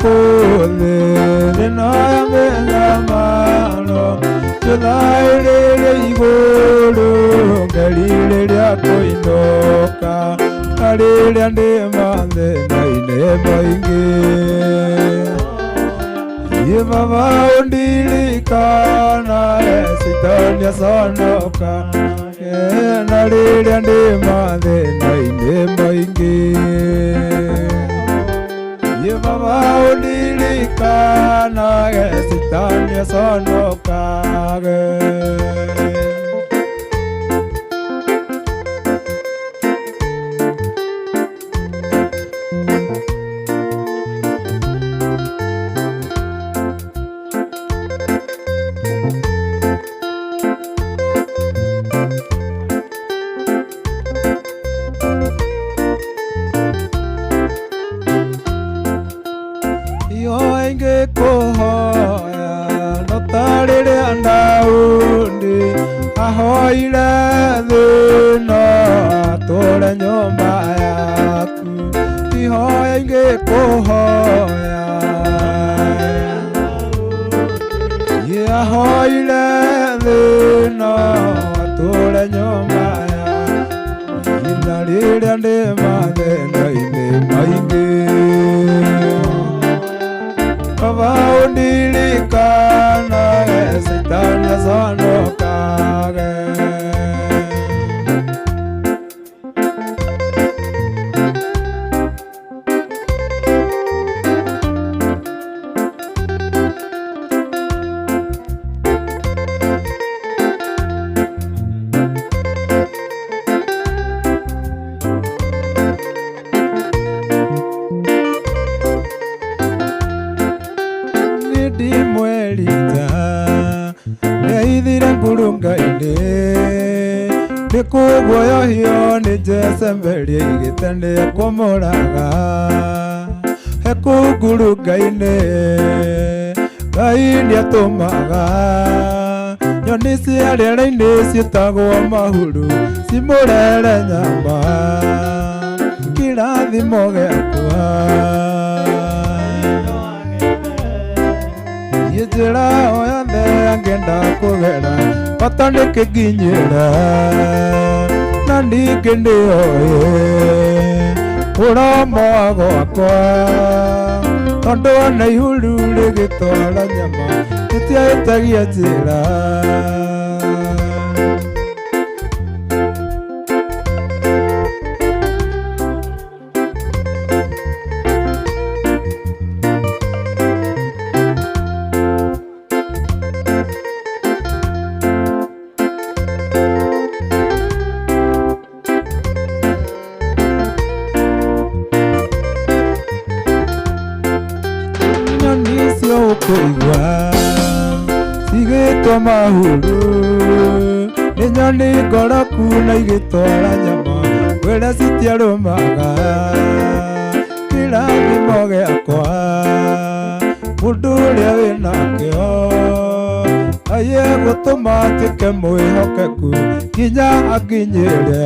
gũkũ thĩ thĩna ya mĩnyamaro tũthaĩrĩre igũrũ ngerirĩria kũinũka na rĩrĩa ndĩ mathĩna-inĩ maingĩ. Ye baba undirikana Sitani aconoka na rĩrĩa ndĩ mathĩna-inĩ maingĩ. Ye baba undirikana Sitani aconokage. Iyo ingĩkũhoya no ta rĩrĩa Daudi ahoire thĩna atũre nyũmba yaku. Ihoya ingĩkũhoya ye ahoire thĩna atũre nyũmba yaku na rĩrĩa ndĩ mathĩna-inĩ maingĩ. Baba undirikana Sitani aconokage. Ndimwerita ndeithire ngurunga-inĩ nĩ kũguoyohio nĩ Jezebeli igĩte nĩ ekũmũraga he kũu ngurunga-inĩ. Ngai nĩatũmaga nyoni cia rĩera-inĩ ciĩtagwo mahuru cimũrere nyama kĩrathimo gĩakwa. Niĩ njĩra o yothe angĩenda kũgera bata nĩkĩnginyĩra na ningĩ nĩoĩ mũromo wa gwakwa tondũ ona ihuru rĩgĩtwara nyama rĩtiahĩtagia njĩra. Nyoni icio ũkũigua cigĩtwo mahuru nĩ nyoni ngoroku na igĩtwara nyama kwĩra citiarũmaga kĩrathimo gĩakwa. Mũndũ ũrĩa wĩnakĩo aye gũtũma atuĩke mwĩhokeku nginya akinyĩre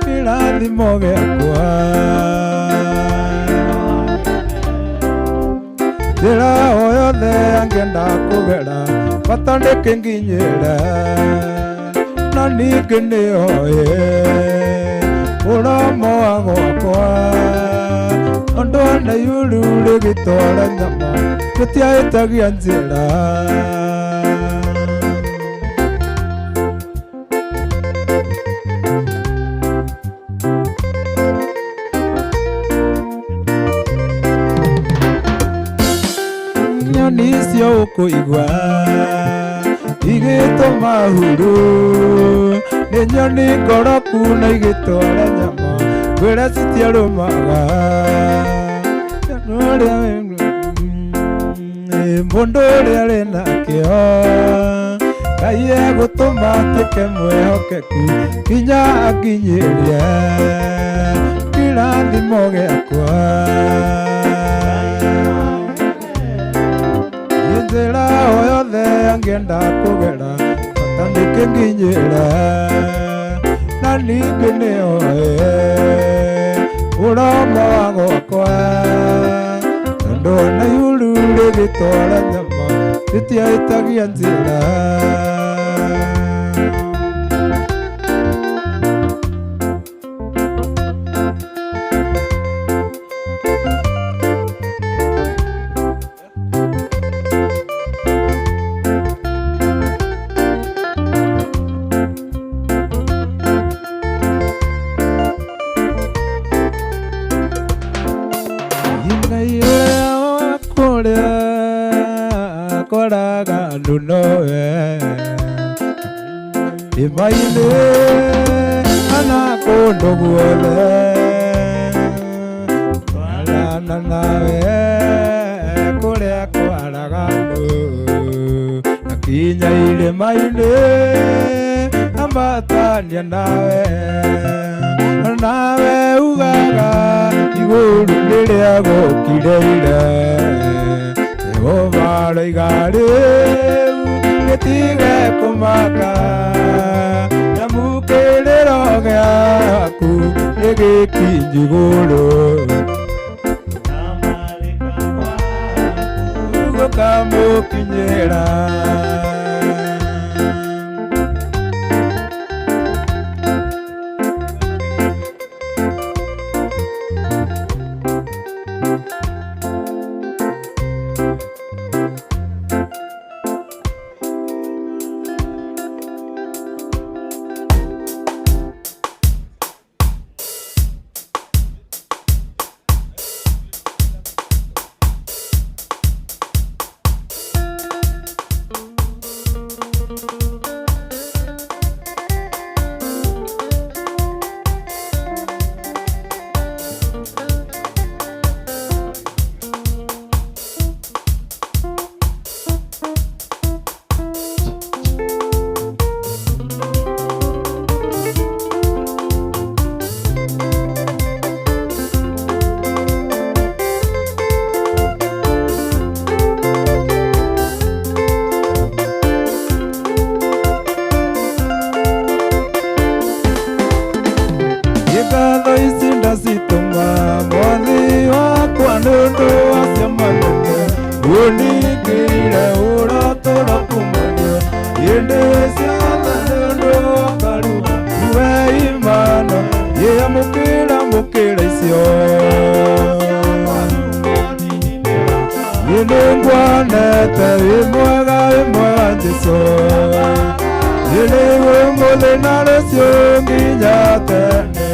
kĩrathimo gĩakwa. Njĩra o yothe angĩenda kũgera bata nĩkĩnginyĩre na ningĩ nĩoĩ mũromo wa gwakwa tondũ ona ihuru rĩgĩtwara nyama rĩtiahĩtagia njĩra. Nyoni icio ũkũigua igĩtwo mahuru nĩ nyoni ngoroku na igĩtwara nyama kwĩra citiarũmaga. Mũndũ ũrĩa arĩ nakĩo Ngai egũtũma atuĩke mwĩhokeku nginya akinyĩrie kĩrathimo gĩakwa. Njĩra o yothe angĩenda kũgera bata nĩkĩnginyĩre na ningĩ nĩoĩ mũromo wa gwakwa igĩtwara nyama ĩtiahĩtagia njĩra. Koraga andũ nowe imainĩ kana kũndũ guothe twarana nawe kũrĩa kwaraga andũ na kinya irĩma-inĩ ambatania nawe nawe ugaga igũrũ rĩrĩa gũkire ire Jehova roiga rĩu gĩtige kũmaka nyamu kĩrĩro gĩaku nĩ gĩkinyu igũrũ gũkamũkinyĩra. Ngatho ici ndacitũma mwathi wakwa nĩ ũndũ wa ciama nene ũningĩire ũratũra kumagia hĩndĩ ciothe nĩ ũndũ wa karua we imana yĩamũkĩra mũkĩra icio niĩ nĩngwonete wĩ mwega Jesũ niĩ nĩũmũthĩ na rũciũ nginya tene.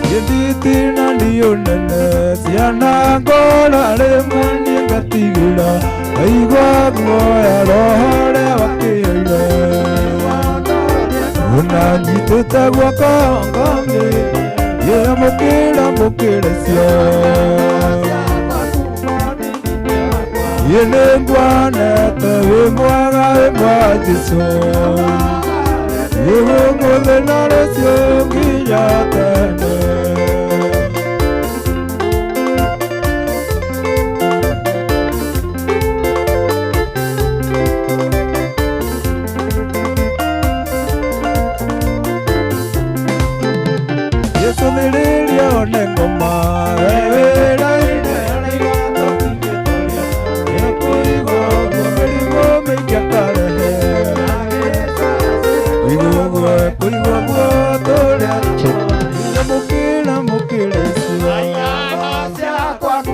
Gĩthitina ndiũ nene ciana ngora rĩmwe niĩ ngatigĩra ngaigua guoya roho ũrĩa wakĩoire ona nyitĩte guoko ngomĩ yĩamũkĩra mũkĩra icio niĩ nĩnguonete wĩ mwega Jesũ niĩ ũmũthĩ na rũciũ nginya tene. Gĩcũthĩrĩria one ngoma wĩra-inĩ ekũigua ũguo mĩrimũ mĩingĩ akarehe kũigua ũguo ekũigua ũguo tũrĩa mũkĩra mũkĩra icio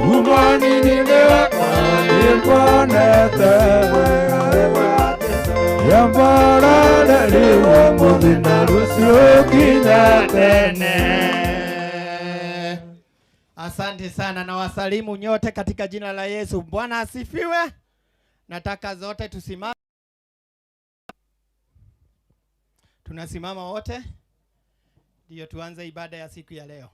kuma nini-inĩ wakwa nĩnguonete yambarare rĩu ũmũthĩ na rũciũ nginya tene. Asante sana na wasalimu nyote katika jina la Yesu. Bwana asifiwe. Nataka zote tusimame. Tunasimama wote ndio tuanze ibada ya siku ya leo.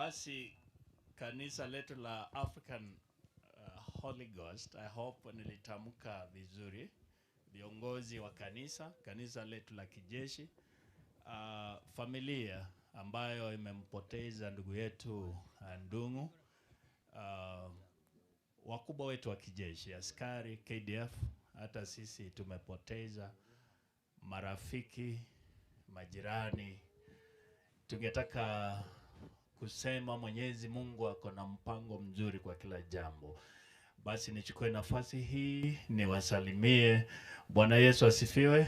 Basi kanisa letu la African Holy Ghost, I hope nilitamka vizuri, viongozi wa kanisa, kanisa letu la kijeshi, familia ambayo imempoteza ndugu yetu Ndung'u, wakubwa wetu wa kijeshi, askari KDF, hata sisi tumepoteza marafiki, majirani. Tungetaka kusema Mwenyezi Mungu ako na mpango mzuri kwa kila jambo. Basi nichukue nafasi hii niwasalimie. Bwana Yesu asifiwe.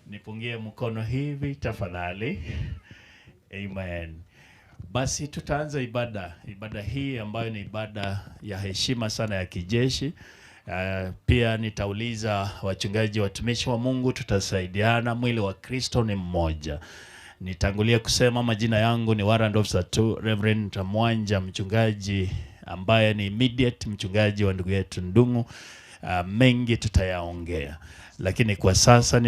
Nipungie mkono hivi tafadhali. Amen. Basi tutaanza ibada hii ambayo ni ibada ya heshima sana ya kijeshi. Pia nitauliza wachungaji, watumishi wa Mungu, tutasaidiana. Mwili wa Kristo ni mmoja. Nitangulie kusema majina yangu ni Warrant Officer 2 Reverend Mwanja, mchungaji ambaye ni immediate mchungaji wa ndugu yetu Ndung'u. Mengi tutayaongea, lakini kwa sasa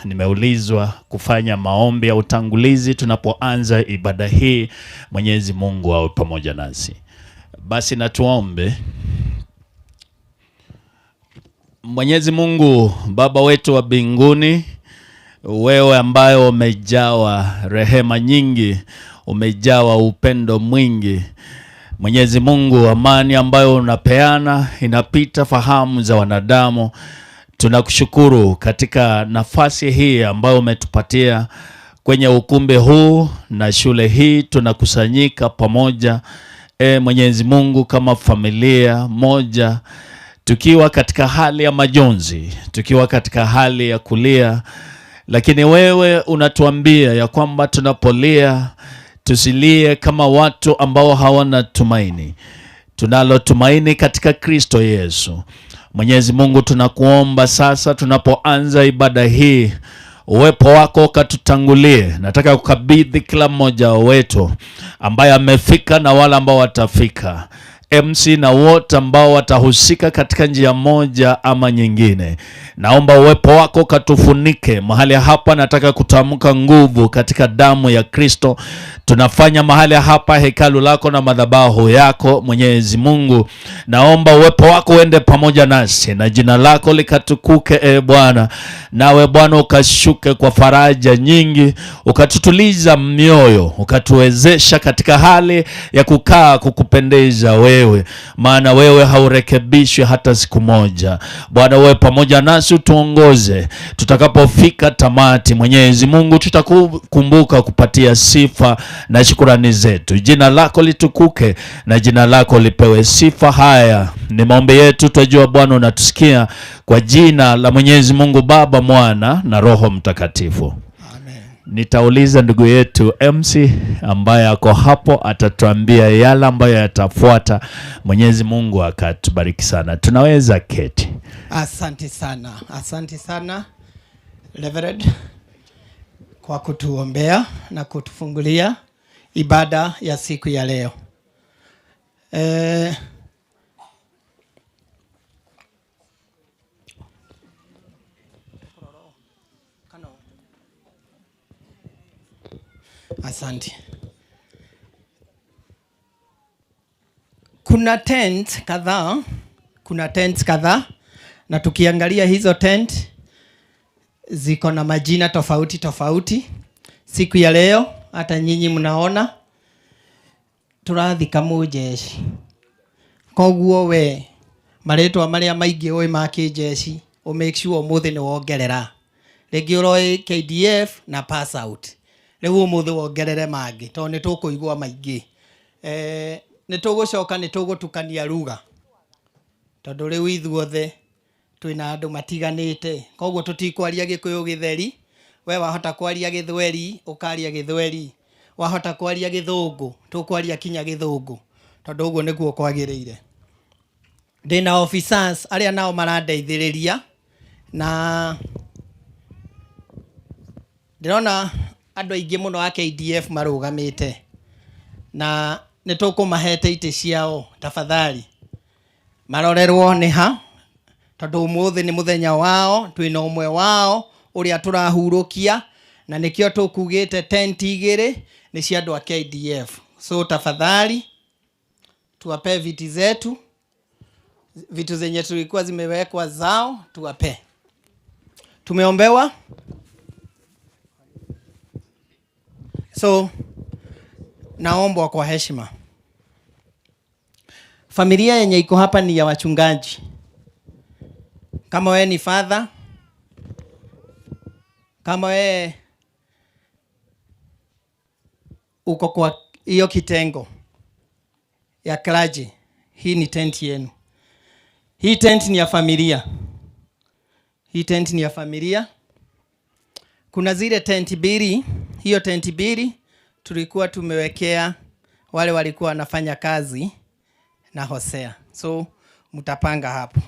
nimeulizwa kufanya maombi ya utangulizi tunapoanza ibada hii. Mwenyezi Mungu awe pamoja nasi. Basi na tuombe. Mwenyezi Mungu Baba wetu wa mbinguni, wewe ambaye umejawa rehema nyingi, umejawa upendo mwingi, Mwenyezi Mungu, amani ambayo unapeana inapita fahamu za wanadamu. Tunakushukuru katika nafasi hii ambayo umetupatia kwenye ukumbi huu na shule hii, tunakusanyika pamoja, Mwenyezi Mungu, kama familia moja, tukiwa katika hali ya majonzi, tukiwa katika hali ya kulia, lakini wewe unatuambia ya kwamba tunapolia tusilie kama watu ambao hawana tumaini. Tunalo tumaini katika Kristo Yesu. Mwenyezi Mungu, tunakuomba sasa tunapoanza ibada hii, uwepo wako ukatutangulie. Nataka kukabidhi kila mmoja wetu ambaye amefika na wale ambao watafika, MC na wote ambao watahusika katika njia moja ama nyingine. Naomba uwepo wako ukatufunike mahali hapa. Nataka kutamka nguvu katika damu ya Kristo. Tunafanya mahali hapa hekalu lako na madhabahu yako Mwenyezi Mungu. Naomba uwepo wako uende pamoja nasi na jina lako likatukuke, Bwana. Nawe Bwana ukashuke kwa faraja nyingi, ukatutuliza mioyo, ukatuwezesha katika hali ya kukaa kukupendeza wewe, maana wewe haurekebishwi hata siku moja. Bwana, wewe pamoja nasi, utuongoze tutakapofika tamati. Mwenyezi Mungu, tutakukumbuka kupatia sifa na shukurani zetu. Jina lako litukuke na jina lako lipewe sifa. Haya ni maombi yetu, twajua Bwana unatusikia, kwa jina la Mwenyezi Mungu Baba, Mwana na Roho Mtakatifu. Amen. Nitauliza ndugu yetu MC ambaye ako hapo, atatuambia yale ambayo yatafuata. Mwenyezi Mungu akatubariki sana. Tunaweza keti. Asante sana, asante sana Reverend kwa kutuombea na kutufungulia ibada ya siku ya leo. Asante. Kuna tent kadhaa, kuna tent kadhaa, na tukiangalia hizo tent ziko na majina tofauti tofauti. Siku ya leo hata nyinyi mnaona turathika mujeshi, koguo we maretwa maria maingi ui ma kijeshi u make sure umuthi ni wongerera ringi uroi KDF na pass out, riu umuthi wongerere mangi tondu ni tukuigua maingi. Ni tugucoka ni tugutukania lugha tondu riu ithuothe twina andu matiganite, koguo tutikwaria Gikuyu githeri. We wahota kwaria Githweri, ukaria Githweri, wahota kwaria Githungu, tukwaria kinya Githungu tondu uguo niguo kwagiriire. Ndina officers aria nao marandeithiriria na ndirona andu aingi muno a KDF marugamite na nitukumahete iti ciao, tafadhali marorerwo ni ha, tondu umuthi ni muthenya wao, twina umwe wao uria turahurukia, na nikio tukugite tent igiri ni cia andu a KDF. So tafadhali tuwapee viti zetu, vitu zenye tulikuwa zimewekwa zao tuwapee. Tumeombewa. So naombwa kwa heshima. Familia yenye iko hapa ni ya wachungaji. Kama wewe ni father, kama wewe uko kwa hiyo kitengo ya clergy, hii ni tent yenu. Hii tent ni ya familia. Hii tent ni ya familia. Kuna zile tent mbili, hiyo tent mbili tulikuwa tumewekea wale walikuwa wanafanya kazi na Hosea. So mtapanga hapo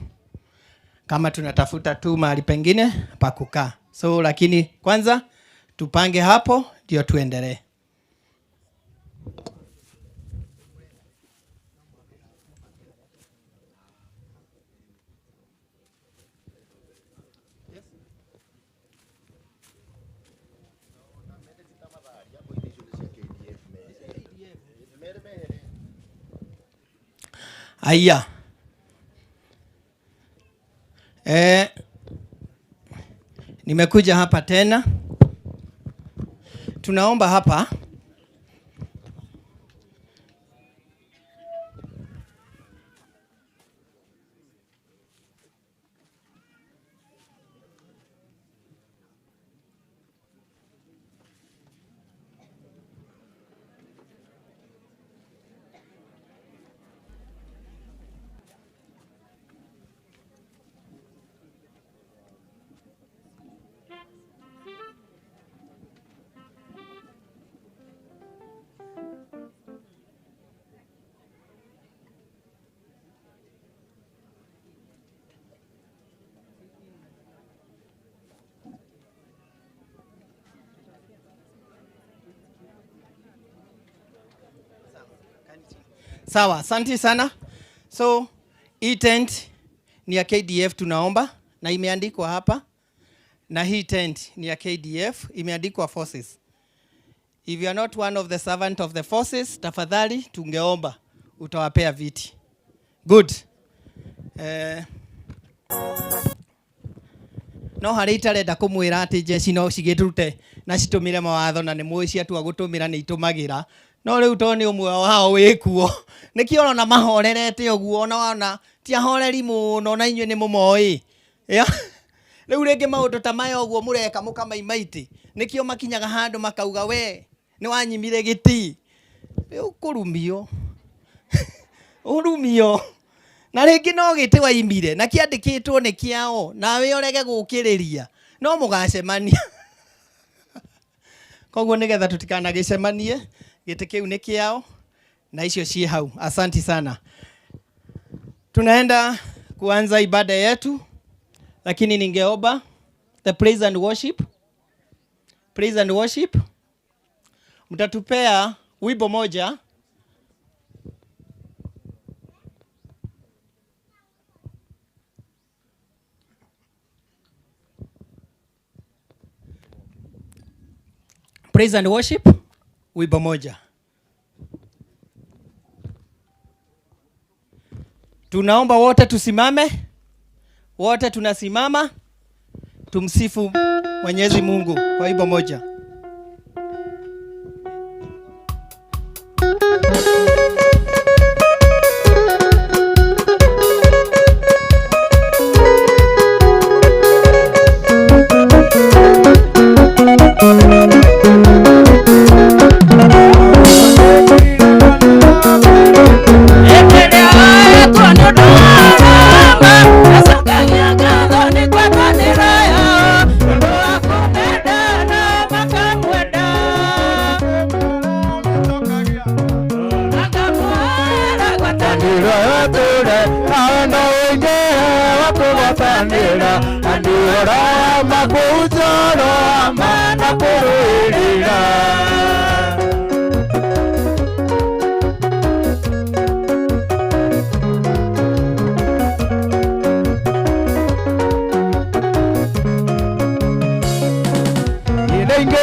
kama tunatafuta tu mahali pengine pa kukaa. So lakini kwanza tupange hapo ndio tuendelee. Aya. Nimekuja hapa tena. Tunaomba hapa Sawa, asante sana. So, hii tent ni ya KDF tunaomba na imeandikwa hapa. Na hii tent ni ya KDF imeandikwa forces. If you are not one of the servant of the forces, tafadhali tungeomba utawapea viti. Good. No harĩ itarenda kũmwĩra atĩ jeshi no cigĩtute na citũmĩre mawatho na nĩ mũĩ ciatua gũtũmĩra nĩ itũmagĩra, no rĩu to nĩ ũmwe wao wĩkuo nĩkĩo ũrona mahorerete ũguo, ona wona ti ahoreri mũno na inyuĩ nĩ mũmoĩ. Rĩu rĩngĩ maũndũ ta maya ũguo mũreka mũkamaimaitĩ, nĩkĩo makinyaga handũ makauga we nĩ wanyimire gĩti, rĩu kũrumio ũrumio na rĩngĩ no gĩtĩ waimire na kĩandĩkĩtwo nĩ kĩao nawe ũrege gũkĩrĩria no mũgacemania. Koguo nĩgetha tũtikanagĩcemanie, gĩtĩ kĩu nĩ kĩao na icio ciĩ hau. Asanti sana. Tunaenda kuanza ibada yetu, lakini ningeomba the praise and worship. Praise and worship. Mtatupea wimbo moja. Praise and worship, wimbo moja. Tunaomba wote tusimame. Wote tunasimama. Tumsifu Mwenyezi Mungu kwa wimbo moja.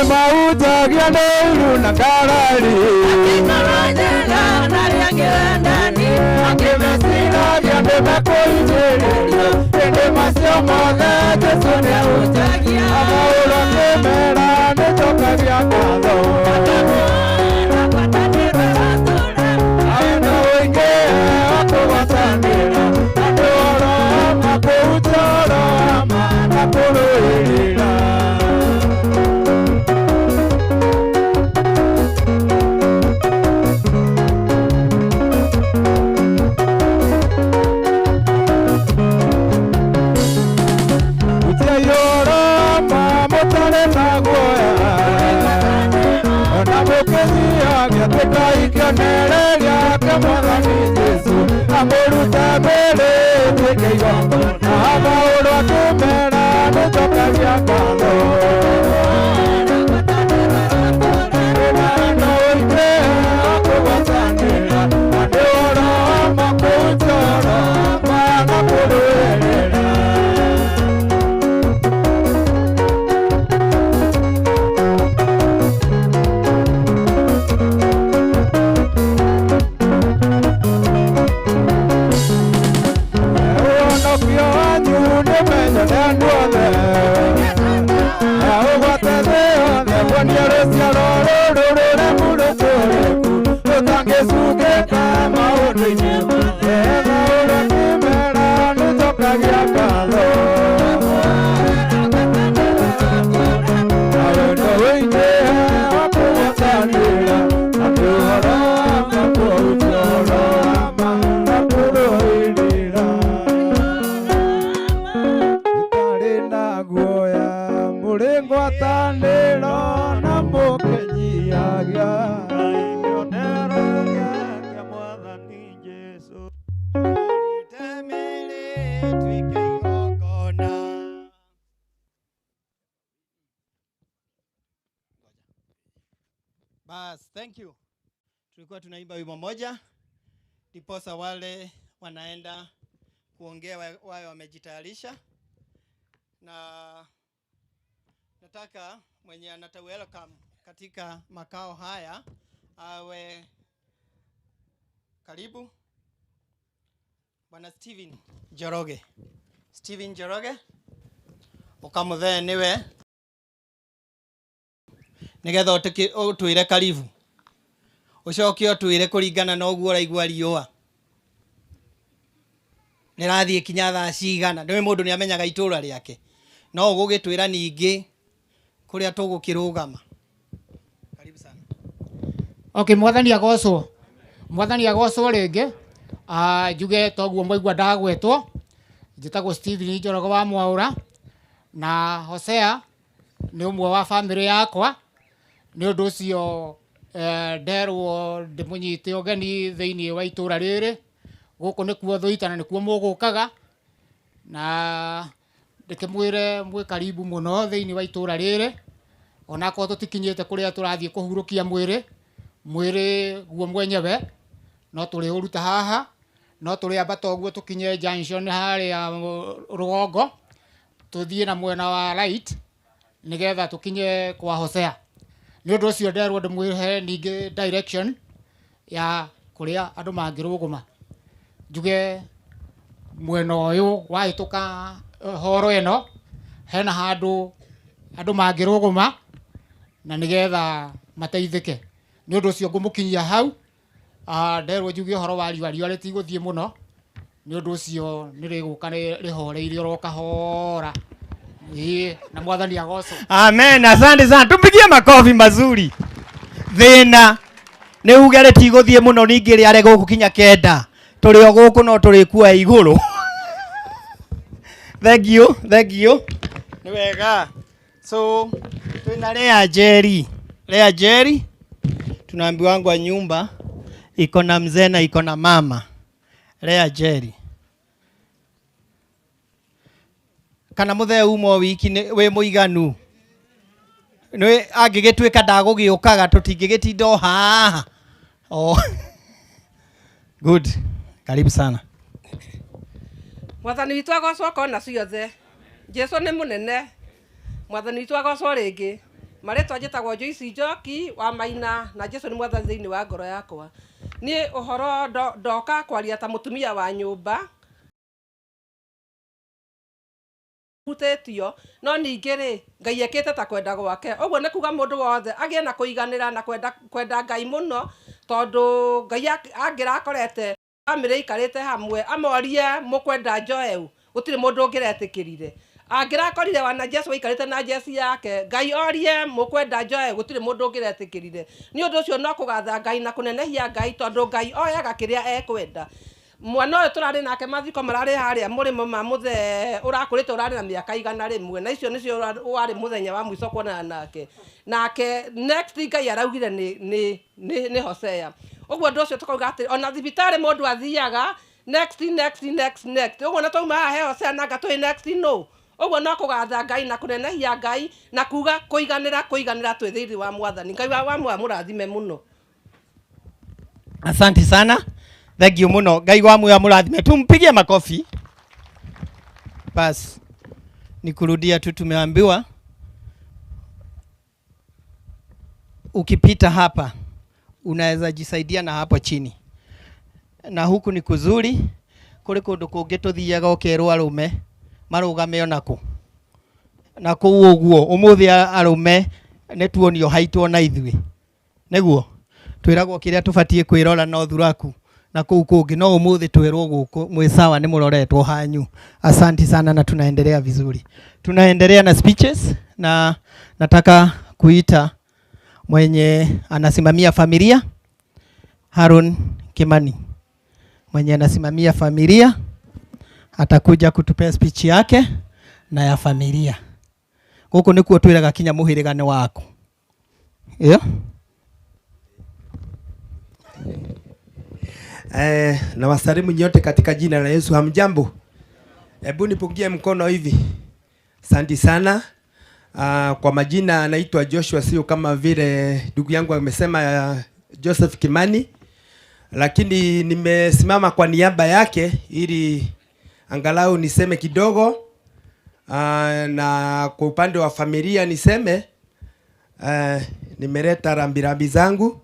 Mautagia ndeuru na ngarari. Na arĩa angĩ wendani. Angĩ meciragia nĩmekũhinyĩrĩrio, ĩndĩ macio mothe Jesũ nĩahunjagia. Paũlũ akĩmera nĩnjokagia ngatho. Wendo ũingĩ wa kũgwatanĩra, andũ oro ma kũhunjia ũhoro wa ma na kũrũĩrĩra. Hunjiai ũhoro wa ma mũtarĩ na guoya, ona mũkĩnyihagia tuĩkai kĩonereria kĩa Mwathani Jesũ, amũrute mĩĩrĩ ĩtuĩke igongona. Paũlũ akĩmera nĩnjokagia ngatho. Wendo ũingĩ wa kũgwatanĩra, andũ oro ma kũhunjia ũhoro wa ma na kũrũĩrĩra. Ũhonokio wanyu nĩũmenywo nĩ andũ othe, na ũgwate thĩ yothe, muonie rũciaro rũrũ rũremu rũtũrĩku, rũtangĩcukĩka maũndũ-inĩ mothe. Paũlũ akĩmera nĩnjokagia ngatho. Na wendo ũingĩ wa kũgwatanĩra, andũ ũhoro wa ma kũhunjia ũhoro wa ma na kũrũĩrĩra. Mũtarĩ na guoya, mũrĩ ngwatanĩro na mũkĩnyihagia. Kĩonereria kĩa Mwathani Jesũ. Tũrute mĩĩrĩ ĩtuĩke igongona. Bas, thank you. Tulikuwa tunaimba wimbo moja, ndiposa wale wanaenda kuongea wawe wamejitayarisha, na nataka mwenye anata welcome katika makao haya awe karibu Bwana Steven Njoroge. Steven Njoroge ukamuthee niwe nigetha utwire karibu, ucoke utwire kuringana na uguo uraigua riũa rĩrathiĩ kinya thaa cigana. Nĩwe mũndũ nĩamenyaga itũra rĩake, no ũgũgĩtwĩra ningĩ kũrĩa tũgũkĩrũgama. Karibu sana. Okay, mwathani agocwo. Mwathani agocwo rĩngĩ. Njuge toguo mwaigua ndagwetwo, njĩtagwo Steven Njoroge wa Mwaũra, na Hosea nĩ ũmwe wa bamĩrĩ yakwa. Nĩ ũndũ ũcio nderwo ndĩmũnyite ũgeni thĩinĩ wa itũra rĩrĩ. Gũkũ nĩkuo Thũita na nĩkuo mũgũkaga, na ndĩkĩmwĩre mwĩ karibu mũno thĩinĩ wa itũra rĩrĩ, onakorwo tũtikinyĩte kũrĩa tũrathiĩ kũhurũkia mwĩrĩ, mwĩrĩ guo mwenyewe no tũrĩũruta haha, no tũrĩambata ũguo tũkinye junction harĩa rũgongo, tũthiĩ na mwena wa right nĩgetha tũkinye kwa Hosea. Nĩ ũndũ ũcio nderwo ndĩmwĩhe ningĩ direction ya kũrĩa andũ mangĩrũgũma. Njuge mwena ũyũ wahĩtũka horo ĩno hena handũ andũ mangĩrũgũma na nĩgetha mateithĩke. Nĩ ũndũ ũcio ngũmũkinyia hau. Nderwo njuge ũhoro wa riũa, riũa rĩtigũthiĩ mũno, nĩ ũndũ ũcio nĩ rĩgũka rĩhoreire oro kahora. Ĩĩ, na mwathani agocwo. Amen, asante sana. Tumpigie makofi mazuri. Thĩna nĩ uge rĩtigũthiĩ mũno ningĩ rĩare gũkũ kinya 9. Tũrĩ o gũkũ no tũrĩkua igũrũ. Thank you, thank you. Nĩ wega. So twĩna Lea Jerry. Lea Jerry tunaambiwa kwa nyumba iko na mzee na iko na mama. Lea Jerry. Kana muthee uma wiki wĩ mũiganu. Nĩ angĩgĩtuĩka ndagũgĩũkaga tũtingĩgĩtinda o haha. Oh. Good. Karibu sana. Mwathani witũ agocwo kona ciothe. Jesũ nĩ mũnene. Mwathani witũ agocwo rĩngĩ. Marĩtwa njĩtagwo Joyce Njoki wa Maina, na Jesũ nĩ mwathani thĩinĩ wa ngoro yakwa. Niĩ ũhoro ndoka kwaria ta mũtumia wa nyũmba hutĩtio, no ningĩ rĩ, Ngai ekĩte ta kwenda gwake. Ũguo nĩ kuga mũndũ wothe agĩe na kũiganĩra na kwenda Ngai mũno, tondũ Ngai angĩrakorete bamĩrĩ ikarĩte hamwe amorie mũkwenda Joel, gũtirĩ mũndũ ũngĩretĩkĩrire. Angĩrakorire wana Jesu aikarĩte na Jesu yake, Ngai orie mũkwenda Joel, gũtirĩ mũndũ ũngĩretĩkĩrire. Nĩ ũndũ ũcio no kũgatha Ngai na kũnenehia Ngai, tondũ Ngai oyaga kĩrĩa ekwenda. Mwana ũyũ tũrarĩ nake mathiko mararĩ harĩa mũrĩmo ma mũthee ũrakũrĩte, ũrarĩ na mĩaka 101, na icio nĩcio warĩ mũthenya wa mũico kuonana nake. Nake next Ngai araugire nĩ Hosea. Ũguo ũndũ ũcio tũkauga atĩ ona thibitarĩ mũndũ athiaga next, next, next, next. Ũguo na twauma haha he Hosea na ngatũĩ next no. Ũguo no kũgatha Ngai na kũnenehia Ngai na kuga kũiganĩra, kũiganĩra twĩ thĩinĩ wa Mwathani. Ngai wa mũrathime mũno. Asante sana. Thank you muno. Ngai wa muya murathime. Tumpigie makofi. Bas, ni kurudia tu, tumeambiwa ukipita hapa unaweza jisaidia na hapo chini. Na huku ni kuzuri, kuri kundu kungi tuthiaga ukerwo arume marugame onako. Na kuu uguo umuthi arume ni tuonio haitwo na ithuĩ. Niguo twiragwo kiria tubatie kwirora no thuraku na kuu kungi, no umuthi twirwo guku mwi sawa ni muroretwo hanyu. Asante sana na tunaendelea vizuri. Tunaendelea na speeches na nataka kuita mwenye anasimamia familia, Harun Kimani. Mwenye anasimamia familia atakuja kutupea speech yake na ya familia. Guku nikuo twiraga kinya muhirigane waku. Iyo? Na wasalimu nyote katika jina la Yesu. Hamjambo? Hebu nipungie mkono hivi. Asante sana. Kwa majina anaitwa Joshua, sio kama vile ndugu yangu amesema Joseph Kimani, lakini nimesimama kwa niaba yake ili angalau niseme kidogo. Na kwa upande wa familia niseme nimeleta rambirambi zangu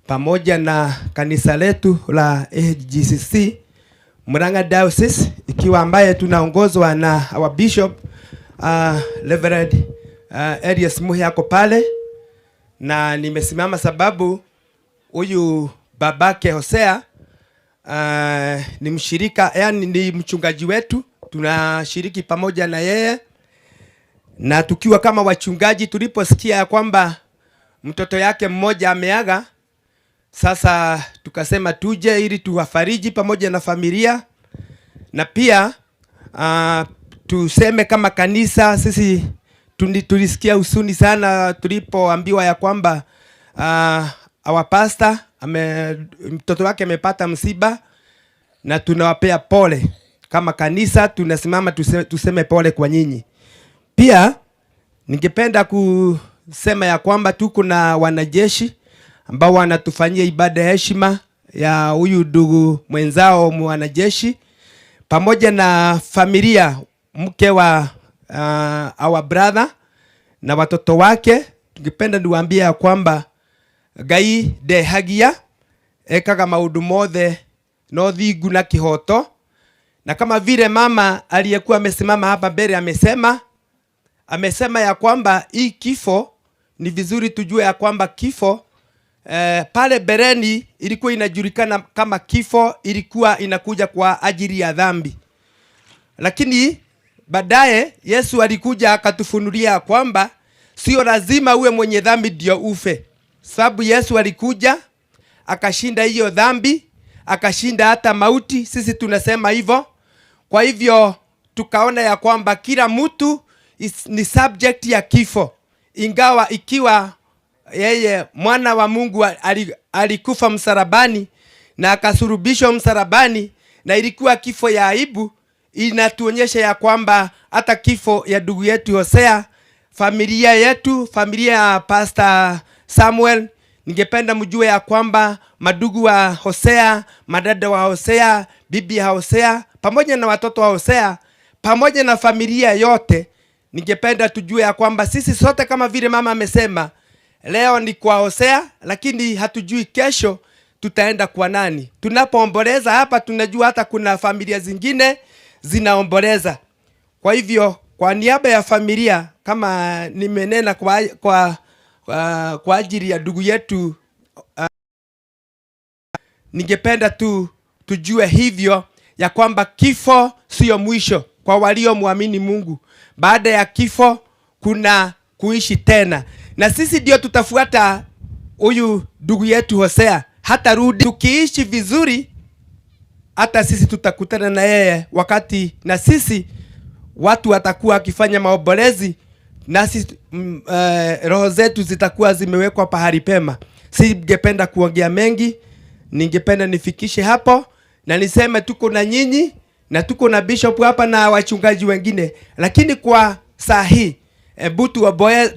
pamoja na kanisa letu la AGCC Murang'a Diocese, ikiwa ambaye tunaongozwa na our bishop Reverend Elias Muhi ako pale, na nimesimama sababu huyu babake Hosea ni mshirika, yani ni mchungaji wetu, tunashiriki pamoja na yeye, na tukiwa kama wachungaji tuliposikia ya kwamba mtoto yake mmoja ameaga, sasa tukasema tuje ili tuwafariji pamoja na familia, na pia tuseme kama kanisa sisi tulisikia huzuni sana tulipoambiwa ya kwamba our pastor mtoto wake amepata msiba, na tunawapea pole kama kanisa, tunasimama tuseme pole kwa nyinyi. Pia ningependa kusema ya kwamba tuko na wanajeshi ambao wanatufanyia ibada ya heshima ya huyu ndugu mwenzao mwanajeshi, pamoja na familia, mke wa our brother na watoto wake. Tungependa niwaambie ya kwamba Ngai ndehagia, ekaga maundu mothe no thingu na kihoto, na kama vile mama aliyekuwa amesimama hapa mbele amesema ya kwamba hii kifo ni vizuri tujue ya kwamba kifo pale bereni ilikuwa inajulikana kama kifo ilikuwa inakuja kwa ajili ya dhambi, lakini baadaye Yesu alikuja akatufunulia kwamba sio lazima uwe mwenye dhambi ndio ufe, sababu Yesu alikuja akashinda hiyo dhambi, akashinda hata mauti. Sisi tunasema hivyo. Kwa hivyo tukaona ya kwamba kila mtu ni subject ya kifo, ingawa ikiwa yeye mwana wa Mungu alikufa msalabani na akasulubishwa msalabani, na ilikuwa kifo ya aibu, inatuonyesha ya kwamba hata kifo ya ndugu yetu Hosea, familia yetu, familia ya Pastor Samuel, ningependa mjue ya kwamba madugu wa Hosea, madada wa Hosea, bibi ya Hosea, pamoja na watoto wa Hosea, pamoja na familia yote, ningependa tujue ya kwamba sisi sote kama vile mama amesema, leo ni kwa Hosea, lakini hatujui kesho Tutaenda kwa nani? Tunapoomboleza hapa, tunajua hata kuna familia zingine zinaomboleza. Kwa hivyo, kwa niaba ya familia, kama nimenena kwa ajili ya ndugu yetu, ningependa tu tujue hivyo ya kwamba kifo sio mwisho kwa waliomwamini Mungu. Baada ya kifo kuna kuishi tena, na sisi ndio tutafuata huyu ndugu yetu Hosea, hata rudi. Tukiishi vizuri, hata sisi tutakutana na yeye wakati na sisi watu watakuwa wakifanya maombolezi, nasi roho zetu zitakuwa zimewekwa pahali pema. Singependa kuongea mengi, ningependa nifikishe hapo na niseme tuko na nyinyi na tuko na bishop hapa na wachungaji wengine, lakini kwa saa hii hebu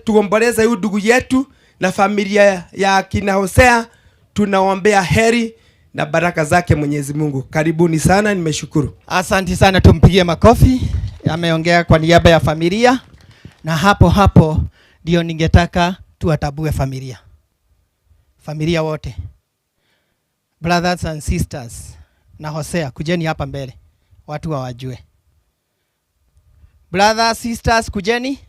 tuomboleze huyu ndugu yetu na familia ya kina Hosea. Tunaombea heri na baraka zake Mwenyezi Mungu. Karibuni sana, nimeshukuru. Asante sana, tumpigie makofi. Ameongea kwa niaba ya familia, na hapo hapo ndio ningetaka tuwatabue familia, familia wote, brothers and sisters na Hosea, kujeni hapa mbele, watu wawajue. Brothers, sisters, kujeni.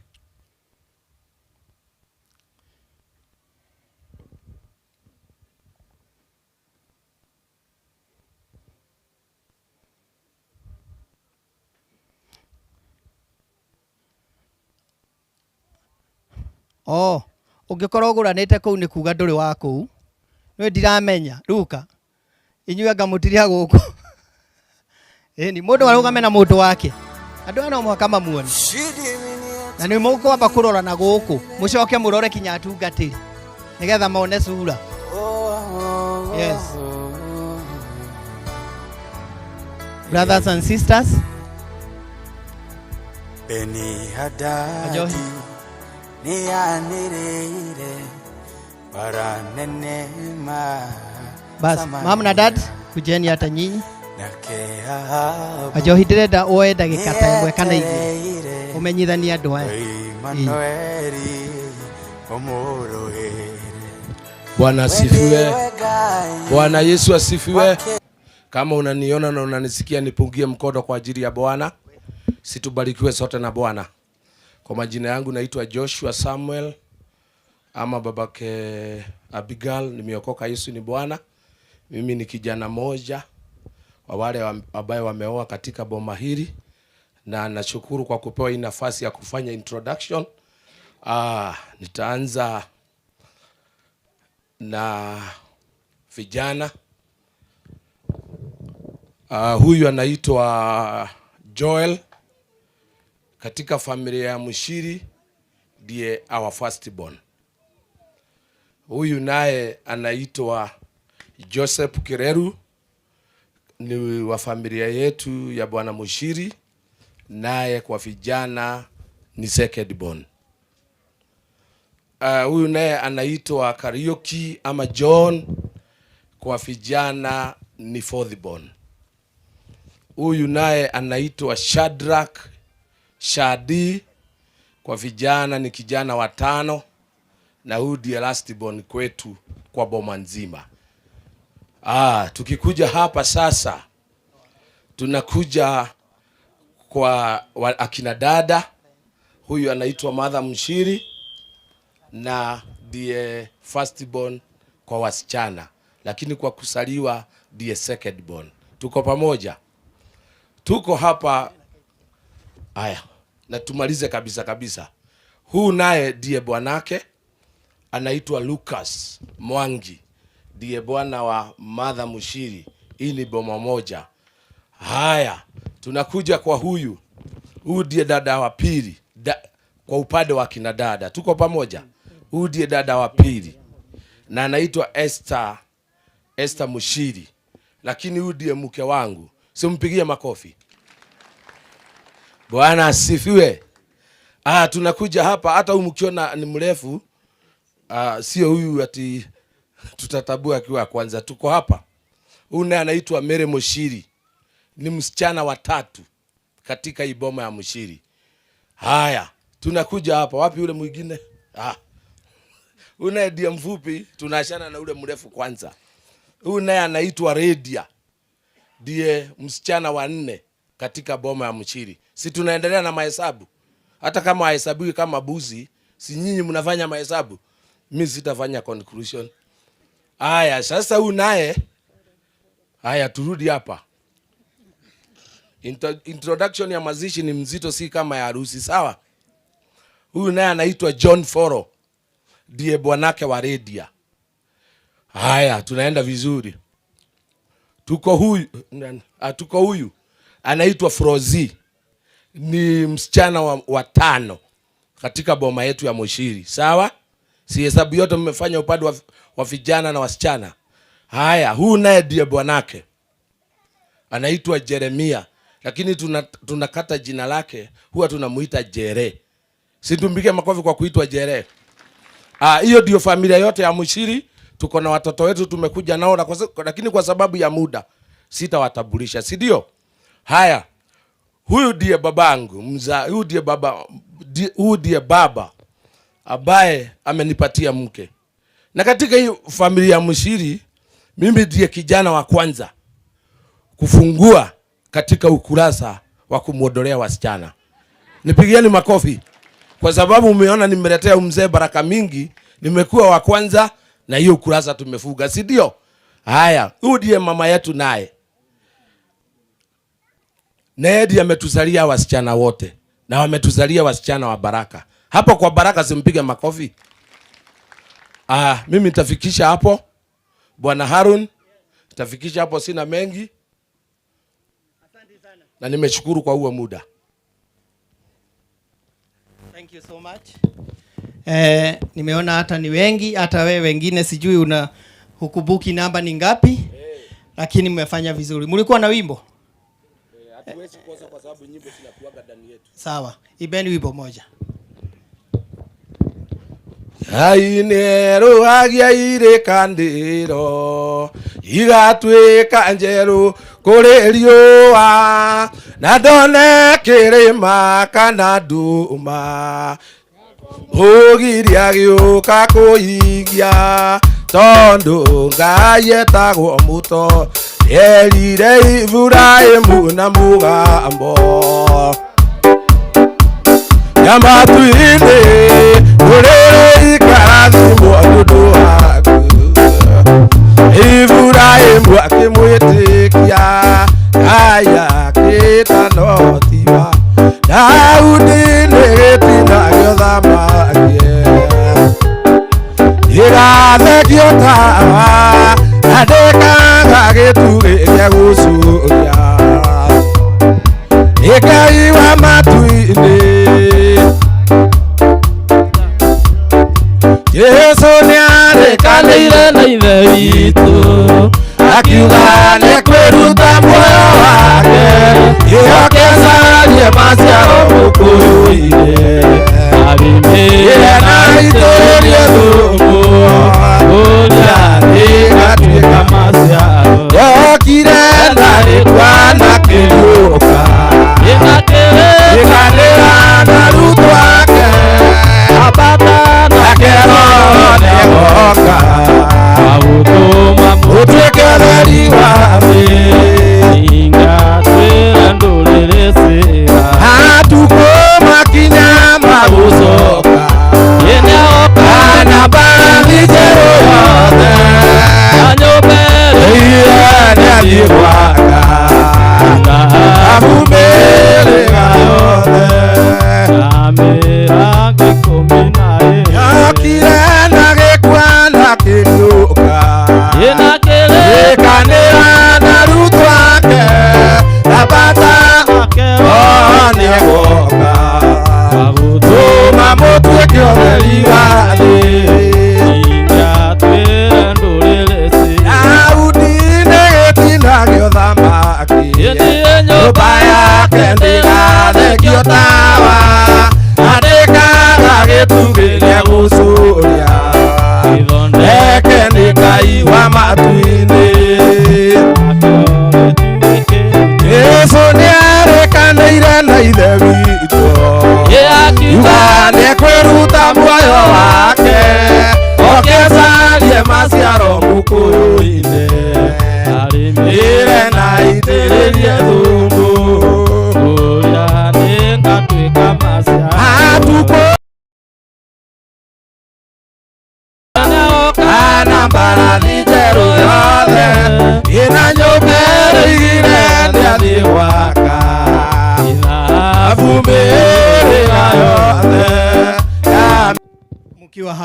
Oh, ũngĩkorwo ũgũranĩte kũu nĩ kuga ndũrĩ wa kũu. Nĩ ndiramenya, Luka. Inyuĩ anga mũtirĩ a gũkũ. Ĩni, mũndũ arũgame na mũndũ wake. Andũ aya no mũhaka mamuone. Na nĩ mũkwamba kũrora na gũkũ, mũcoke mũrore kinya atungatĩri nĩgetha mone sura. Yes. Brothers and sisters. Beni Hadadi Ajohi. Nianĩrĩire bara nene ma Bas, mom na dad, kujeni hata nyinyi. Nake Ahabu Ajohi, ndĩrenda woe ndagĩka ta ĩmwe kana igĩrĩ nĩetereire ũmenyithanie andũ aya. Imanueli ũmũrũĩre. Bwana asifiwe. Wewe Ngai Bwana Yesu asifiwe. Kama unaniona na unanisikia, nipungie mkono kwa ajili ya Bwana. Situbarikiwe sote na Bwana. Kwa majina yangu naitwa Joshua Samuel ama babake Abigail, nimeokoka, Yesu ni Bwana. Mimi ni kijana moja wa wale ambaye wameoa katika boma hili, na nashukuru kwa kupewa hii nafasi ya kufanya introduction. Nitaanza na vijana. Huyu anaitwa Joel, katika familia ya Mushiri ndiye our first born. Huyu naye anaitwa Joseph Kireru, ni wa familia yetu ya Bwana Mushiri, naye kwa vijana ni second born. Huyu naye anaitwa Kariuki ama John, kwa vijana ni fourth born. Huyu naye anaitwa Shadrack Shadi, kwa vijana ni kijana wa tano, na huyu ndiye last born kwetu kwa boma nzima. Tukikuja hapa sasa tunakuja kwa akina dada. Huyu anaitwa Martha Mshiri na ndiye first born kwa wasichana, lakini kwa kusaliwa ndiye second born. Tuko pamoja, tuko hapa. Haya, na tumalize kabisa kabisa. Huu naye ndiye bwanake, anaitwa Lucas Mwangi, ndiye bwana wa Martha Mushiri. Hii ni boma moja. Haya, tunakuja kwa huyu. Huyu ndiye dada wa pili kwa upande wa kina dada. Tuko pamoja. Huyu ndiye dada wa pili na anaitwa Esther, Esther Mushiri, lakini huyu ndiye mke wangu. Simpigie makofi. Bwana asifiwe. Tunakuja hapa, hata huyu mkiona ni mrefu, sio huyu ati tutatabua akiwa kwanza. Tuko hapa. Huyu naye anaitwa Mary Mushiri, ni msichana wa tatu katika hii boma ya Mushiri. Haya, tunakuja hapa. Wapi yule mwingine? Huyu naye ndiye mfupi, tunaachana na ule mrefu kwanza. Huyu naye anaitwa Redia, ndiye msichana wa nne katika boma ya Mchiri. Si tunaendelea na mahesabu? Hata kama hahesabiwi kama buzi, si nyinyi mnafanya mahesabu? Mi sitafanya conclusion. Haya, sasa huyu naye, haya turudi hapa. Introduction ya mazishi ni mzito, si kama ya harusi, sawa? Huyu naye anaitwa John Foro, ndiye bwanake wa Redia. Haya, tunaenda vizuri. Tuko huyu, tuko huyu anaitwa Frozi, ni msichana wa tano katika boma yetu ya Moshiri, sawa? Si hesabu yote mmefanya upande wa vijana na wasichana. Haya, huyu naye ndiye bwanake anaitwa Jeremia, lakini tunakata jina lake, huwa tunamuita Jere. Si tumpige makofi kwa kuitwa Jere. Hiyo ndio familia yote ya Mushiri. Tuko na watoto wetu tumekuja nao, lakini kwa sababu ya muda sitawatambulisha, si ndio? Haya, huyu ndiye babangu huyu ndiye baba, huyu ndiye baba ambaye amenipatia mke. Na katika hii familia ya Mushiri, mimi ndiye kijana wa kwanza kufungua katika ukurasa wa kumwondolea wasichana. Nipigieni makofi kwa sababu umeona nimeletea mzee baraka mingi, nimekuwa wa kwanza na hiyo ukurasa tumefuga, si ndio? Haya, huyu ndiye mama yetu naye. Naye ndiye ametuzalia wasichana wote na wametuzalia wasichana wa baraka. Hapo kwa baraka simpige makofi. Mimi nitafikisha hapo. Bwana Harun, nitafikisha hapo, sina mengi. Na nimeshukuru kwa huo muda. Thank you so much. Nimeona hata ni wengi, hata wewe wengine sijui una hukubuki namba ni ngapi, lakini mmefanya vizuri. Mlikuwa na wimbo? Hatuwezi kukosa kwa sababu nyimbo zinakuwaga ndani yetu. Sawa, ibeni wimbo moja. Aineruhagia irĩkanĩro igatuĩka njerũ kũrĩ riũa na ndone kĩrĩma kana nduma ũgiria gĩũka kũhingia tondũ Ngai etagwo mũto erire Iburahĩmu na mũgambo Nyamatu-inĩ ndũrĩrĩ ikarathimwo nĩ ũndũ waku. Iburahĩmu akĩmwĩtĩkia Ngai akĩĩta no tiwa Daudi nĩ gĩtina gĩothamaki Gĩgathekio tawa na ndĩkaga gĩtugĩ gĩa gũcuria Ngai wa matu-inĩ Yesu nĩarĩkanĩire na Ithe witũ akiuga nĩkwĩruta muoyo wake ĩokecarie maciaro mũkũyũ-inĩ na itũrie thumu ũrĩa ĩgatuĩka maciaro yokire na rĩkwa na kĩriũka ĩkanĩra na arutwo ake nake Roho nĩagoka ũtuĩke ũtheri wa thĩ matukũ makinya magũcoka na mbarathi njerũ yothe ĩira nĩathiĩ gwaka amumĩrĩga yothe yokire na gĩkua na kĩriũka ĩkanĩra na arutwo ake ambata Roho nĩagoka tũma mũtuĩke ũtheri wa thĩ Daudi nĩ gĩtina gĩothamaki nyũmba yake ndĩgathekio tawa na ndĩkaga gĩtugĩ gĩa gũcuria Eke nĩ Ngai wa matu-inĩ Yesu nĩarĩkanĩire na Ithe witũ Akiuga nĩekwĩruta muoyo wake okecarie maciaro mũkũyũ-inĩ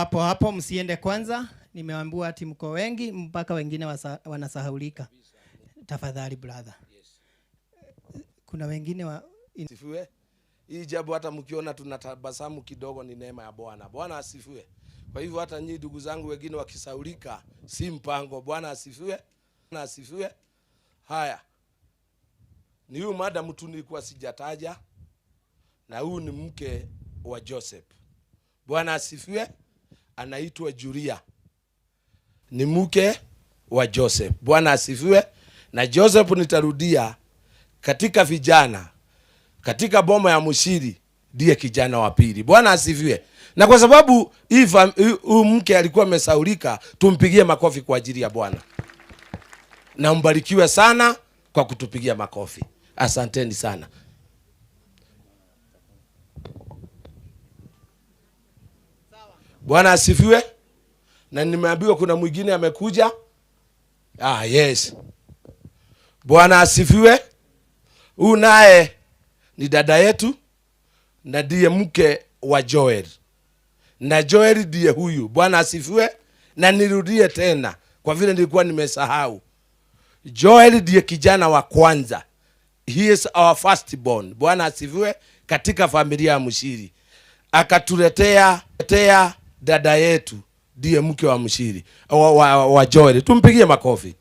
Hapo hapo msiende kwanza, nimeambiwa ati mko wengi mpaka wengine wanasahaulika. Tafadhali brother. Kuna wengine wa Asifiwe. Hii jambo hata mkiona tunatabasamu kidogo ni neema ya Bwana. Bwana asifiwe. Kwa hivyo hata nyinyi ndugu zangu wengine wakisaulika si mpango. Bwana asifiwe. Bwana asifiwe. Haya. Ni huyu madam tu nilikuwa sijataja, na huyu ni mke wa Joseph. Bwana asifiwe. Anaitwa Julia. Ni mke wa Joseph. Bwana asifiwe. Na Joseph nitarudia, katika vijana, katika boma ya Mushiri ndiye kijana wa pili. Bwana asifiwe. Na kwa sababu huyu mke alikuwa amesaulika, tumpigie makofi kwa ajili ya Bwana. Na mbarikiwe sana kwa kutupigia makofi. Asanteni sana. Bwana asifiwe. Na nimeambiwa kuna mwingine amekuja. Yes. Bwana asifiwe. Huyu naye ni dada yetu na ndiye mke wa Joel. Na Joel ndiye huyu. Bwana asifiwe. Na nirudie tena kwa vile nilikuwa nimesahau. Joel ndiye kijana wa kwanza. He is our firstborn. Bwana asifiwe, katika familia ya Mushiri. Akatuletea dada yetu ndiye mke wa Mushiri, wa Joel. Tumpigie makofi.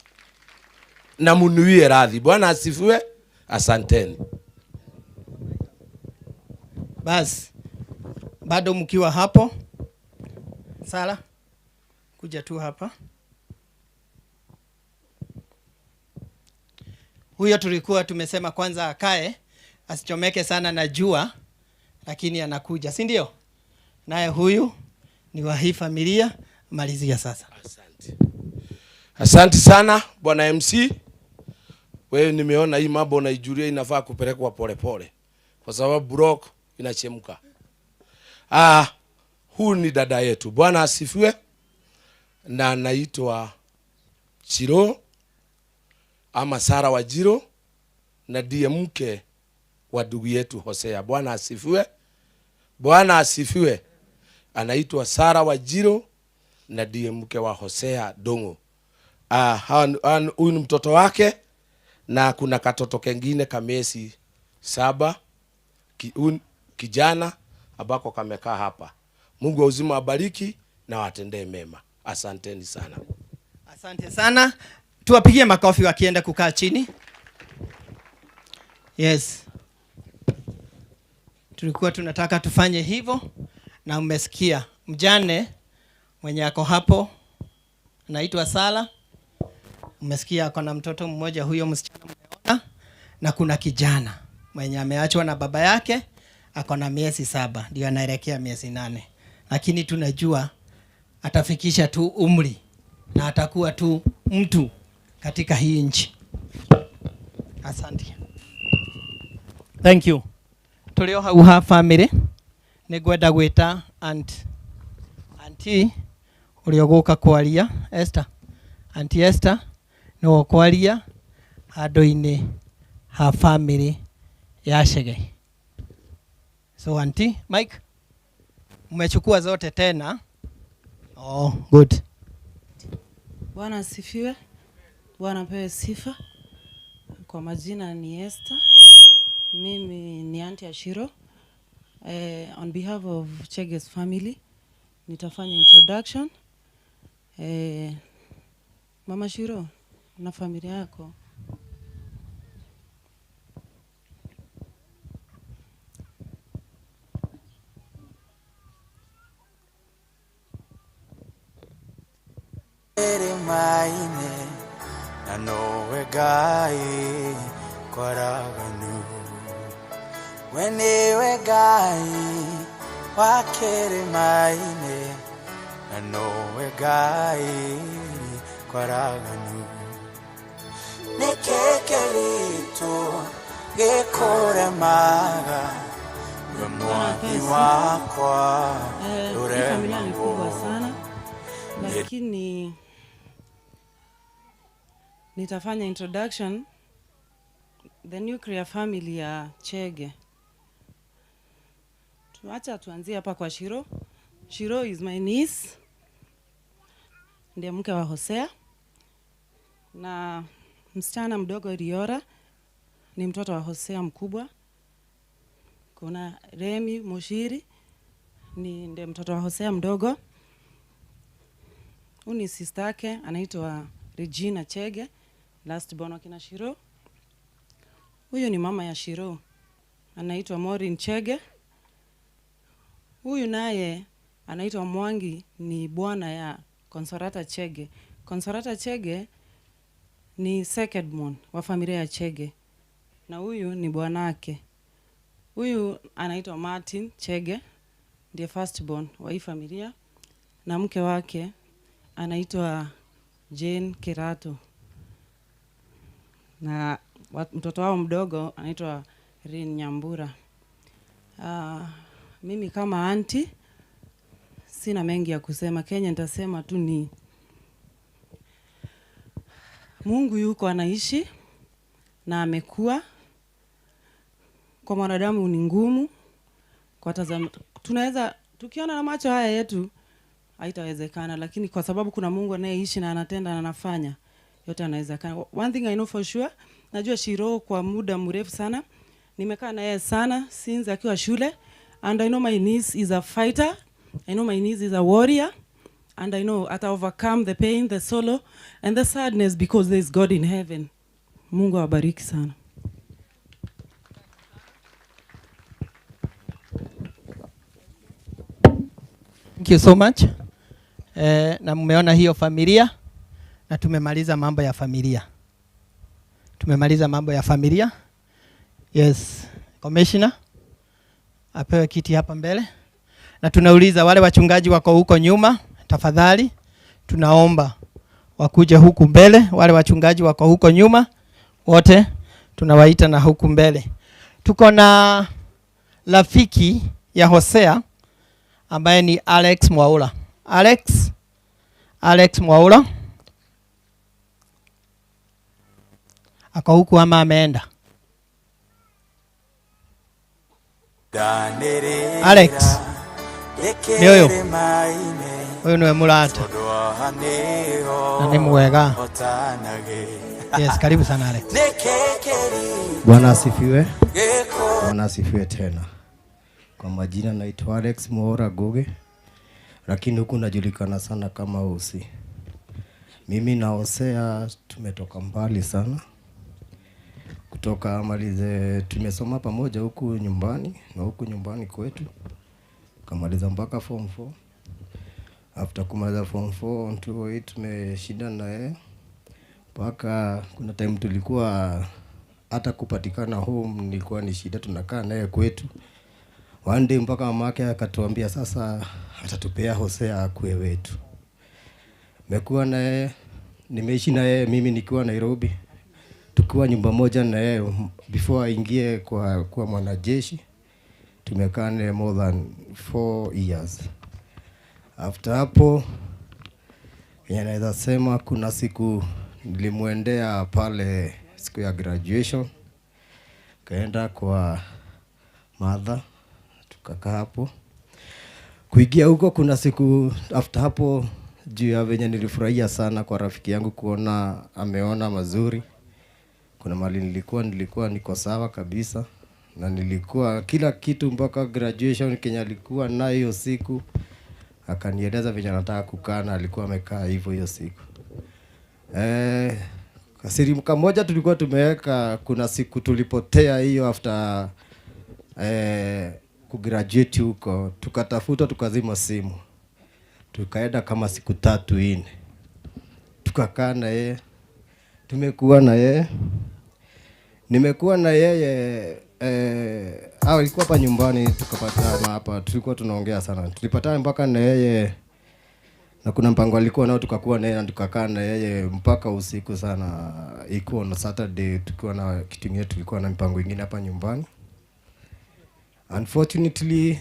Na munuie radhi. Bwana asifiwe. Asanteni. Bas, bado mkiwa hapo, Sara, kuja tu hapa. Huyo tulikuwa tumesema kwanza akae, asichomeke sana na jua, lakini anakuja, si ndio? Naye huyu ni wa hii familia. Malizia sasa. Asante. Asante sana Bwana MC. Wewe nimeona hii mambo unaijulia inafaa kupelekwa pole pole, kwa sababu block inachemka. Huyu ni dada yetu. Bwana asifiwe. Na anaitwa Chiro ama Sara Wajiro, na ndiye mke wa ndugu yetu Hosea. Bwana asifiwe. Bwana asifiwe. Anaitwa Sara Wajiro na ndiye mke wa Hosea Dongo. Huyu ni mtoto wake, na kuna katoto kengine kamesi 7 kijana ambako kamekaa hapa. Mungu wa uzima abariki na watendee mema. Asanteni sana. Asante sana. Tuwapigie makofi wakienda kukaa chini. Yes. Tulikuwa tunataka tufanye hivyo na mmesikia. Mjane mwenye ako hapo anaitwa Sara. Mmesikia ako na mtoto mmoja, huyo msichana mmeona, na kuna kijana mwenye ameachwa na baba yake, ako na miezi 7, ndio anaelekea miezi 8. Lakini tunajua atafikisha tu umri na atakuwa tu mtu katika hii nchi. Asante. Thank you. Tulio hau ha family nĩngwenda gwĩta auntie ũrĩa ũgũka kwaria, Esther. Auntie Esther nĩwe ũkwaria handũ-inĩ ha family ya Chege. So auntie, Mike, mmechukua zote tena? Oh, good. Bwana asifiwe. Bwana apewe sifa. Kwa majina ni Esther. Mimi ni auntie Ashiro. On behalf of Chege's family, nitafanya introduction. Mama Shiro na familia yako. Maine na nowe gai kwaraganu wenewe gai wakere maine na nowe gai kwaraganu nekekerito gekore maga we mwathi wakwa Familia ni kubwa sana, lakini nitafanya introduction the nuclear family ya Chege. Tuacha tuanzie hapa kwa Shiro. Shiro is my niece, ndiye mke wa Hosea, na msichana mdogo Riora ni mtoto wa Hosea mkubwa. Kuna Remi Mushiri ni ndiye mtoto wa Hosea mdogo. Huyu ni sister yake anaitwa Regina Chege, last born wa kina Shiro. Huyu ni mama ya Shiro anaitwa Maureen Chege. Huyu naye anaitwa Mwangi, ni bwana ya Consolata Chege. Consolata Chege ni second born wa familia ya Chege, na huyu ni bwanake. Huyu anaitwa Martin Chege, ndiye first born wa hii familia, na mke wake anaitwa Jane Kirato, na mtoto wao mdogo anaitwa Rin Nyambura. Mimi kama auntie sina mengi ya kusema. Kenya nitasema tu ni Mungu yuko anaishi na amekuwa. Kwa mwanadamu ni ngumu, kwa tazama, tunaweza tukiona na macho haya yetu haitawezekana, lakini kwa sababu kuna Mungu anayeishi na anatenda na anafanya yote anawezekana. One thing I know for sure, najua Shiro kwa muda mrefu sana, nimekaa na yeye sana since akiwa shule, and I know my niece is a fighter, I know my niece is a warrior, and I know ata overcome the pain, the sorrow and the sadness because there is God in heaven. Mungu awabariki sana. Thank you so much. Na mmeona hiyo familia, na tumemaliza mambo ya familia. Tumemaliza mambo ya familia. Yes, Commissioner apewe kiti hapa mbele. Na tunauliza wale wachungaji wako huko nyuma, tafadhali tunaomba wakuje huku mbele. Wale wachungaji wako huko nyuma wote tunawaita na huku mbele. Tuko na rafiki ya Hosea ambaye ni Alex Mwaura. Alex Mwaura ako huku ama ameenda? Alex ni huyu. Huyu niwe murata na ni mwega. Yes, karibu sana Alex. Bwana asifiwe. Bwana asifiwe tena. Kwa majina naitwa Alex Mwaura Goge, lakini huku najulikana sana kama Osi. Mimi na Hosea tumetoka mbali sana. Kutoka malize tumesoma pamoja huku nyumbani na huku nyumbani kwetu. Kamaliza mpaka form 4. After kumaliza form 4 on 208 tumeshinda na yeye. Mpaka kuna time tulikuwa hata kupatikana home nilikuwa ni shida, tunakaa naye kwetu. One day mpaka mamake akatuambia sasa atatupea Hosea akue wetu. Nimekuwa na yeye, nimeishi na yeye mimi nikiwa Nairobi. Tukiwa nyumba moja na yeye before aingie kwa mwanajeshi. Tumekaa naye more than 4 years. After hapo naweza sema kuna siku nilimuendea pale siku ya graduation. Kaenda kwa mother, tukakaa hapo. Kuingia huko kuna siku after hapo juu ya venye nilifurahia sana kwa rafiki yangu kuona ameona mazuri. Kuna mahali nilikuwa niko sawa kabisa na nilikuwa kila kitu mpaka graduation Kenya alikuwa nayo hiyo siku. Akanieleza venye anataka kukaa na alikuwa amekaa hivyo hiyo siku. Kasiri mmoja tulikuwa tumeweka, kuna siku tulipotea hiyo after kugraduate huko, tukatafuta tukazima simu. Tukaenda kama siku 3-4. Tukakaa na yeye. Tumekuwa na yeye. Nimekuwa na yeye alikuwa hapa nyumbani, tukapatana hapa, tulikuwa tunaongea sana. Tulipatana mpaka na yeye na kuna mpango alikuwa nao, tukakuwa na yeye na tukakaa na yeye mpaka usiku sana. Ilikuwa na Saturday, tukiwa na kitu kingine, tulikuwa na mpango mwingine hapa nyumbani. Unfortunately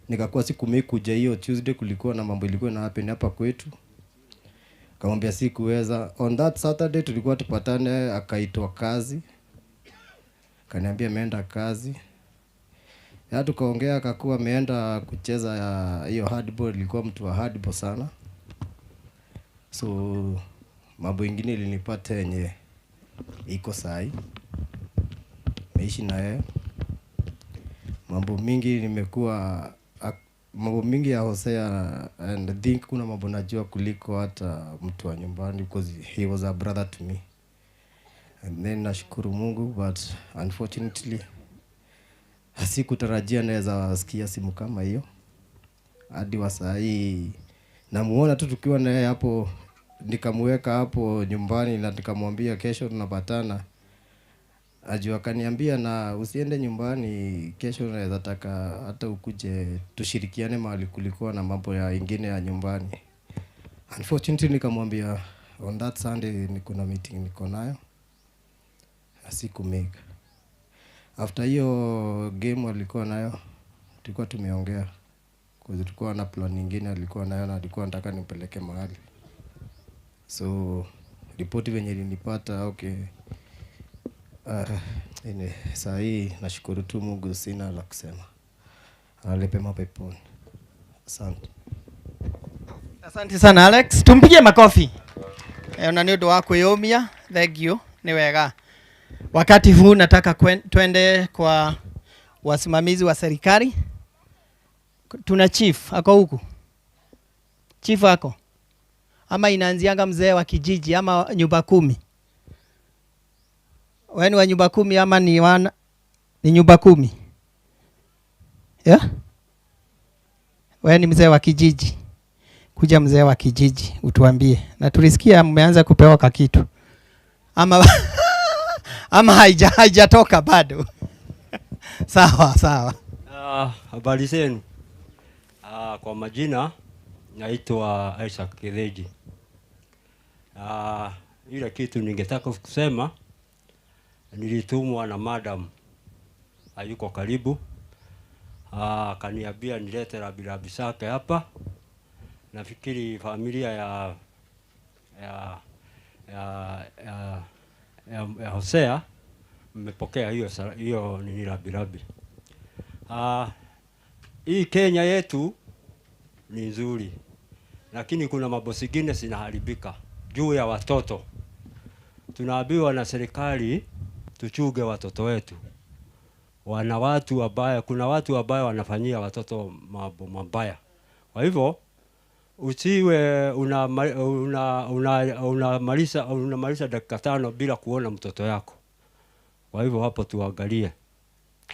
nikakuwa siku mimi kuja hiyo Tuesday, kulikuwa na mambo ilikuwa na happen hapa kwetu. Kamwambia sikuweza. On that Saturday tulikuwa tupatane, akaitwa kazi. Kaniambia ameenda kazi. Ya tukaongea, akakuwa ameenda kucheza hiyo hardball, ilikuwa mtu wa hardball sana. So mambo ingine ilinipata yenye iko sahi. Meishi na yeye. Mambo mingi nimekuwa mambo mingi ya Hosea, and I think kuna mambo najua kuliko hata mtu wa nyumbani because he was a brother to me. And then nashukuru Mungu, but unfortunately sikutarajia naweza sikia simu kama hiyo. Hadi wa saa hii namuona tu tukiwa na yeye hapo, nikamuweka hapo nyumbani na nikamwambia kesho tunapatana. Ajua akaniambia na usiende nyumbani kesho, naweza taka hata ukuje tushirikiane mahali kulikuwa na mambo ya ingine ya nyumbani. Unfortunately nikamwambia on that Sunday ni kuna meeting niko nayo, siku make. After hiyo game alikuwa nayo, tulikuwa tumeongea. Kwa tulikuwa na plan nyingine alikuwa nayo na alikuwa anataka nimpeleke mahali. So ripoti venye ilinipata, okay. Saa hii nashukuru tu Mungu, sina la kusema. Alale pema peponi. Asante. Asante sana Alex, tumpigie makofi. Ona nĩ ũndũ wa kwĩyũmia, thank you, nĩ wega. Wakati huu nataka twende kwa wasimamizi wa serikali. Tuna chief ako huku? Chief ako? Ama inaanzianga mzee wa kijiji ama nyumba kumi? Wewe ni wa nyumba kumi ama ni wana, ni nyumba kumi? Yeah? Wewe ni mzee wa kijiji. Kuja mzee wa kijiji utuambie. Na tulisikia mmeanza kupewa kakitu. Ama ama haijatoka bado. Sawa sawa. Habari zenu. Kwa majina naitwa Isaac Kitheji. Ile kitu ningetaka kusema, nilitumwa na madam hayuko karibu. Akaniambia nilete rambirambi zake hapa. Nafikiri familia ya Hosea mmepokea hiyo nini rambirambi. Hii Kenya yetu ni nzuri, lakini kuna mambo zingine zinaharibika juu ya watoto. Tunaambiwa na serikali tuchunge watoto wetu. Wana watu wabaya, kuna watu wabaya wanafanyia watoto mambo mabaya. Kwa hivyo usiwe unamaliza dakika 5 bila kuona mtoto yako. Kwa hivyo hapo tuangalie.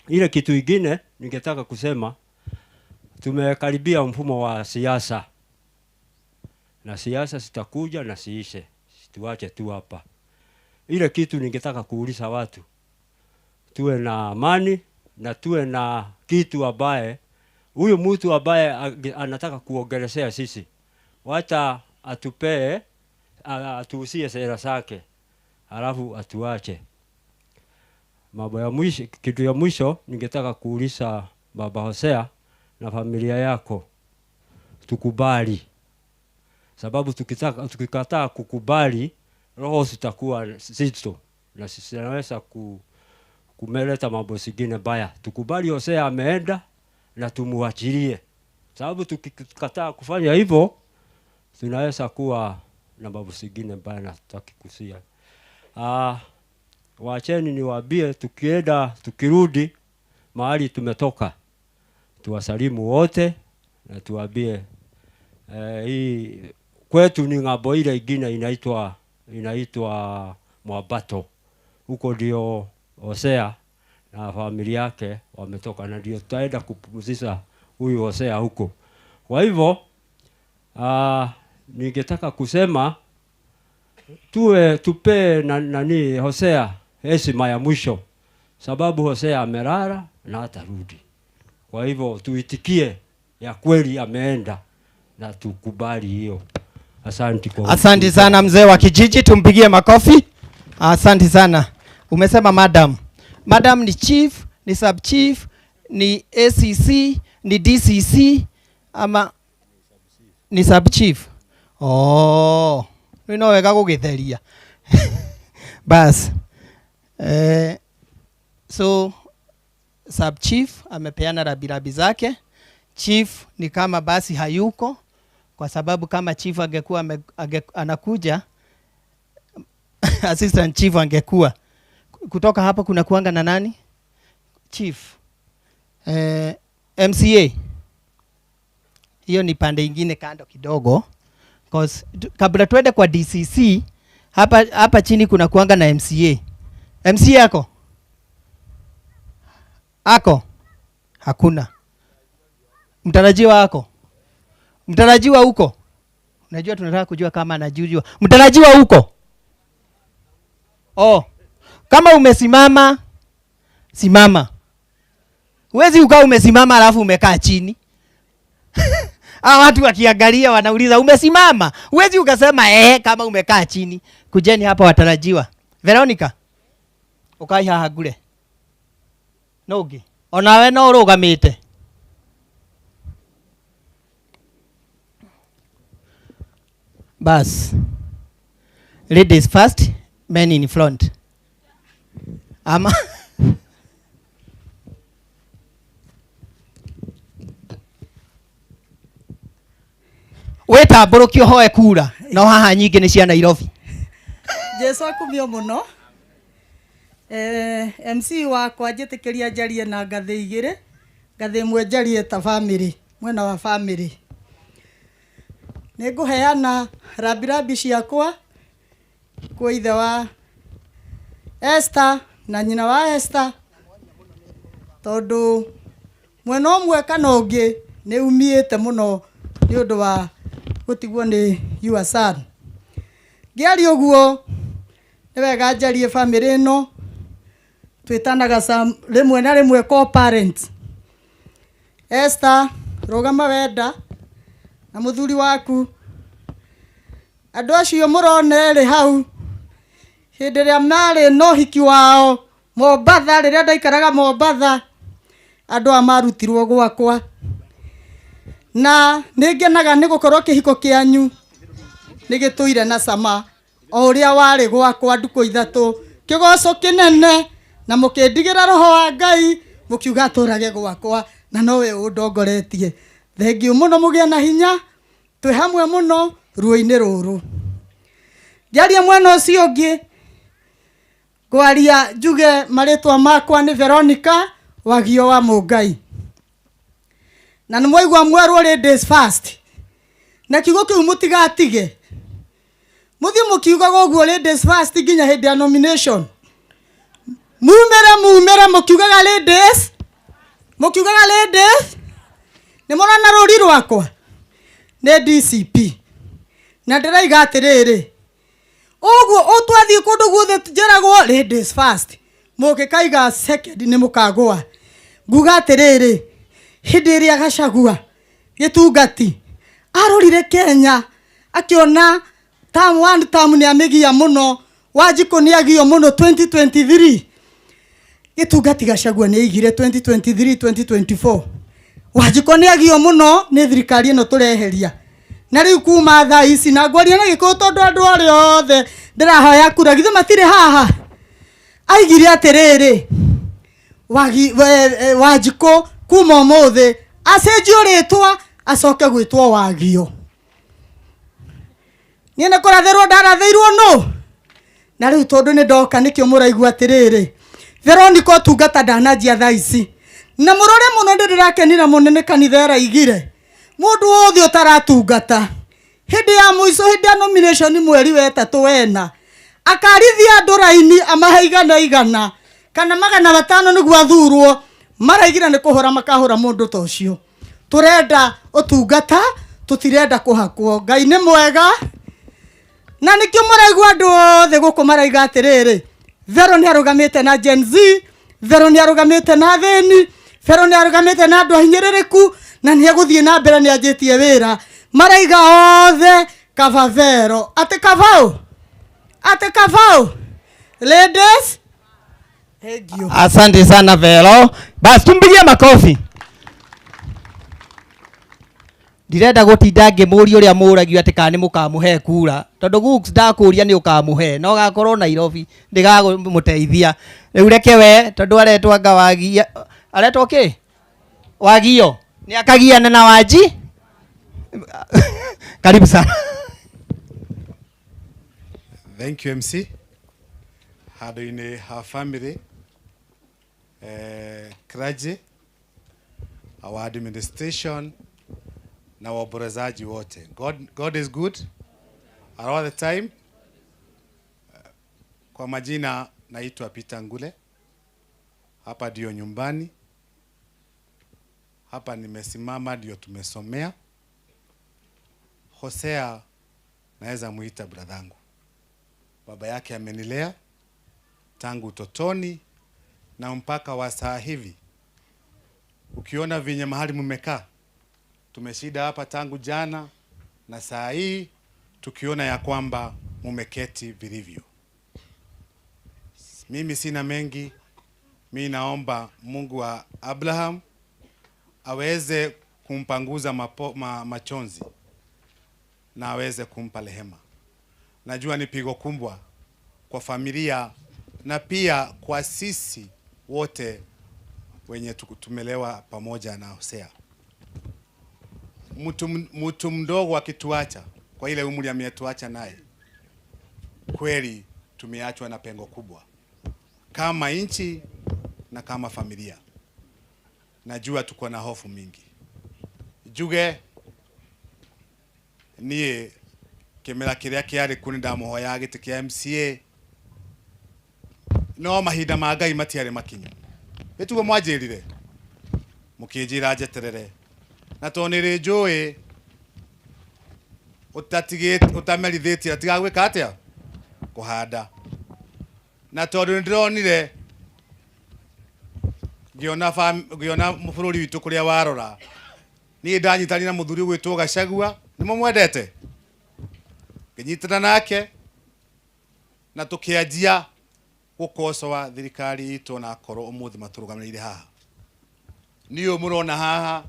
Ile kitu ingine ningetaka kusema, tumekaribia mfumo wa siasa. Na siasa zitakuja na siishe. Tuache tu hapa. Ile kitu ningetaka kuuliza watu, tuwe na amani na tuwe na kitu ambaye huyu mtu ambaye anataka kuongelesea sisi, wacha atupee, atuusie sera zake, halafu atuache. Mambo ya mwisho, kitu ya mwisho ningetaka kuuliza Baba Hosea na familia yako, tukubali. Sababu tukikataa kukubali, roho zitakuwa zito na sisi tunaweza kumeleta mambo zingine baya. Tukubali Hosea ameenda na tumuachilie. Sababu tukikataa kufanya hivyo, tunaweza kuwa na mambo zingine baya na tutaki kusia. Waacheni niwaambie, tukienda tukirudi mahali tumetoka, tuwasalimu wote na tuwaambie, hii kwetu ni ng'ambo ile ingine inaitwa Mwabato. Huko ndio Hosea na familia yake wametoka, na ndio tutaenda kupumzisha huyu Hosea huko. Kwa hivyo, ningetaka kusema tupe nani Hosea heshima ya mwisho, sababu Hosea amelala na hatarudi. Kwa hivyo tuitikie ya kweli ameenda na tukubali hiyo. Asante kwa Asante sana mzee wa kijiji, tumpigie makofi. Asante sana. Umesema madam. Madam ni chief, ni sub chief, ni ACC, ni DCC ama ni sub chief? Oh, ni no wega gugitheria. Bas. So Sub chief amepeana rabirabi zake. Chief ni kama basi hayuko, kwa sababu kama chief angekuwa anakuja assistant chief angekuwa. Kutoka hapo kuna kuanga na nani? Chief. MCA. Hiyo ni pande ingine kando kidogo. 'Cause kabla tuende kwa DCC, hapa chini kuna kuanga na MCA. MCA yako? Ako? Hakuna. Mtarajiwa ako? Mtarajiwa huko? Unajua tunataka kujua kama anajua. Mtarajiwa huko? Oh. Kama umesimama, simama. Huwezi ukawa umesimama alafu umekaa chini. Hawa watu wakiangalia wanauliza umesimama. Huwezi ukasema kama umekaa chini. Kujeni hapa watarajiwa. Veronica. Ukai haha ngure. Nũngĩ. Onawe no ũrũgamĩte. Bas. Ladies first, men in front. Ama wetambũrũkio hoe kura no haha nyingĩ nĩ cia Nairobi. Jesu akumio mũno. MC wakwa njĩtĩkĩria njarie na ngathĩ igĩrĩ, ngathĩ ĩmwe njarie ta family, mwena wa family. Nĩngũheana rambirambi ciakwa kwĩ ithe wa Esther na nyina wa Esther, tondũ mwena ũmwe kana ũngĩ nĩ umiĩte mũno nĩ ũndũ wa gũtigwo nĩ your son. Ngĩaria ũguo nĩ wega njarie family ĩno twĩtanaga rĩmwe na rĩmwe co-parents. Esther, rũgama wenda na mũthuri waku. Andũ acio mũrona erĩ hau hĩndĩ ĩrĩa marĩ na ũhiki wao Mombatha, rĩrĩa ndaikaraga Mombatha, andũ aya marutirwo gwakwa. Na nĩngenaga nĩ gũkorwo kĩhiko kĩanyu nĩ gĩtũire na cama o ũrĩa warĩ gwakwa ndukũ ithatũ, kĩgoco kĩnene, na mũkĩndigĩra roho wa Ngai mũkiuga atũrage gwakwa na nowe ũndongoretie. Thengiũ mũno, mũgĩe na hinya, twĩ hamwe mũno ruo-inĩ rũrũ. Ngĩaria mwena ũcio ũngĩ, ngwaria njuge marĩtwa makwa nĩ Veronica Wagio wa Mũngai. Na nĩ mwaigua mwerwo ladies first, na kiugo kĩu mũtigatige. Mũthiĩ mũkiugaga ũguo ladies first nginya hĩndĩ ya nomination. Mumĩre, mumĩre mũkiugaga ladies, mũkiugaga ladies. Nĩ mũrona rũri rwakwa nĩ DCP. Na ndĩraiga atĩrĩrĩ, ũguo ũtwathiĩ kũndũ guothe njĩragwo ladies first, mũngĩkaiga second nĩ mũkagũa. Nguga atĩrĩrĩ, hĩndĩ ĩrĩa Gachagua gĩtungati arorire Kenya akĩona term 1 term nĩ amĩgia mũno, Wanjikũ nĩ agio mũno 2023. Gĩtungati Gachagua nĩ aigire 2023 2024. Wanjikũ nĩ agio mũno nĩ thirikari ĩno tũreheria. Na rĩu kuma thaa ici na ngwaria na Gĩkũyũ tondũ andũ arĩa othe ndĩrahoya kura githĩ matirĩ haha. Aigire atĩrĩrĩ, Wanjikũ kuma ũmũthĩ acenjio rĩtwa acoke gwĩtwo Wagio. Niĩ nĩ kũrathĩrwo ndarathĩirwo nũ? Na rĩu tondũ nĩ ndoka nĩkĩo mũraigua atĩrĩrĩ, Veronica ũtungata ndananjia thaa ici. Na mũrore mũno, nĩ ndĩrakenire mũno nĩ kanitha ĩraigire mũndũ wothe ũtaratungata hĩndĩ ya mũico, hĩndĩ ya nomination mweri wa ĩtatũ wena akarithia andũ raini amahe igana igana kana 500 nĩguo athurwo, maraigire nĩ kũhũra makahũra mũndũ ta ũcio. Tũrenda ũtungata, tũtirenda kũhakwo. Ngai nĩ mwega. Na nĩkĩo mũraigua andũ othe gũkũ maraiga atĩrĩrĩ, Vero nĩ arũgamĩte na Gen Z, Vero nĩ arũgamĩte na athĩni, Vero nĩ arũgamĩte na andũ ahinyĩrĩrĩku, na nĩ egũthiĩ na mbere, nĩ anjĩtie wĩra. Maraiga othe kaba Vero. Atĩ kabao? Atĩ kabao? Ladies, thank you. Asante sana Vero. Basi tumpigie makofi. Ndirenda gũtinda ngĩmũria ũrĩa mũragio atĩ kana nĩ mũkamũhe kura, tondũ Gooks ndakũria nĩ ũkamũhe, no gakorwo Nairobi ndĩgagũmũteithia. Rĩu reke we, tondũ aretwo anga wagia Aretwo kĩ? Wagio. Nĩ akagiana na Wanji. Karibu sana. Thank you MC. Handũ-inĩ ha family, clergy, our administration na waombolezaji wote. God is good all the time. Kwa majina naitwa Peter Ngule. Hapa ndio nyumbani. Hapa nimesimama ndio tumesomea. Hosea naweza muita bradhangu. Baba yake amenilea tangu utotoni na mpaka wa saa hivi. Ukiona venye mahali mmekaa, tumeshida hapa tangu jana na saa hii tukiona ya kwamba mumeketi vilivyo. Mimi sina mengi. Mi naomba Mungu wa Abraham aweze kumpanguza machozi na aweze kumpa rehema. Najua ni pigo kubwa kwa familia na pia kwa sisi wote wenye tumelewa pamoja na Hosea. Mtu mdogo akituacha kwa ile umri ametuacha naye, kweli tumeachwa na pengo kubwa kama nchi na kama familia. Najua tuko na hofu mingi. Njuge niĩ kĩmera kĩrĩa kĩarĩ kuo nĩndamũhoyaga gĩtĩ kĩa MCA, no mahinda ma Ngai matiarĩ makinyu. Nĩtuo mwanjĩrire mũkĩnjĩra njeterere, na tondũ nĩrĩ njũĩ ũtamerithĩtie atigaga gwĩka atĩa kũhanda, na tondũ nĩndĩronire ngĩona bũrũri witũ kũrĩa warora, niĩ ndanyitanire na mũthuri ũgwĩtwo Gachagua, nĩmũmwendete, ngĩnyitana nake na tũkĩanjia gũkocoa thirikari itũ, na akorwo ũmũthĩ matũrũgamĩrĩire haha. Niĩ ũyũ mũrona haha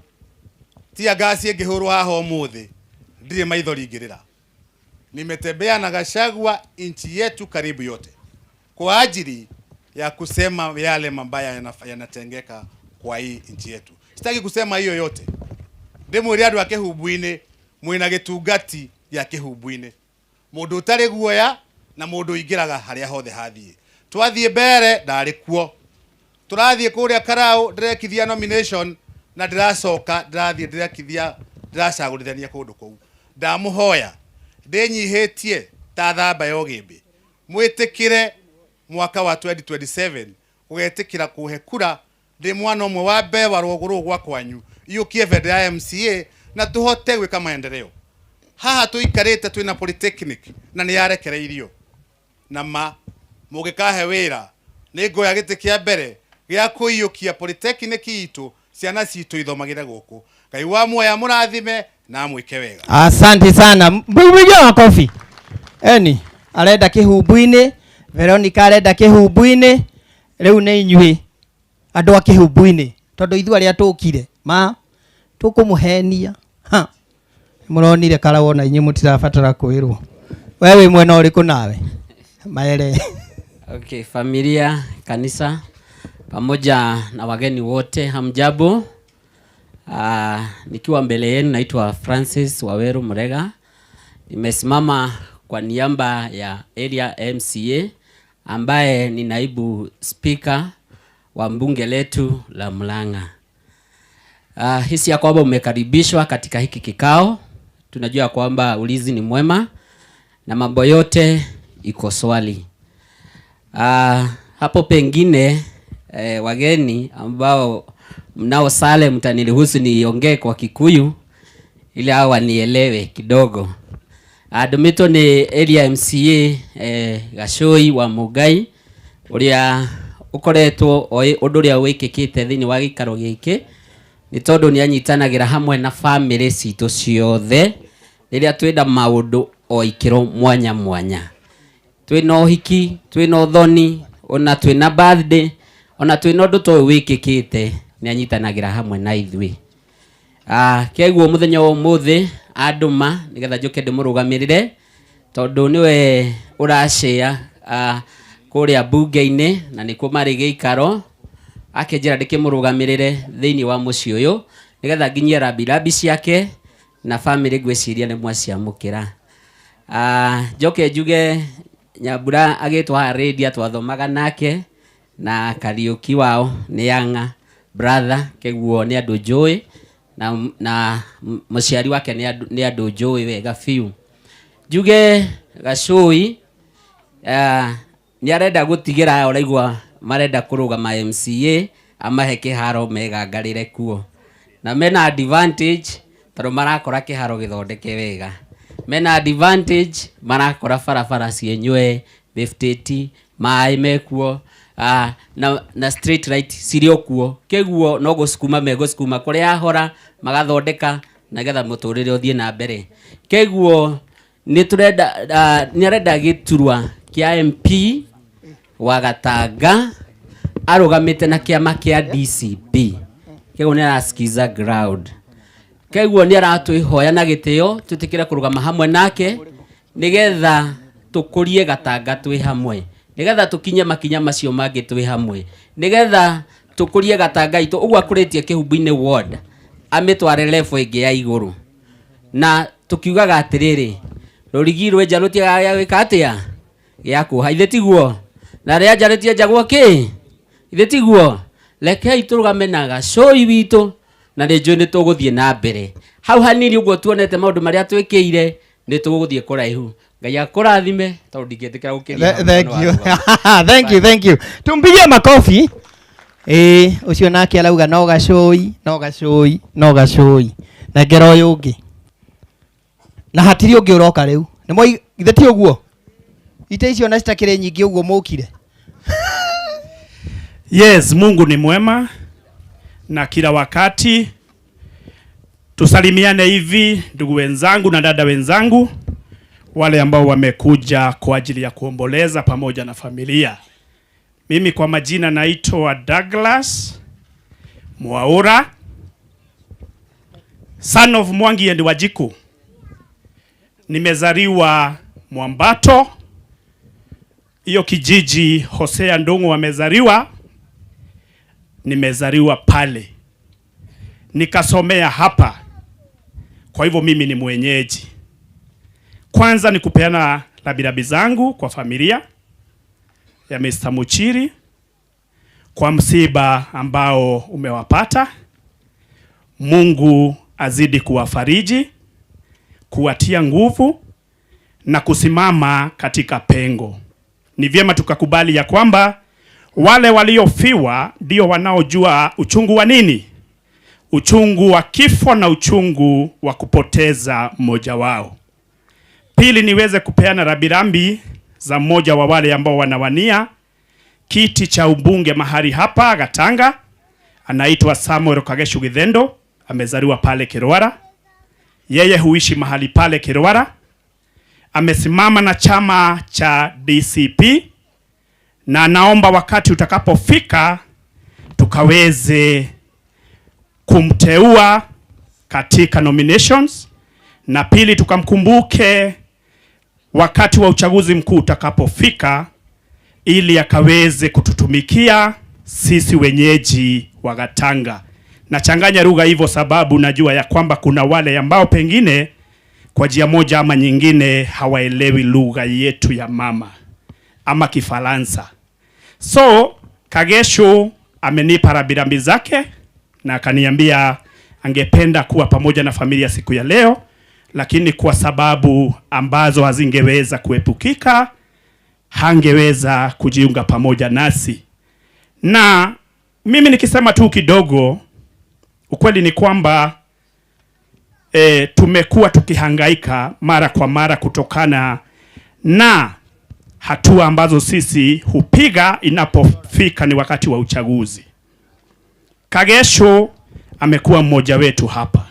tia ngasi ĩngĩhũrwo haha ũmũthĩ ndirĩ maithori ingĩrĩra. Nimetembea na Gachagua nchi yetu karibu yote kwa ajili ya kusema yale mabaya yanatengeka kwa hii nchi yetu. Sitaki kusema hiyo yote. Ndĩmwĩre andũ a Kĩhumbu-inĩ mwĩna gĩtungati gĩa Kĩhumbu-inĩ, mũndũ ũtarĩ guoya na mũndũ ũingĩraga harĩa hothe hathiĩ. Twathiĩ mbere ndarĩ kuo, tũrathiĩ kũrĩa Karau ndĩrekithia nomination na ndĩracoka ndĩrathiĩ ndĩrekithia ndĩracagũrithania kũndũ kũu. Ndamũhoya ndĩnyihĩtie ta thamba ya ũgĩmbĩ, mwĩtĩkĩre mwaka wa 2027 ũgetĩkĩra kũhe kura ndĩ mwana ũmwe wa mbere wa rũgongo rũrũ gwa kwanyu, iyũkie bendera ya MCA na tũhote gwĩka maendeleo. Haha tũikarĩte twĩna polytechnic na nĩ yarekereirio, na ma mũngĩkahe wĩra nĩ ngoya gĩtĩ kĩa mbere gĩa kũiyũkia polytechnic itũ, ciana citũ ithomagĩre gũkũ. Ngai wa muoyo amũrathime na amwĩke wega. Asante sana. Mpigie makofi. Eni arenda Kĩhumbu-inĩ, Veronica arenda Kĩhumbu-inĩ, rĩu nĩ inyuĩ andũ a Kĩhumbu-inĩ, tondũ ithuĩ arĩa tũkire ma tũkũmũhenia. Ha, mũronire Karau na inyuĩ mũtirabatara kwĩrwo. We wĩ mwena ũrĩkũ nawe? Maere. Okay, familia, kanisa pamoja na wageni wote, hamjambo. Nikiwa mbele yenu naitwa Francis Waweru Murega. Nimesimama kwa niaba ya area MCA ambaye ni naibu speaker wa mbunge letu la Murang'a. Hisi ya kwamba umekaribishwa katika hiki kikao. Tunajua kwamba ulinzi ni mwema na mambo yote iko swali. Hapo pengine wageni ambao mnao sale mtaniruhusu niongee kwa Kikuyu ili hao wanielewe kidogo. Ndũmĩtwo nĩ area MCA Gacũi wa Mũngai ũrĩa ũkoretwo oĩ ũndũ ũrĩa wĩkĩkĩte thĩinĩ wa gĩikaro gĩkĩ, nĩ tondũ nĩ anyitanagĩra hamwe na family citũ ciothe rĩrĩa twĩna maũndũ o ikĩro mwanya mwanya. Twĩna ũhiki, twĩna ũthoni, ona twĩna birthday, ona twĩna ũndũ ta ũyũ wĩkĩkĩte, nĩ anyitanagĩra hamwe na ithuĩ. Kĩguo mũthenya wa ũmũthĩ andũma nĩgetha njũke ndĩmũrũgamĩrĩre tondũ nĩwe ũracĩa kũrĩa bunge-inĩ na nĩkuo marĩ gĩikaro. Akĩnjĩra ndĩkĩmũrũgamĩrĩre thĩinĩ wa mũciĩ ũyũ nĩgetha nginyie rambirambi ciake na family, ngwĩciria nĩ mwaciamũkĩra. Njoke njuge Nyambura agĩtwo haha radio twathomaga nake na Kariũki wao nĩ younger brother, kĩguo nĩ andũ njũĩ na mũciari wake nĩ andũ njũĩ wega biũ. Njuge Gacũi nĩ arenda gũtigĩra ũraigua marenda kũrũgama MCA amahe kĩharo megangarĩre kuo, na mena advantage tondũ marakora kĩharo gĩthondeke wega, mena advantage marakora barabara ciĩ paved, maĩ mekuo, na street light cirĩ o kuo, kĩguo no gũcukuma megũcukuma kũrĩa ahora magathondeka nĩgetha mũtũrĩre ũthiĩ na mbere. Kĩguo nĩ tũrenda nĩ arenda gĩturwa kĩa MP wa Gatanga arũgamĩte na kĩama kĩa DCP, kĩguo nĩ arasikiza ground, kĩguo nĩ aratwĩhoya na gĩtĩo twĩtĩkĩre kũrũgama hamwe nake nĩgetha tũkũrie Gatanga twĩ hamwe, nĩgetha tũkinye makinya macio mangĩ twĩ hamwe, nĩgetha tũkũrie Gatanga itũ ũguo akũrĩtie Kĩhumbu-inĩ ward amĩtware level ĩngĩ ya igũrũ. Na tũkiugaga atĩrĩrĩ, rũrigi rwenja rũtiagaga gwĩka atĩa gĩa kuoha, ithe tiguo? Na rĩa nja rĩtienjagwo kĩ, ithe tiguo? Rekei tũrũgame na Gacũi witũ na nĩ njũĩ nĩ tũgũthiĩ na mbere hau hanini ũguo tuonete maũndũ marĩa twĩkĩire, nĩ tũgũthiĩ kũraihu. Ngai akũrathime tondũ ndingĩtĩkĩra gũkĩria. Thank you. Thank you, thank you. Tumpigie makofi. Ũcio nake arauga no Gacũi, no Gacũi, no Gacũi. Nengera ũyũ ũngĩ. Na hatirĩ ũngĩ ũroka rĩu. Nĩ moi ithe ti ũguo? Ite icio na citakĩrĩ nyingĩ ũguo mũkire. Yes, Mungu ni mwema na kila wakati. Tusalimiane hivi ndugu wenzangu na dada wenzangu, wale ambao wamekuja kwa ajili ya kuomboleza pamoja na familia. Mimi kwa majina naitwa Douglas Mwaura, son of Mwangi and Wajiku. Nimezaliwa Mwambato, hiyo kijiji Hosea Ndung'u amezaliwa, nimezaliwa pale, nikasomea hapa, kwa hivyo mimi ni mwenyeji. Kwanza ni kupeana rambirambi zangu kwa familia ya Mr. Muchiri kwa msiba ambao umewapata. Mungu azidi kuwafariji, kuwatia nguvu na kusimama katika pengo. Ni vyema tukakubali ya kwamba wale waliofiwa ndio wanaojua uchungu wa nini? Uchungu wa kifo na uchungu wa kupoteza mmoja wao. Pili, niweze kupeana rambirambi za mmoja wa wale ambao wanawania kiti cha ubunge mahali hapa Gatanga. Anaitwa Samuel Kageshu Githendo, amezaliwa pale Kirwara. Yeye huishi mahali pale Kirwara. Amesimama na chama cha DCP na naomba wakati utakapofika tukaweze kumteua katika nominations, na pili tukamkumbuke wakati wa uchaguzi mkuu utakapofika ili akaweze kututumikia sisi wenyeji wa Gatanga. Nachanganya lugha hivyo sababu najua ya kwamba kuna wale ambao pengine kwa njia moja ama nyingine hawaelewi lugha yetu ya mama ama Kifaransa. So Kageshu amenipa rambirambi zake na akaniambia angependa kuwa pamoja na familia siku ya leo, lakini kwa sababu ambazo hazingeweza kuepukika hangeweza kujiunga pamoja nasi. Na mimi nikisema tu kidogo, ukweli ni kwamba tumekuwa tukihangaika mara kwa mara kutokana na hatua ambazo sisi hupiga inapofika ni wakati wa uchaguzi. Kageshu amekuwa mmoja wetu hapa.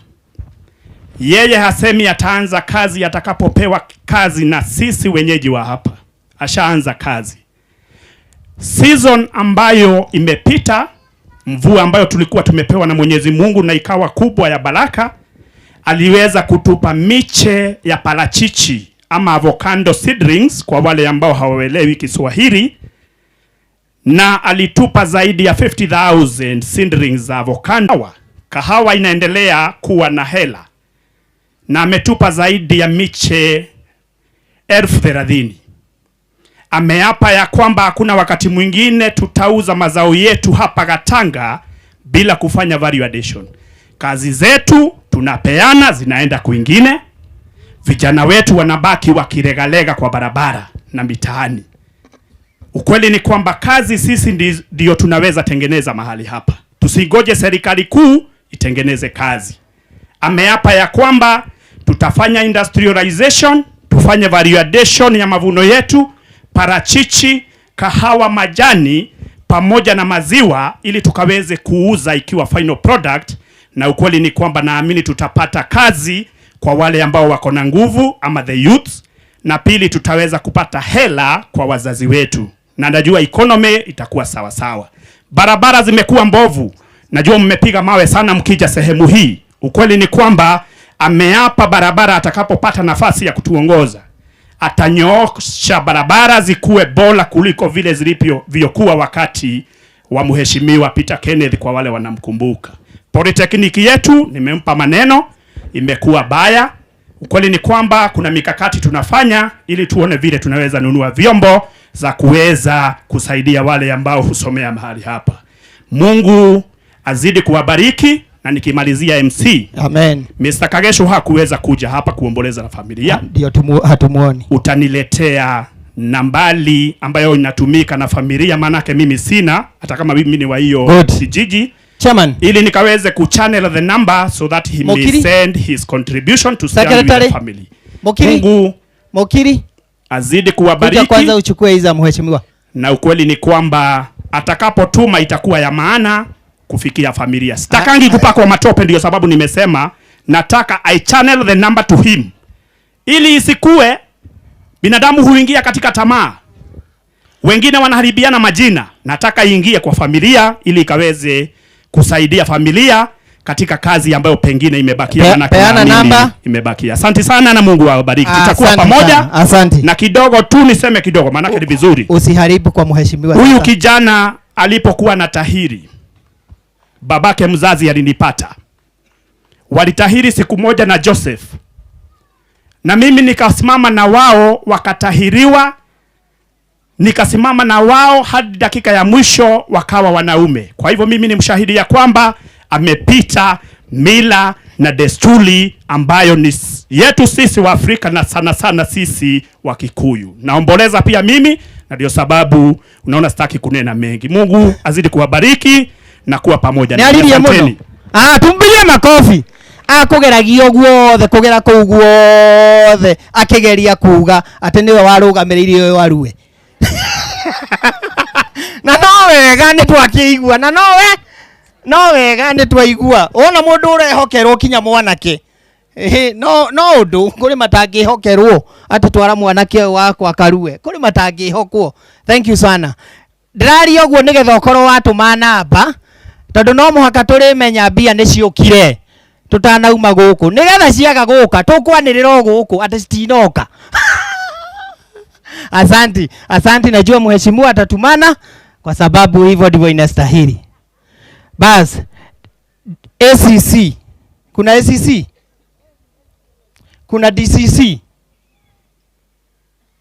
Yeye hasemi ataanza kazi atakapopewa kazi na sisi wenyeji wa hapa. Ashaanza kazi. Season ambayo imepita, mvua ambayo tulikuwa tumepewa na Mwenyezi Mungu na ikawa kubwa ya baraka, aliweza kutupa miche ya parachichi ama avocado seedlings kwa wale ambao hawaelewi Kiswahili, na alitupa zaidi ya 50,000 seedlings za avocado. Kahawa inaendelea kuwa na hela, na ametupa zaidi ya miche 30,000. Ameapa ya kwamba hakuna wakati mwingine tutauza mazao yetu hapa Gatanga bila kufanya value addition. Kazi zetu tunapeana zinaenda kwingine, vijana wetu wanabaki wakilegalega kwa barabara na mitaani. Ukweli ni kwamba kazi sisi ndio tunaweza tengeneza mahali hapa. Tusingoje serikali kuu itengeneze kazi. Ameapa ya kwamba tutafanya industrialization, tufanye value addition ya mavuno yetu, parachichi, kahawa, majani pamoja na maziwa, ili tukaweze kuuza ikiwa final product. Na ukweli ni kwamba naamini tutapata kazi kwa wale ambao wako na nguvu ama the youth, na pili tutaweza kupata hela kwa wazazi wetu, na najua economy itakuwa sawa sawa. Barabara zimekuwa mbovu, najua mmepiga mawe sana mkija sehemu hii. Ukweli ni kwamba ameapa barabara, atakapopata nafasi ya kutuongoza atanyoosha barabara zikuwe bora kuliko vile zilivyokuwa wakati wa Mheshimiwa Peter Kenneth, kwa wale wanamkumbuka. Polytechnic yetu nimempa maneno, imekuwa baya. Ukweli ni kwamba kuna mikakati tunafanya ili tuone vile tunaweza nunua vyombo za kuweza kusaidia wale ambao husomea mahali hapa. Mungu azidi kuwabariki. Na nikimalizia MC, Amen. Mr. Kagesho hakuweza kuja hapa kuomboleza na familia. Ndio hatumuoni. Utaniletea nambali ambayo inatumika na familia, manake mimi sina, hata kama mimi ni wa hiyo kijiji. Chairman. Ili nikaweze kuchannel the number so that he may Mokiri. send his contribution to stand with the Secretary. family. Mokiri. Mungu Mokiri. azidi Kuja kuwabariki. kwanza uchukue hizo za mheshimiwa. Na ukweli ni kwamba atakapotuma itakuwa ya maana kufikia familia. Sitakangi kupakwa matope, ndio sababu nimesema nataka I channel the number to him, ili isikue binadamu huingia katika tamaa, wengine wanaharibiana majina. Nataka iingie kwa familia ili ikaweze kusaidia familia katika kazi ambayo pengine imebakia, maanake Peana naamini namba. imebakia. Asante sana na Mungu awabariki. Tutakuwa Asante pamoja. sana. Asante. Na kidogo tu niseme kidogo, maanake ni vizuri. Usiharibu kwa mheshimiwa. Huyu sasa. kijana alipokuwa na tahiri, babake mzazi alinipata. Walitahiri siku moja na Joseph, na mimi nikasimama na wao wakatahiriwa, nikasimama na wao hadi dakika ya mwisho wakawa wanaume. Kwa hivyo mimi ni mshahidi ya kwamba amepita mila na desturi ambayo ni yetu sisi wa Afrika na sana sana sisi wa Kikuyu. Naomboleza pia mimi, na ndio sababu unaona sitaki kunena mengi. Mungu azidi kuwabariki na kuwa pamoja Nĩ nanyi. aririe mũno. Asanteni. Tumpigie makofi. Akũgeragia guothe kũgera kũu guothe akĩgeria kuga atĩ nĩwe warũgamĩrĩire ũyũ arue. Na no wega nĩ twakĩigua, na no wega nĩ twaigua. Wona mũndũ ũrehokerwo kinya mwanake. Ĩhĩ, no ũndũ kũrĩ matangĩhokerwo atĩ twara mwanake ũyũ wakwa karue, kũrĩ matangĩhokwo. Thank you sana. Ndĩraria ũguo nĩgetha ũkorwo watũma namba, tondũ no mũhaka tũrĩmenya mbia nĩ ciũkire tũtanauma gũkũ, nĩgetha ciaga gũka tũkwanĩrĩra o gũkũ atĩ citinoka. Asanti, asanti. Najua mheshimiwa atatumana kwa sababu hivyo ndivyo inastahili. Bas, ACC. Kuna ACC? Kuna DCC?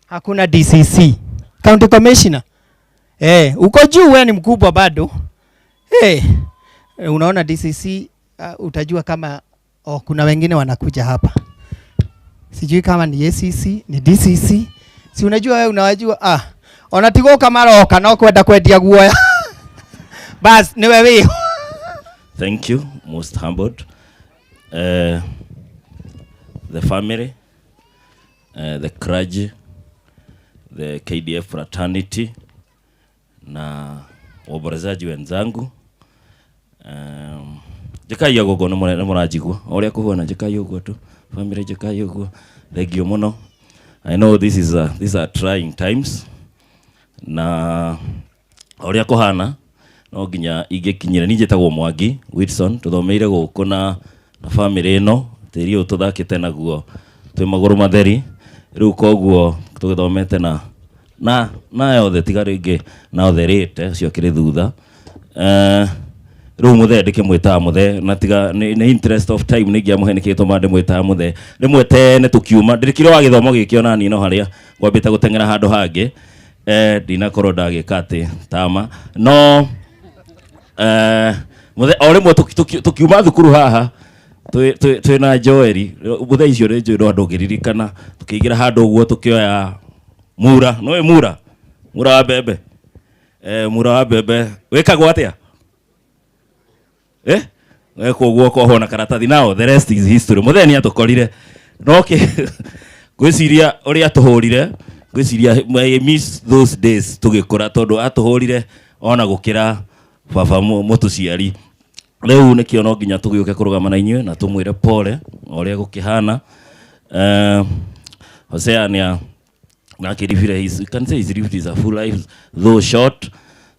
Hakuna DCC. County Commissioner. Uko juu, wewe ni mkubwa bado. Unaona DCC, utajua kama kuna wengine wanakuja hapa. Sijui kama ni ACC, ni DCC. Si unajua wewe unawajua. Ona tigoka maroka no kwenda kwendia guoya. Bas, ni wewe. Thank you, most humbled. The family, the clergy, the KDF fraternity na waombolezaji wenzangu. Jikai oguo nĩ mũranjigua ũrĩa kũhuana, jikai ũguo tu family, jikai ũguo. Thank you mũno. I know these are trying times, na ũrĩa kũhana no nginya ingĩkinyire. Niĩ njĩtagwo Mwangi Wilson, tũthomeire gũkũ na family ĩno, tĩri ũyũ tũthakĩte naguo twĩ magũrũ matheri. Rĩu koguo tũgĩthomete Na yothe tiga rĩngĩ na otherĩte ũcio akĩrĩ thutha. Rĩu mũthee ndĩkĩmwĩtaga mũthee na tiga nĩ interest of time nĩ ingĩamũhe nĩkĩ gĩtũmaga ndĩmwĩtaga mũthee. Rĩmwe tene tũkiuma ndĩrĩkire wa gĩthomo gĩkĩ ona niĩ no harĩa ngwambĩte gũteng'era handũ hangĩ, ndinakorwo ndagĩka atĩ tama no mũthee o rĩmwe tũkiuma thukuru haha twĩna Joeli mũthee icio nĩ njũĩ no ndũngĩririkana, tũkĩingĩra handũ ũguo tũkĩoya mura, nĩũĩ mura, mura wa mbembe, mura wa mbembe wĩkagwo atĩa? Wekwo ũguo ũkohwo na karatathi. Now the rest is history. Mũthee nĩ atũkorire no ngwĩciria ũrĩa atũhũrire, ngwĩciria I miss those days tũgĩkũra tondũ atũhũrire ona gũkĩra baba mũtũciari. Rĩu nĩkĩo no nginya tũgĩũke kũrũgama na inyuĩ na tũmwĩre pole o ũrĩa gũkĩhana. Hosea nĩ akĩribire his, you can say his lived is a full life though short,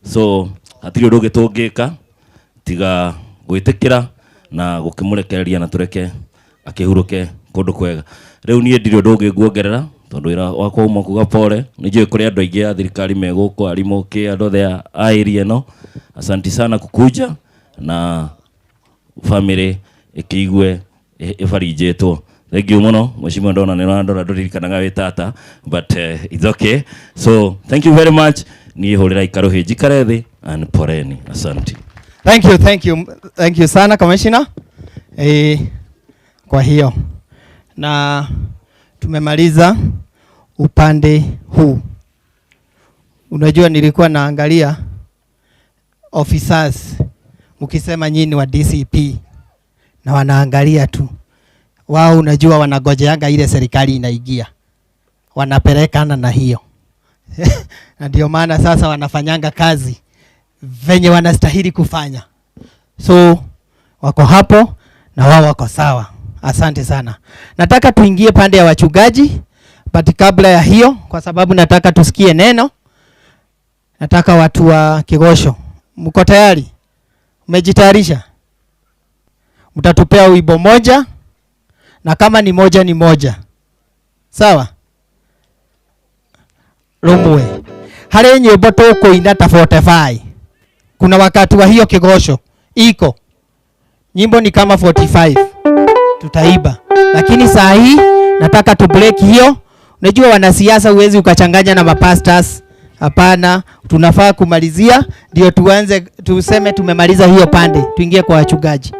so hatirĩ ũndũ ũngĩ tũngĩka tiga gwĩtĩkĩra na gũkĩmũrekereria na tũreke akĩhurũke kũndũ kwega. Rĩu niĩ ndirĩ ũndũ ũngĩ nguongerera tondũ wĩra wakwa uma kuga pole. Nĩ njũĩ kũrĩ andũ aingĩ a thirikari me gũkũ, arimũ kĩ, andũ othe a area ĩno, asanti sana kukuja na family ĩkĩigue ĩbarinjĩtwo. Thank you mũno mheshimiwa, ndona nĩ ũrandora ndũririkanaga wĩ tata, but it's okay, so thank you very much. Niĩ hũrĩra ikarũhĩ njikare thĩ and poleni, asante. Thank you, thank you, thank you sana Commissioner. Kwa hiyo na tumemaliza upande huu. Unajua nilikuwa naangalia officers mkisema nyinyi wa DCP na wanaangalia tu wao, unajua wanagojeanga ile serikali inaingia, wanapelekana na hiyo na ndio maana sasa wanafanyanga kazi venye wanastahili kufanya. So wako hapo na wao wako sawa. Asante sana. Nataka tuingie pande ya wachungaji, but kabla ya hiyo, kwa sababu nataka tusikie neno, nataka watu wa Kigosho, mko tayari? Mmejitayarisha? Mtatupea wimbo moja, na kama ni moja ni moja. Sawa? Rumwe. Harĩ nyĩmbo tũkũina ta 45. Kuna wakati wa hiyo Kigosho iko nyimbo ni kama 45 tutaiba, lakini saa hii nataka tu break hiyo. Unajua wanasiasa huwezi ukachanganya na mapastors, hapana. Tunafaa kumalizia ndio tuanze tuseme tumemaliza hiyo pande, tuingie kwa wachungaji.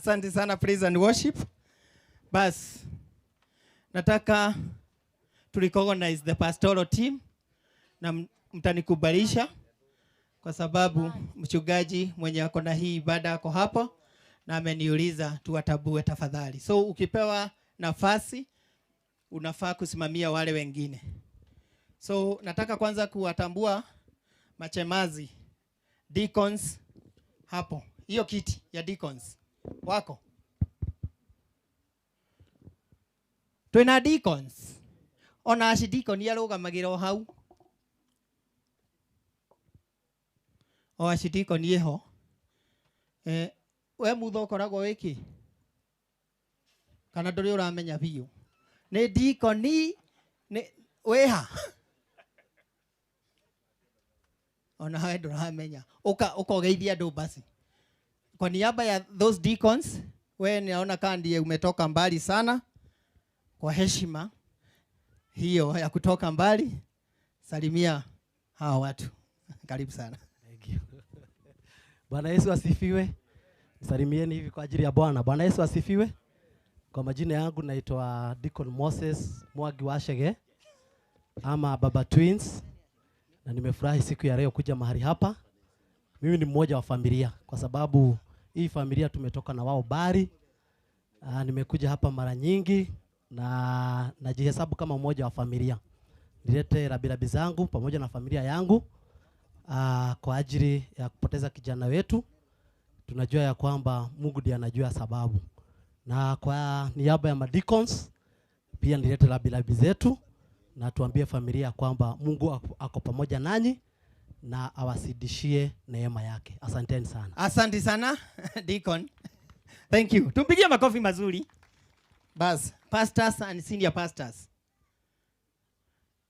Asante sana praise and worship. Bas, nataka to recognize the pastoral team na mtanikubalisha kwa sababu mchungaji mwenye ako na hii ibada ako hapo na ameniuliza tuwatabue tafadhali. So ukipewa nafasi unafaa kusimamia wale wengine. So nataka kwanza kuwatambua machemazi, deacons hapo. Hiyo kiti ya deacons wako. Twina deacons. Ona aci deacon arũgamagĩra o hau. O aci deacon ĩho. We mutho ũkoragwo wĩkĩ? Kana ndũrĩ ũramenya biũ? Nĩ deacon nĩ wĩha? Ona we ndũramenya. Ũka ũgeithie andũ basi. Kwa niaba ya those deacons, we naona kama ndiye umetoka mbali sana. Kwa heshima hiyo ya kutoka mbali, salimia hawa watu. Karibu sana. Thank you. Bwana Yesu asifiwe. Salimieni hivi kwa ajili ya Bwana. Bwana Yesu asifiwe. Kwa majina yangu naitwa Deacon Moses Mwagi Washege ama Baba Twins, na nimefurahi siku ya leo kuja mahali hapa. Mimi ni mmoja wa familia kwa sababu hii familia tumetoka na wao bari. Nimekuja hapa mara nyingi na najihesabu kama mmoja wa familia. Nilete rabirabi zangu pamoja na familia yangu kwa ajili ya kupoteza kijana wetu. Tunajua ya kwamba Mungu ndiye anajua sababu. Na kwa niaba ya madicons pia nilete rabirabi zetu na tuambie familia kwamba Mungu ako pamoja nanyi na awasidishie neema yake. Asanteni sana. Asante sana Deacon. Thank you. Tumpigie makofi mazuri. Bas, pastors and senior pastors.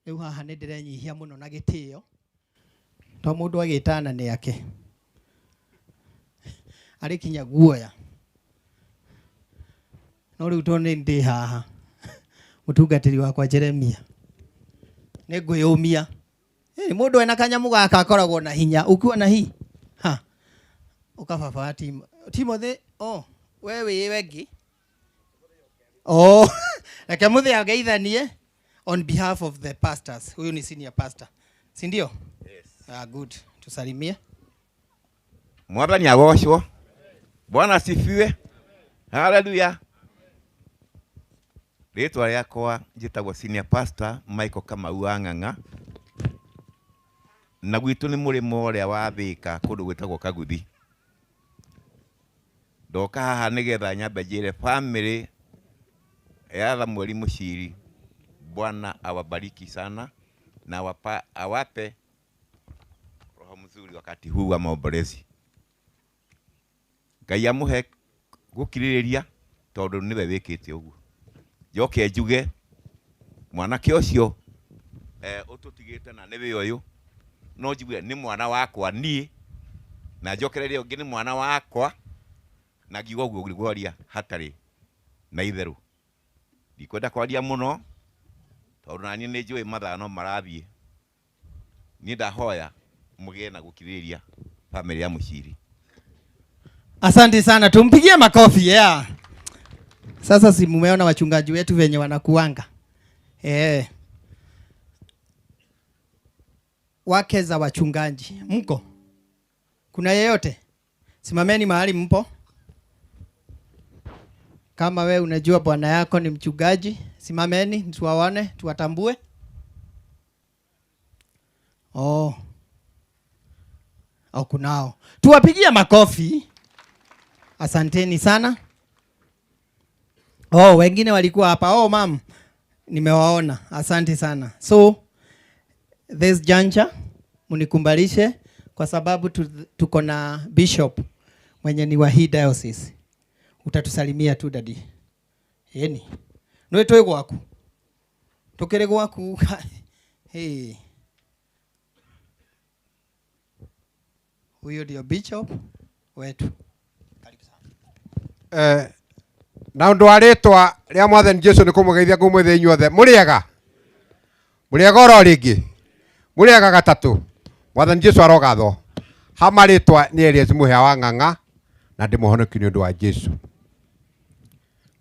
Rĩu haha nĩ ndĩrenyihia mũno na gĩtĩo. To mũndũ agĩtana nĩ ake. Arĩ kinya guoya. No rĩu to nĩ ndĩ haha. Mũtungatĩri wakwa Jeremia. Nĩ ngwĩyũmia. Mũndũ ena kanyamũ gaka akoragwo na hinya. Ukiwa na hii. Ha. Ũkababa Timothy, oh, we wĩ wengi. Oh, reke mũthĩ ageithanie on behalf of the pastors. Huyu ni senior pastor. Si ndio? Yes. Ah, good. Tusalimie. Mwathani agocwo. Bwana asifiwe. Haleluya. Rĩtwa rĩakwa njĩtagwo senior pastor Michael Kamau wa Ng'ang'a. Na gwitũ nĩ mũrĩmo ũrĩa wa Thĩka kũndũ gwĩtagwo Kaguthi. Ndoka haha nĩgetha nyambe njĩre family ya Samueli Muchiri, Bwana awabariki sana na awape roho mzuri wakati huu wa maombolezi. Ngai amuhe gukirĩrĩria tondũ nĩwe wĩkĩte ũguo. Njoke njuge mwanake ũcio ũtũtigĩte na nĩwe ũyũ, no njuge nĩ mwana wakwa niĩ, na njokererie ũngĩ nĩ mwana wakwa, na ngiuga ũguo ngwaria hatarĩ na itherũ. Ndikwenda kwaria mũno tondũ naniĩ nĩ njũĩ mathaa no marathiĩ. Niĩ ndahoya mũgĩe na gũkirĩrĩria family ya Muchiri. Asante sana, tumpigie makofi. Yeah. Sasa si mumeona wachungaji wetu venye wanakuanga. Wake za wachungaji mko? Kuna yeyote? Simameni mahali mpo. Kama we unajua bwana yako ni mchungaji, simameni tuwaone, tuwatambue. Oh. Au kunao. Tuwapigie makofi. Asanteni sana. Oh, wengine walikuwa hapa. Oh, mam, nimewaona. Asante sana. So, this juncture munikumbalishe kwa sababu tuko na bishop mwenye ni wa hii diocese. Utatusalimia tu dadi. Yeni. Nwe twe gwaku. Tukere gwaku. Hey. Huyo ndio bishop wetu. Karibu sana. Na undu wa ritwa ria Mwathani Jesu ni kumugeithia ngumwithia inyuothe. Muriega? Muriega oro ringi? Muriega gatatu? Mwathani Jesu arogathwo. Ha maritwa ni Elias Muhea wa Ng'ang'a na ndimuhonoki ni undu wa Jesu.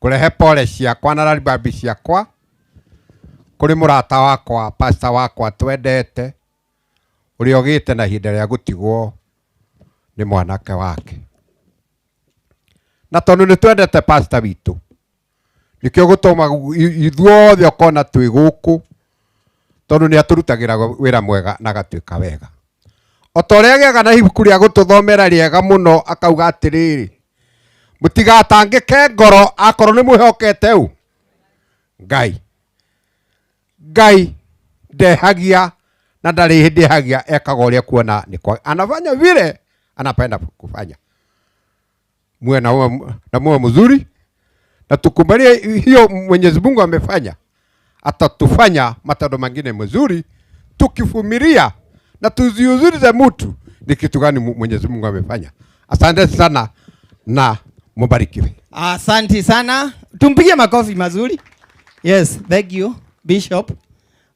Kurehe pole ciakwa na raribabi ciakwa kuri murata wakwa, pastor wakwa twendete, uria ugite na ihinda ria gutigwo ni mwanake wake. Na tondu ni twendete pastor witu, nikio gutuma ithuothe ukona twi guku, tondu ni aturutagira wira mwega na agatuika wega. O ta uria agĩaga na ibuku rĩa gũtũthomera rĩega mũno, akauga atĩrĩrĩ, mũtigatangĩke ngoro akorwo nĩ mwĩhokete ũ Ngai. Ngai ndehagia na ndarĩ hĩndĩ ehagia, ekaga ũrĩa kuona nĩ kwa, anafanya vile anapenda kufanya. Muwe na muwe mzuri na tukubalie hiyo Mwenyezi Mungu amefanya, atatufanya matendo mengine mazuri tukivumilia na tuziuzurize mtu ni kitu gani Mwenyezi Mungu amefanya. Asante sana na mubarikiwe. Asante sana. Tumpigie makofi mazuri. Yes, thank you Bishop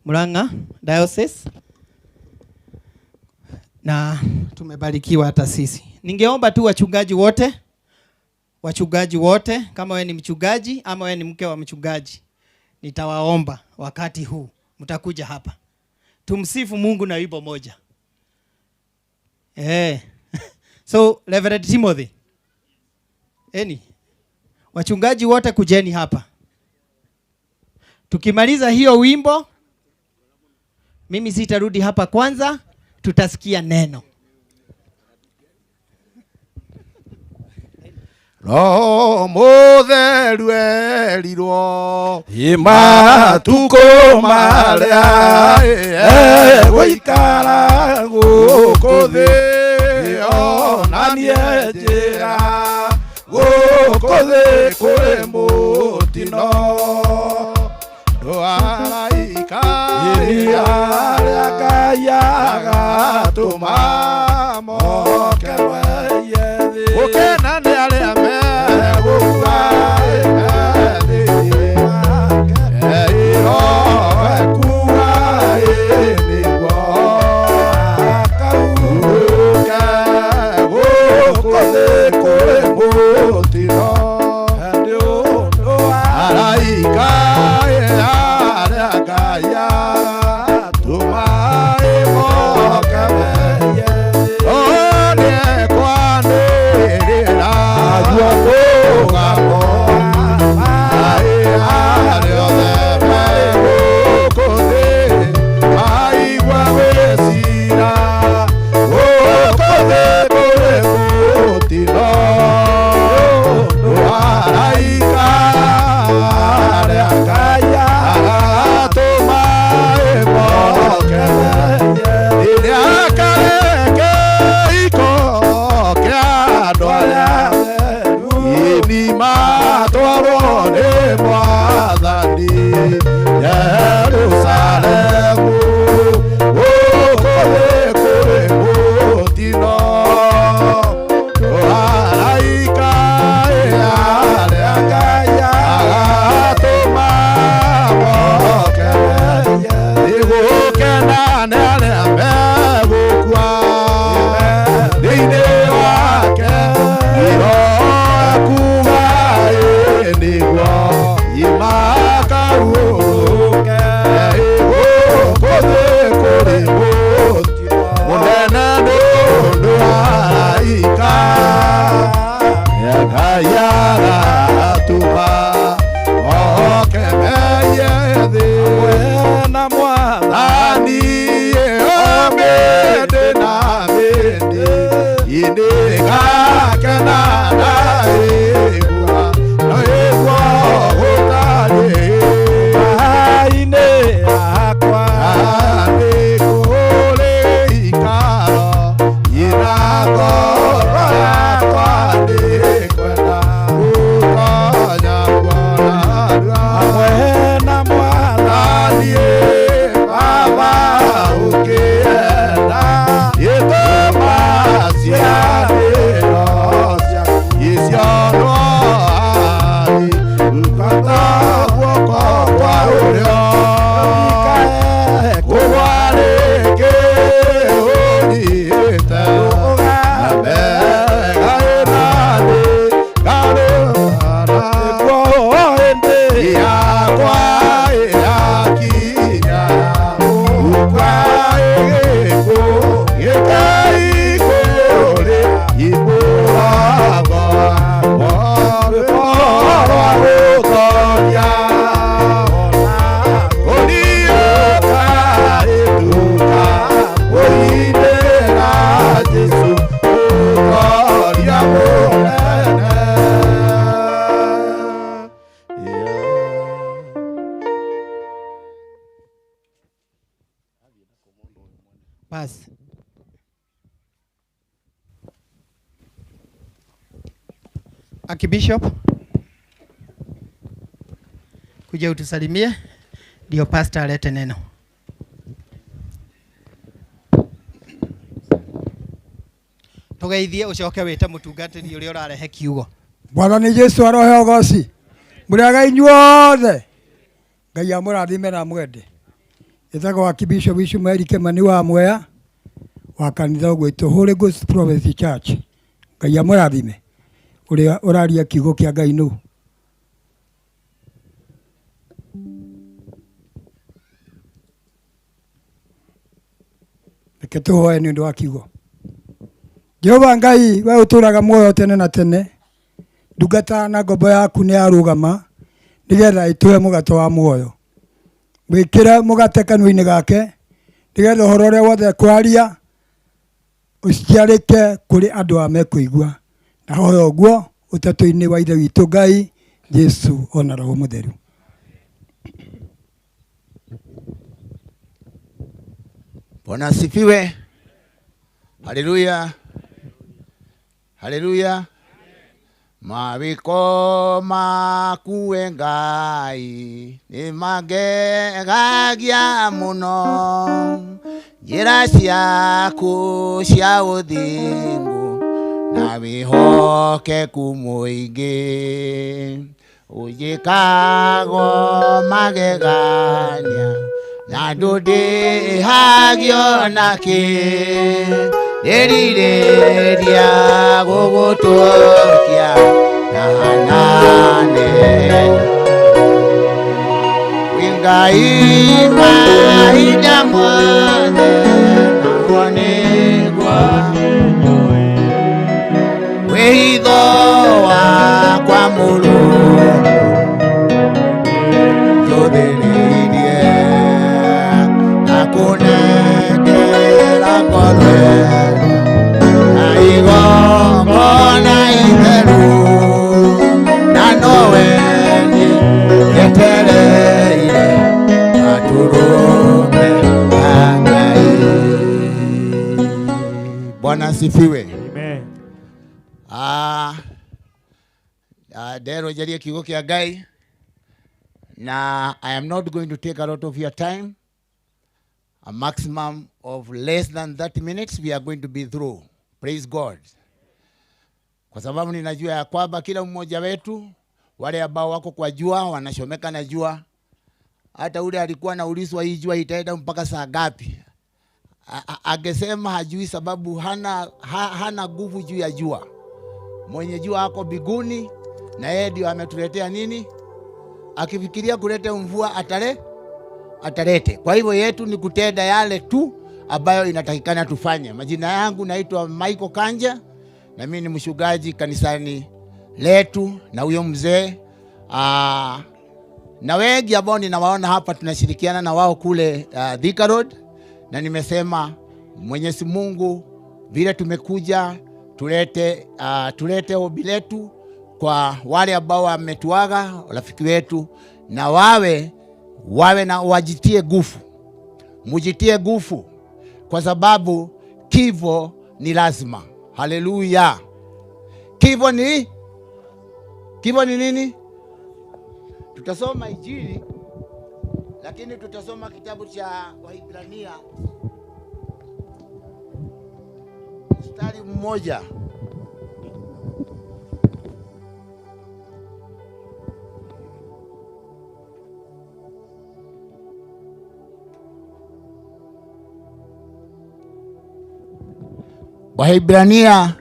Murang'a Diocese. Na tumebarikiwa hata sisi. Ningeomba tu wachungaji wote, kama wewe ni mchungaji ama wewe ni mke wa mchungaji, nitawaomba wakati huu mtakuja hapa. Tumsifu Mungu na wimbo moja. So Reverend Timothy, eni wachungaji wote kujeni hapa. Tukimaliza hiyo wimbo, mimi sitarudi hapa kwanza, tutasikia neno. Roho Mũtheru erirwo matukũ marĩa egũikara gũkũ thĩ, onanie njĩra gũkũ thĩ kũrĩ mũtino. Ndũaraika arĩa Ngai agatũma moke maiye thĩ, gũkena nĩ arĩa megũkua thĩ ĩroekua nĩguo akauke gũkũ thĩ kũrĩ mũtino. Araika arĩa Ngai agatũma moke maiye thĩ. Pass. Archbishop, kuja utusalimie ndio pastor alete neno. Tugeithie ucoke wite mutungatiri uria urarehe kiugo. Mwathani Jesu arohe ugoci. Muriaga inyuothe. Ngai amurathime na mwende. Ĩtagwo Archbishop Ishumaeli Kimani wa Mwea wa kanitha ũgwĩtwo Holy Ghost Prophecy Church. Ngai amũrathime. Ũrĩa ũraria kiugo kĩa Ngai nũ? Reke tũhoe nĩ ũndũ wa kiugo. Jehova Ngai, we ũtũũraga muoyo tene na tene, ndungata na ngombo yaku nĩ yarũgama nĩgetha ĩtũhe mũgate wa muoyo. Mwĩkĩre mũgate kanua-inĩ gake nĩgetha ũhoro ũrĩa wothe ekwaria ũciarĩke kũrĩ andũ a mekũigua. Na hoya ũguo ũtatũ-inĩ wa Ithe witũ Ngai, Jesu ona Roho Mũtheru. Bwana asifiwe. Haleluya. Haleluya. Mawĩko maku we Ngai nĩ mangegagia mũno, njĩra ciaku cia ũthingu na wĩhokeku mũingĩ, ũnjĩkago magegania na ndũndĩhagio nakĩ, ndĩrirĩria gũgũtũkia na hanane. Wĩ Ngai mahinda mothe naguo nĩguo wĩhitho wakwa Mũrungu, njũthĩrĩirie na kũnengera ngoro na igongona itheru, na nowe niĩ njetereire gatũrũme ka Ngai. Bwana asifiwe. Amen. Ndero njarie kiugo kĩa Ngai, na I am not going to take a lot of your time. A maximum of less than 30 minutes we are going to be through. Praise God. Kwa sababu ninajua ya kwamba kila mmoja wetu, wale ambao wako kwa jua wanashomeka na jua. Hata ule alikuwa anaulizwa hii jua itaenda mpaka saa ngapi, angesema hajui, sababu hana nguvu juu ya jua. Mwenye jua ako biguni na yeye ndio ametuletea nini? Akifikiria kuleta mvua atalete. Kwa hivyo yetu ni kutenda yale tu ambayo inatakikana tufanye. Majina yangu naitwa Michael Kanja na mimi ni mchungaji kanisani letu, na huyo mzee na wengi ambao ninawaona hapa tunashirikiana na wao kule Thika Road, na nimesema Mwenyezi Mungu vile tumekuja tulete ombi letu kwa wale ambao wametuaga, rafiki wetu, na wawe na wajitie nguvu. Mujitie nguvu kwa sababu kifo ni lazima. Haleluya. Kifo ni nini? Tutasoma Injili, lakini tutasoma kitabu cha Waebrania mstari mmoja. Waebrania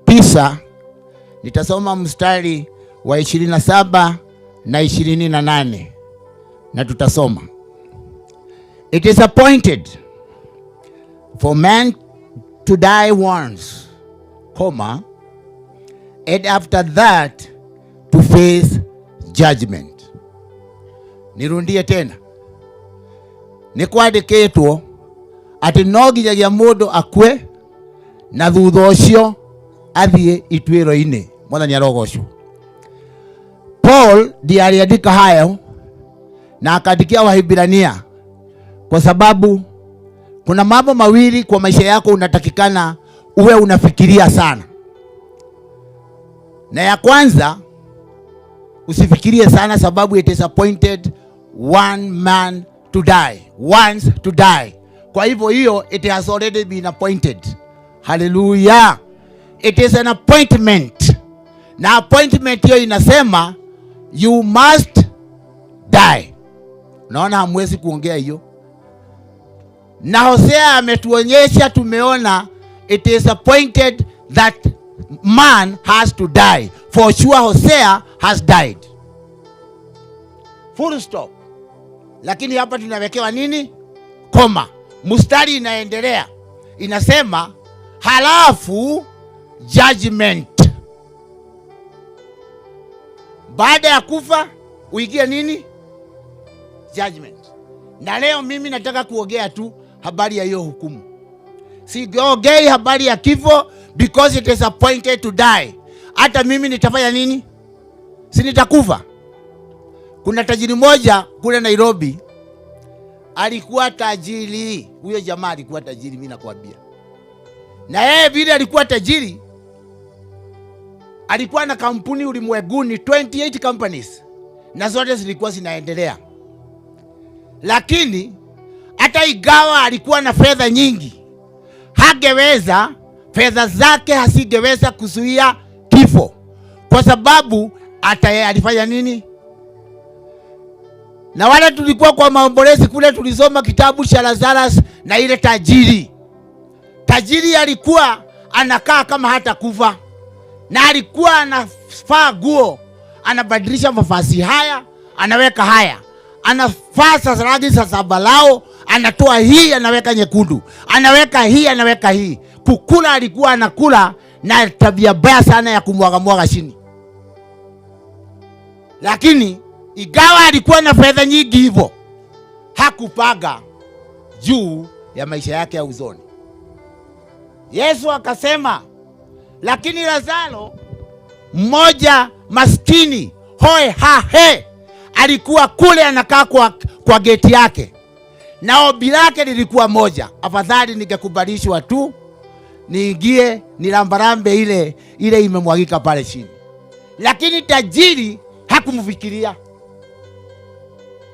9 nitasoma mstari wa 27 na 28 na tutasoma. It is appointed for man to die once, comma, and after that to face judgment. Nirundie tena. Nĩ kwandĩkĩtwo atĩ no nginyagia mũndũ akue na thutha ũcio athiĩ ituĩro-inĩ. Mwathani arogocwo. Paul ndiye aliandika hayo na akaandikia Waebrania kwa sababu Kuna mambo mawili kwa maisha yako unatakikana uwe unafikiria sana. Na ya kwanza, usifikirie sana sababu it is appointed one man to die, once to die. Kwa hivyo hiyo it has already been appointed. Hallelujah. It is an appointment. Na appointment hiyo inasema you must die. Naona hamwezi kuongea hiyo. Na Hosea ametuonyesha, tumeona it is appointed that man has to die. For sure Hosea has died. Full stop. Lakini hapa tunawekewa nini? Koma. Mstari inaendelea. Inasema halafu judgment. Baada ya kufa uingie nini? Judgment. Na leo mimi nataka kuongea tu habari ya hiyo hukumu. Siongei habari ya kifo because it is appointed to die. Hata mimi nitafanya nini? Si nitakufa. Kuna tajiri moja kule Nairobi alikuwa tajiri. Huyo jamaa alikuwa tajiri, mimi nakwambia. Na yeye vile alikuwa tajiri, alikuwa na kampuni ulimwenguni 28 companies, na zote zilikuwa zinaendelea. Lakini hata ingawa alikuwa na fedha nyingi, hangeweza, fedha zake hasingeweza kuzuia kifo, kwa sababu hata yeye alifanya nini? Na wale tulikuwa kwa maombolezi kule, tulisoma kitabu cha Lazarus na ile tajiri. Tajiri alikuwa anakaa kama hata kufa, na alikuwa anavaa nguo, anabadilisha mavazi haya, anaweka haya, anavaa sasa rangi za zambarau, anatoa hii anaweka nyekundu, anaweka hii anaweka hii. Kukula alikuwa anakula na tabia mbaya sana ya kumwaga mwaga chini. Lakini ingawa alikuwa na fedha nyingi hivyo, hakupanga juu ya maisha yake ya uzoni. Yesu akasema, lakini Lazaro mmoja maskini hoe ha he alikuwa kule anakaa kwa geti yake, na ombi lake lilikuwa moja, afadhali ningekubalishwa tu niingie nilambarambe ile imemwagika pale chini. Lakini tajiri hakumfikiria.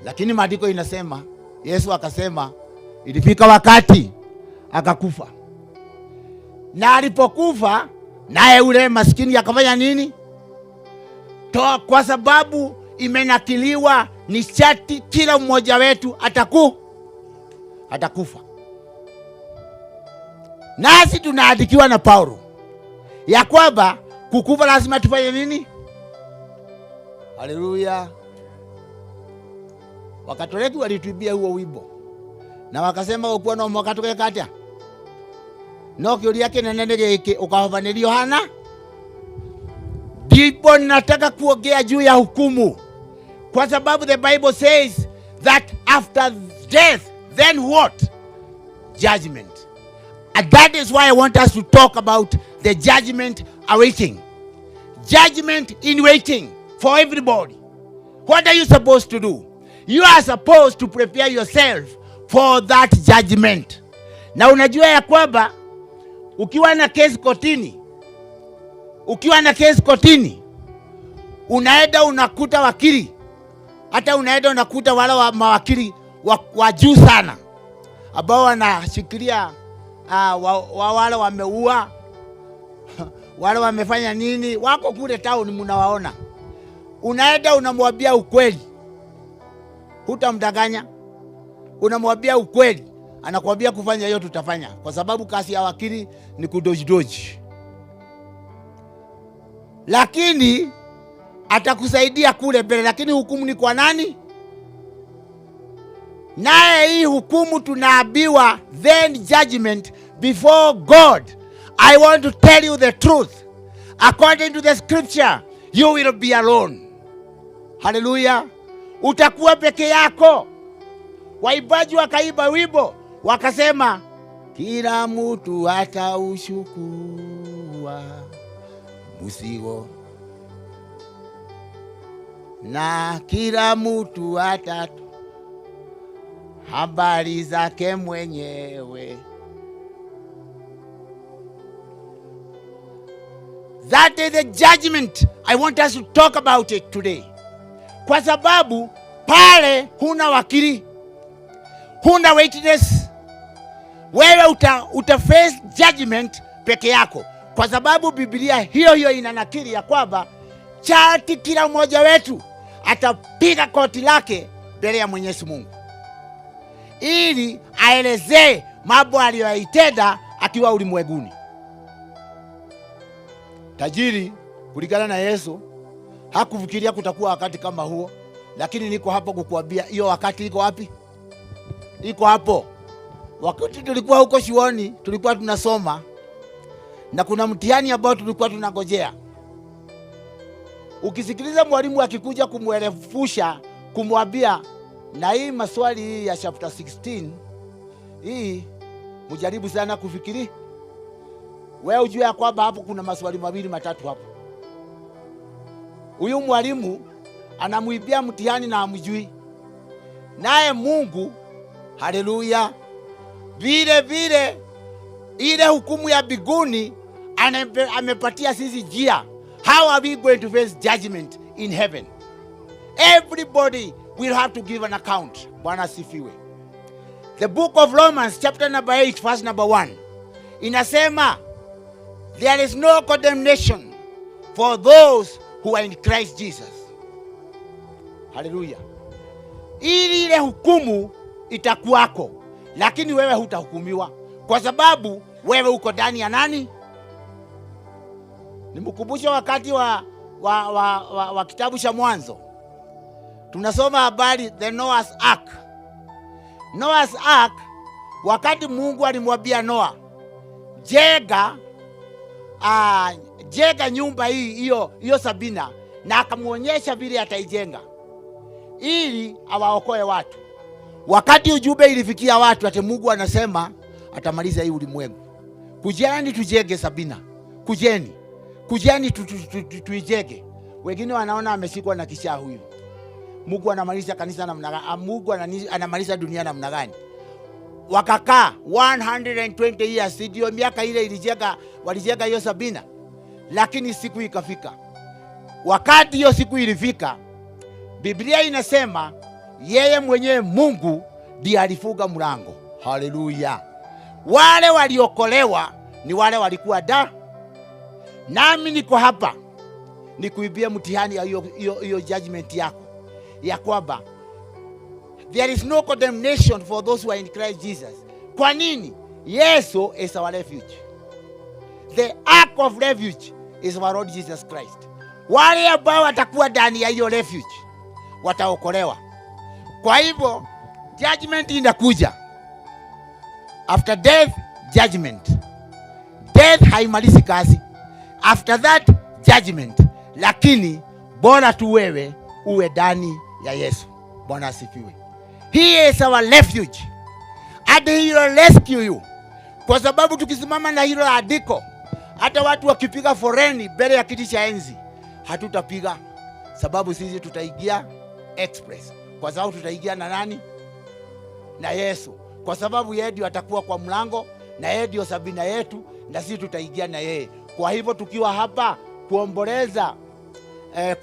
Lakini maandiko inasema, Yesu akasema ilifika wakati akakufa. Na alipokufa naye ule maskini akafanya nini? Toa, kwa sababu imenakiliwa ni chati kila mmoja wetu atakufa. Nasi tunaandikiwa na Paulo ya kwamba kukufa lazima tufanye nini? Haleluya. Wakatoliki walituibia huo wimbo na wakasema ukuwa no mwaka tukeka atia no kiuria kinene ni giki ukahovanĩrio hana. Ndipo nataka kuongea juu ya hukumu, kwa sababu the Bible says that after death then what? Judgment. And that is why I want us to talk about the judgment awaiting. Judgment in waiting for everybody. What are you supposed to do? You are supposed to prepare yourself for that judgment. Na unajua ya kwamba ukiwa na kesi kotini, unaenda unakuta wakili, hata unaenda unakuta wale wa mawakili wa juu sana ambao wanashikilia wale wameua, wale wamefanya nini, wako kule town mnawaona. Unaenda unamwambia ukweli, hutamdanganya, unamwambia ukweli, anakuambia kufanya hiyo tutafanya, kwa sababu kazi ya wakili ni kudoji doji. Lakini atakusaidia kule mbele, lakini hukumu ni kwa nani? Naye hii hukumu tunaambiwa then judgment before God. I want to tell you the truth. According to the scripture, you will be alone. Hallelujah. Utakuwa peke yako. Waimbaji wakaimba wimbo wakasema, kila mtu ataushukua mzigo na kila mtu atatu. Habari zake mwenyewe. That is the judgment. I want us to talk about it today. Kwa sababu pale huna wakili, huna witness. Wewe uta face judgment peke yako. Kwa sababu Biblia hiyo hiyo inanakili ya kwamba chati kila mmoja wetu atapiga koti lake mbele ya Mwenyezi Mungu ili aelezee mambo aliyoyatenda akiwa ulimwenguni. Tajiri kulingana na Yesu hakufikiria kutakuwa wakati kama huo, lakini niko hapo kukuambia hiyo wakati iko wapi? Iko hapo. Wakati tulikuwa huko shuoni, tulikuwa tunasoma na kuna mtihani ambao tulikuwa tunangojea. Ukisikiliza mwalimu akikuja kumwerefusha, kumwambia na hii maswali hii ya chapter 16 hii mjaribu sana kufikiri. Wewe ujue ya kwamba hapo kuna maswali mawili matatu hapo. Huyu mwalimu anamuibia mtihani na hamjui. Naye Mungu, haleluya, vile vile ile hukumu ya biguni amepatia sisi njia. How are we going to face judgment in heaven? Everybody will have to give an account. Bwana asifiwe. The book of Romans chapter number 8 verse number 1 inasema there is no condemnation for those who are in Christ Jesus. Hallelujah. Ili ile hukumu itakuwako, lakini wewe hutahukumiwa kwa sababu wewe uko ndani ya nani? Nimkumbushe wakati wa kitabu cha Mwanzo. Tunasoma habari the Noah's Ark. Noah's Ark, wakati Mungu alimwambia Noah, jenga nyumba hii hiyo Sabina, na akamuonyesha vile ataijenga ili awaokoe watu. Wakati ujumbe ilifikia watu ati Mungu anasema atamaliza hii ulimwengu. Kujeni tujenge Sabina. Kujeni. Kujeni tuijenge. Wengine wanaona ameshikwa na kichaa huyu. Mungu anamaliza kanisa namna gani? Mungu anamaliza dunia namna gani? Wakakaa 120 years, ndio miaka ile ilijenga, walijenga hiyo Sabina. Lakini siku ikafika. Wakati hiyo siku ilifika, Biblia inasema yeye mwenyewe Mungu ndiye alifunga mlango. Haleluya. Wale waliokolewa ni wale walikuwa da. Nami niko hapa nikuibia mtihani ya hiyo judgment yako, ya kwamba there is no condemnation for those who are in Christ Jesus. Kwa nini? Yesu is our refuge. The ark of refuge is our Lord Jesus Christ. Wale ambao watakuwa ndani ya hiyo refuge wataokolewa. Kwa hivyo judgment inakuja. After death, judgment. Death haimalizi kazi. After that, judgment. Lakini bora tu wewe uwe ndani ya Yesu. Bwana asifiwe. He is our refuge. And he will rescue you. Kwa sababu tukisimama na hilo andiko, hata watu wakipiga foreni mbele ya kiti cha enzi, hatutapiga, sababu sisi tutaingia express. Kwa sababu tutaingia na nani? Na Yesu. Kwa sababu yeye ndio atakuwa kwa mlango, na yeye ndio Sabina yetu, na sisi tutaingia na yeye. Kwa hivyo tukiwa hapa kuomboleza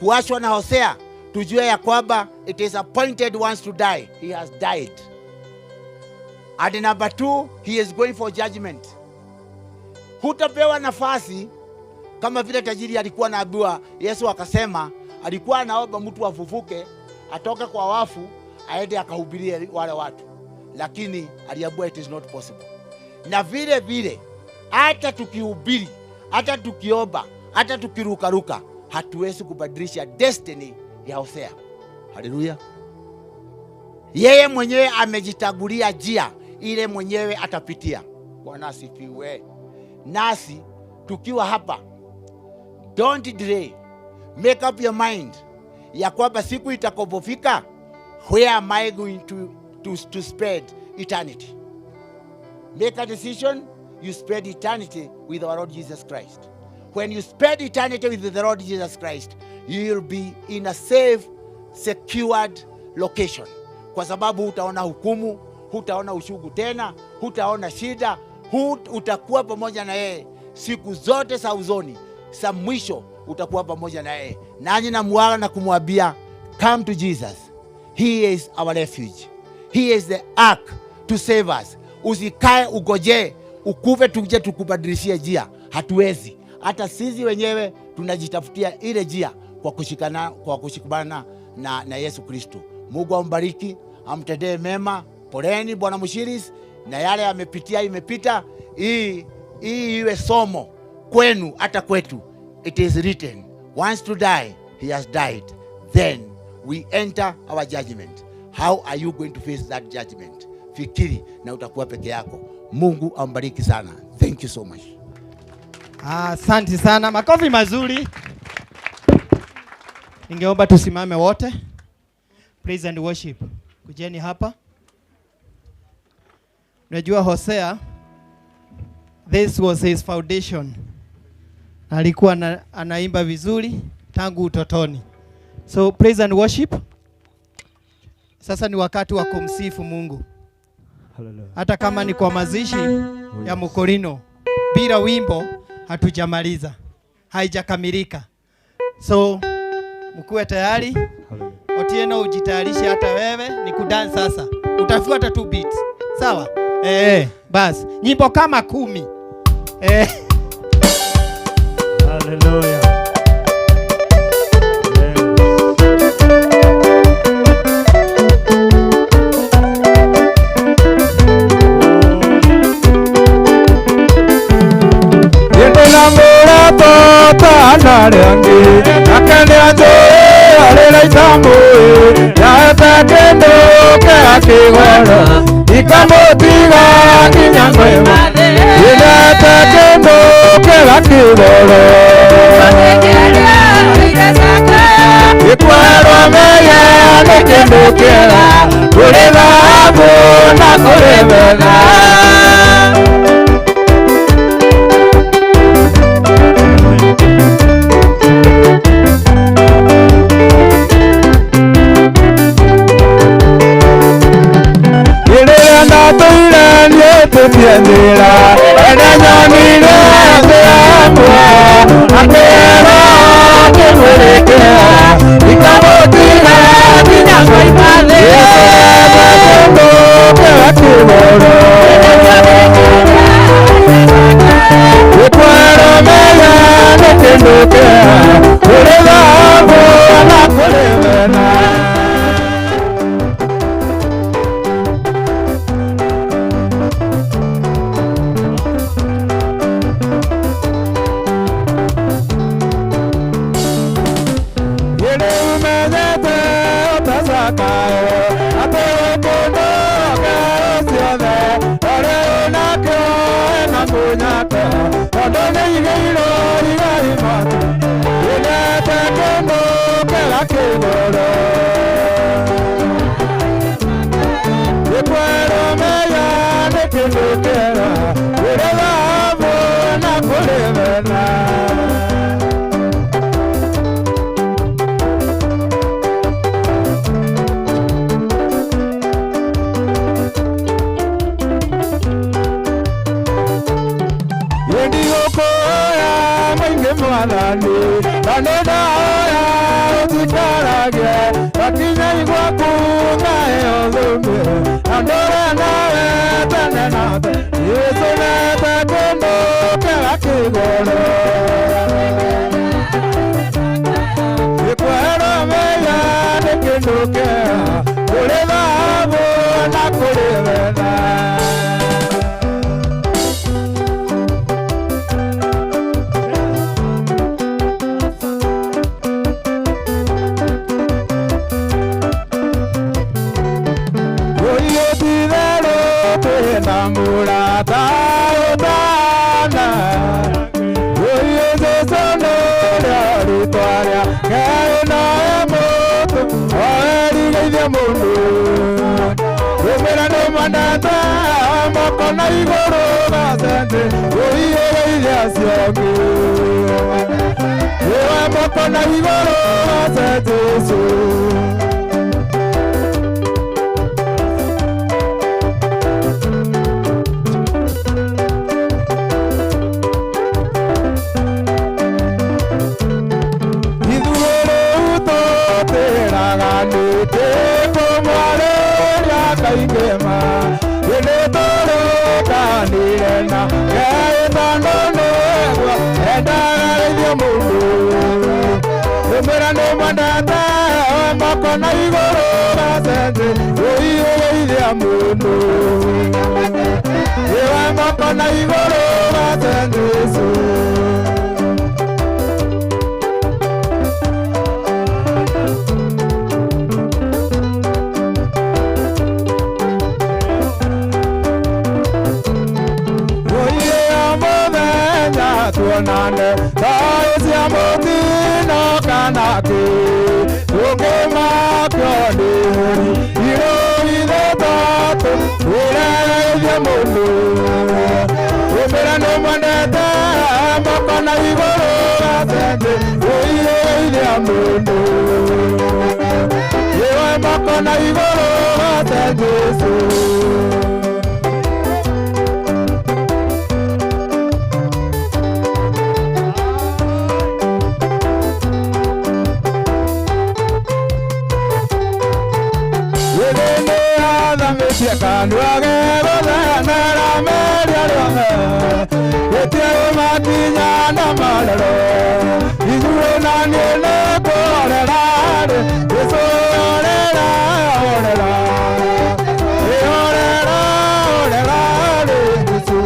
kuachwa na Hosea, tujue ya kwamba it is appointed once to die. He has died. And number 2, he is going for judgment. Hutapewa nafasi kama vile tajiri alikuwa anaambiwa. Yesu akasema alikuwa anaomba mtu afufuke atoke kwa wafu aende akahubirie wale watu, lakini aliambiwa it is not possible. Na vile vile hata tukihubiri, hata tukiomba, hata tukirukaruka, hatuwezi kubadilisha destiny ya Hosea. Haleluya. Yeye mwenyewe amejitagulia njia ile mwenyewe atapitia. Bwana asifiwe. Nasi tukiwa hapa, don't delay. Make up your mind ya kwamba siku itakapofika, where am I going to spend eternity? Make a decision, you spend eternity with our Lord Jesus Christ. When you spend eternity with the Lord Jesus Christ, you will be in a safe, secured location. Kwa sababu utaona hukumu, Hutaona ushugu tena, hutaona shida, utakuwa pamoja na yeye siku zote za uzoni, za mwisho utakuwa pamoja na yeye. Nanyi namuaga na kumwambia, come to Jesus. He is our refuge. He is the ark to save us. Usikae ugojee ukufe tuje tukubadilishie njia. Hatuwezi. Hata sisi wenyewe tunajitafutia ile njia kwa kushikana, kwa kushikamana na Yesu Kristo. Mungu ambariki, amtendee mema. Poleni Bwana Mushiris, na yale amepitia imepita. Hii iwe somo kwenu hata kwetu. It is written, once to die, he has died. Then we enter our judgment. How are you going to face that judgment? Fikiri na utakuwa peke yako. Mungu ambariki sana. Thank you so much. Asante sana. Makofi mazuri. Ningeomba tusimame wote. Praise and worship. Kujeni hapa. Unajua Hosea, this was his foundation. Alikuwa anaimba vizuri tangu utotoni. So praise and worship. Sasa ni wakati wa kumsifu Mungu. Hata kama ni kwa mazishi ya Mukorino, bila wimbo hatujamaliza, haijakamilika. So mkuwe tayari. Otieno, ujitayarishe hata wewe ni kudance sasa. Utafuata tu beat. Sawa? Bas. Nyimbo kama 10. Hallelujah. Nĩmwendete moko na igũrũ gacenje wĩiyũrĩire mũndũ ĩwe moko na igũrũ gacenje Jesũ. Tuonane thaĩ cia mũtino kana kĩ tũkĩmakio nĩ hũri irũithe tatũ wĩreithie mũndũ wĩmĩra nĩmwendete moko na igũrũ gacenje wĩiyũrĩire mũndũ ĩwe moko na igũrũ gacenje Jesũ. Kanua gegũthenera meria rĩothe gĩtiarĩ makinya na marero ithuĩ na niĩ nĩ kũhorera rĩ Jesũ horera horera ĩ horera horera rĩ Jesũ.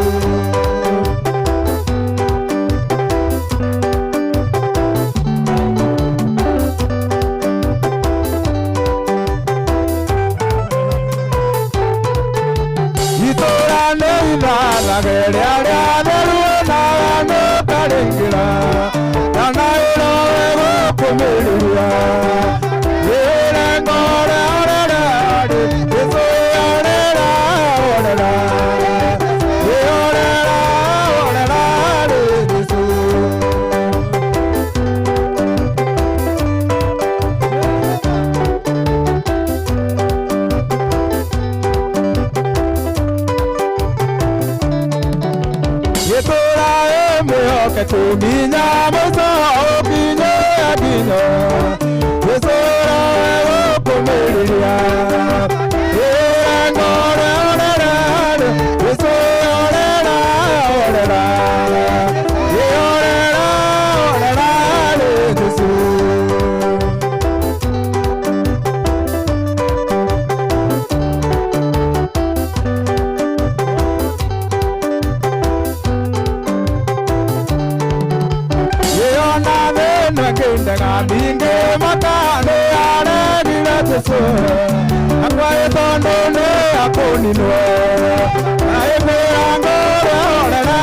Nginya mũico ũkinye nginya Jesũ roe gũkũmĩrĩria ĩre ngore orera Jesũ orera orera ĩ orera orera Jesũ. Ningĩ maka nĩ aregire Jesũ akwaĩ tondũ nĩ akũninwo aĩkwĩra ngũrwe horera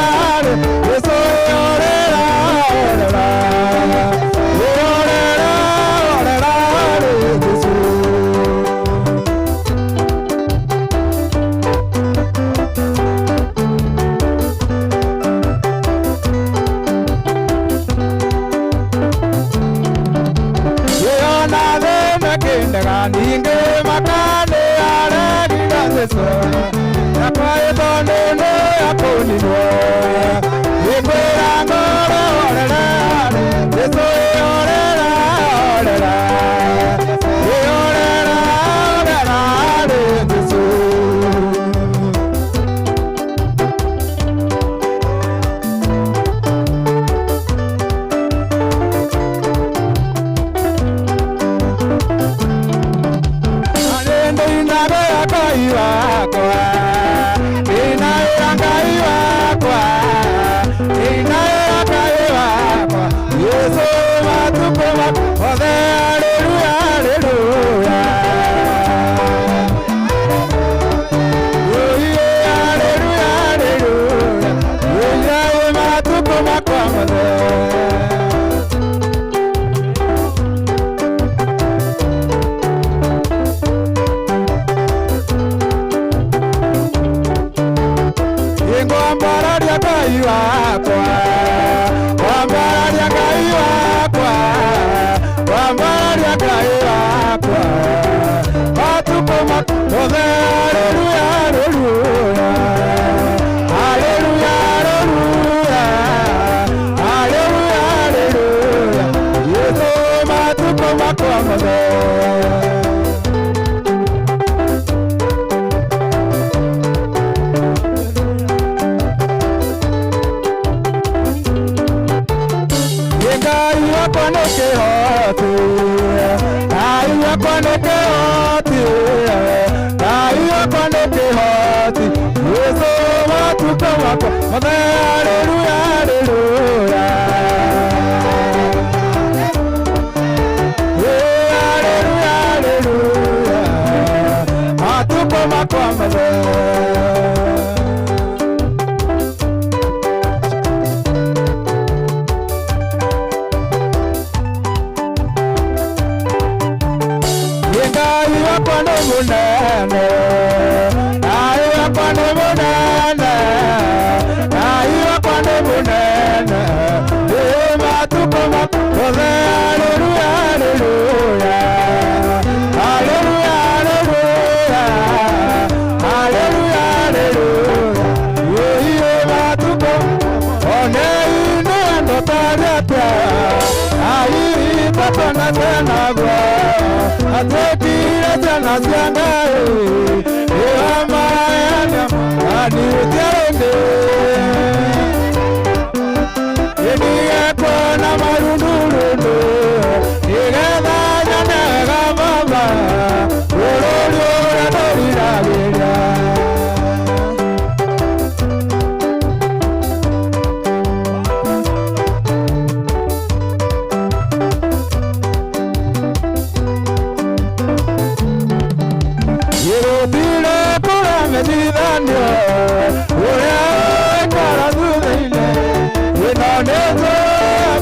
rĩ Jesũ horera horera ĩ horera horera rĩ Jesũ. Ningĩ maka nĩ aregire Jesũ akwaĩ tondũ nĩ akũninwo ĩkwĩra ngoro horera Jesũ horera horera ĩ horera horera Jesũ. Wakwa, ina wakwa nĩ kĩhoti, Ngai wakwa nĩ kĩhoti, Ngai wakwa nĩ kĩhoti, Jesũ matukũ makwa mothe, haleluya, haleluya. Haleluya, haleluya, matukũ makwa mothe. Ngai wakwa nĩ mũnene, Ngai wakwa nĩ mũnene, Ngai wakwa nĩ mũnene, ĩ matukũ makwa mothe, haleluya, haleluya, haleluya, haleluya, haleluya, haleluya, ĩ matukũ one inĩ andũ tarĩ atĩa, ai tatona tena gwa atwĩkire ciana cia Ngai, ĩamaana aniũtiarĩndĩ ĩndigekuona marundurundu nĩgetha nyone wega Baba bũrũri ũrĩa ndĩriragĩria. Gĩgũtire kũramenyithanio ũrĩa ũikara thutha-inĩ, ĩno nĩguo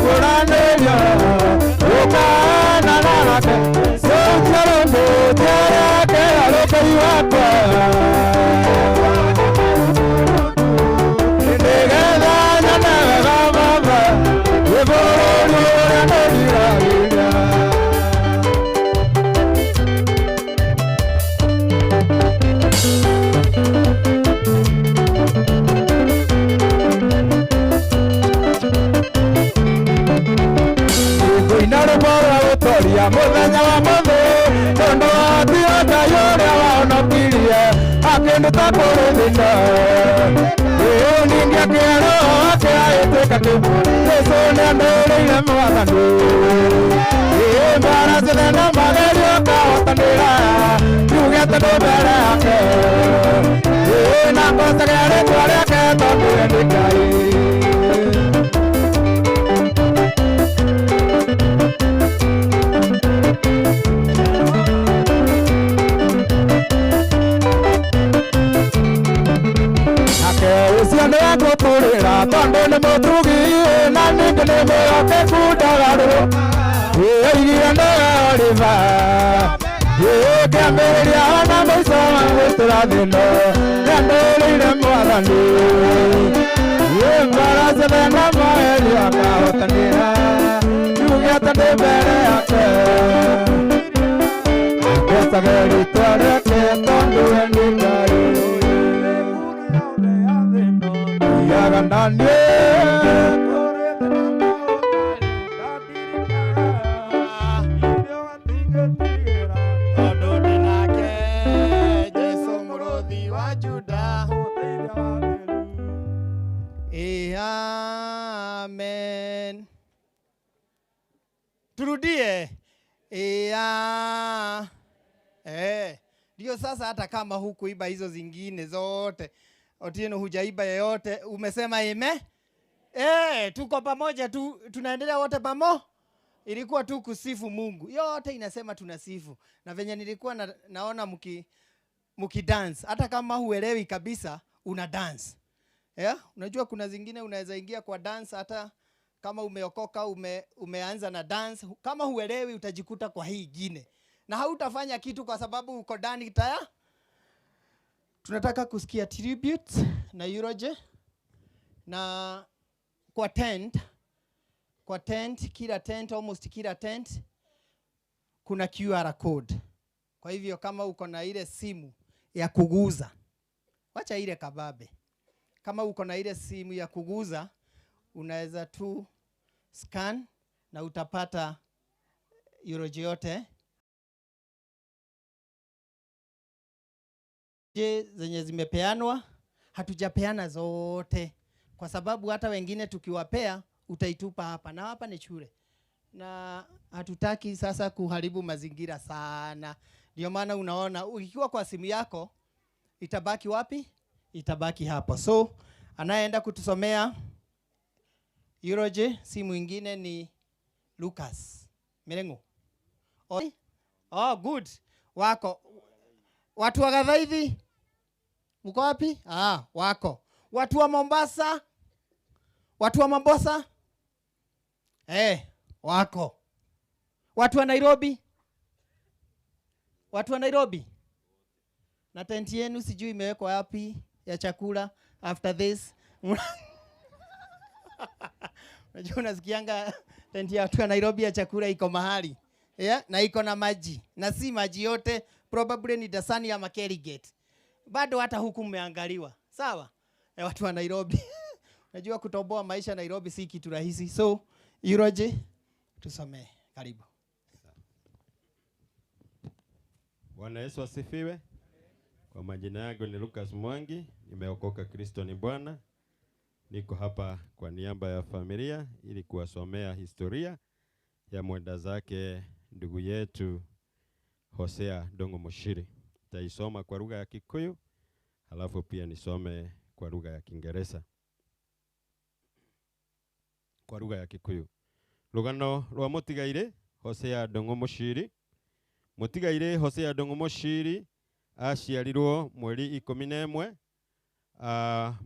kũranĩrio ũkana nake sũtiarũndũ tiarake arũkei wakwa nĩgetha nyone wega Baba ĩ bũrũri ũrĩa ndĩriragĩria. Ngũina rwĩmbo rwa gũtooria mũthenya wa mũthĩ, tondũ watio Ngai ũrĩa wahonokirie akĩnduta kũrĩ thĩna. Ĩĩ ningĩ akĩhe Roho wake agĩtuĩka kĩmwe, Jesũ nĩandũrĩire Mwathani. Ĩĩ mbara ciothe na magerio ngahotanĩra, njuge atĩ ndĩ mbere yake. Ĩĩ na ngocage rĩĩtwa rĩake tondũ we nĩ Ngai. Nake ũcio nĩ egũtũrĩra tondũ nĩ mũtugi na ningĩ nĩ mwĩhokeku ndagarũrũka. Ĩĩ oigire nĩwe Oliva, ĩĩ kĩambĩrĩria ona mũico wa gũtũra thĩno nĩandũrĩire Mwathani. Ĩĩ mbara ciothe na magerio akahotanĩra, njuge atĩ ndĩ mbere yake. Ngocage rĩĩtwa rĩake tondũ we nĩ Ngai. Thiaga na niĩ Tondũ ndĩ nake Jesũ mũrũthi wa Juda. Amen. Turudie. Ndio sasa hata kama hukuiba hizo zingine zote, Otieno hujaiba yeyote, umesema amen. Tuko pamoja tu, tunaendelea wote pamo. Ilikuwa tu kusifu Mungu. Yote inasema tunasifu. Na venye nilikuwa naona mki dance, hata kama huelewi kabisa una dance. Yeah? Unajua kuna zingine unaweza ingia kwa dance hata kama umeokoka, umeanza na dance, kama huelewi utajikuta kwa hii ingine. Na hautafanya kitu kwa sababu uko ndani taya. Tunataka kusikia tribute na eulogy na kwa tent, kila tent, almost kila tent kuna QR code. Kwa hivyo kama uko na ile simu ya kuguza, wacha ile kababe. Kama uko na ile simu ya kuguza, unaweza tu scan na utapata eulogy yote. Je, zenye zimepeanwa, hatujapeana zote. Kwa sababu hata wengine tukiwapea, utaitupa hapa. Na hapa ni shule. Na hatutaki sasa kuharibu mazingira sana. Ndio maana unaona ukiwa kwa simu yako itabaki wapi? Itabaki hapo. So anayeenda kutusomea eulogy si mwingine ni Lucas Mirengo. Oh, good. Wako watu wa Gathaithi mko wapi? Ah, wako. Watu wa Mombasa? Watu wa Mombasa? Wako. Watu wa Nairobi? Watu wa Nairobi? Na tenti yenu sijui imewekwa wapi ya chakula after this. Unajua unasikianga tenti ya watu wa Nairobi ya chakula iko mahali. Yeah, na iko na maji. Na si maji yote, probably ni Dasani ya Makeri Gate. Bado hata huku mmeangaliwa. Sawa? Watu wa Nairobi. Unajua kutoboa maisha Nairobi si kitu rahisi. So, eulogy tusomee. Karibu. Bwana Yesu asifiwe. Kwa majina yangu ni Lucas Mwangi, nimeokoka, Kristo ni Bwana. Niko hapa kwa niaba ya familia ili kuwasomea historia ya mwenda zake ndugu yetu Hosea Ndung'u Muchiri. Nitaisoma kwa lugha ya Kikuyu, halafu pia nisome kwa lugha ya Kiingereza. Kwa lugha ya Kikuyu. Rugano rwa mutigaire Hosea Ndung'u Muchiri. Mutigaire Hosea Ndung'u Muchiri aciarirwo mweri 11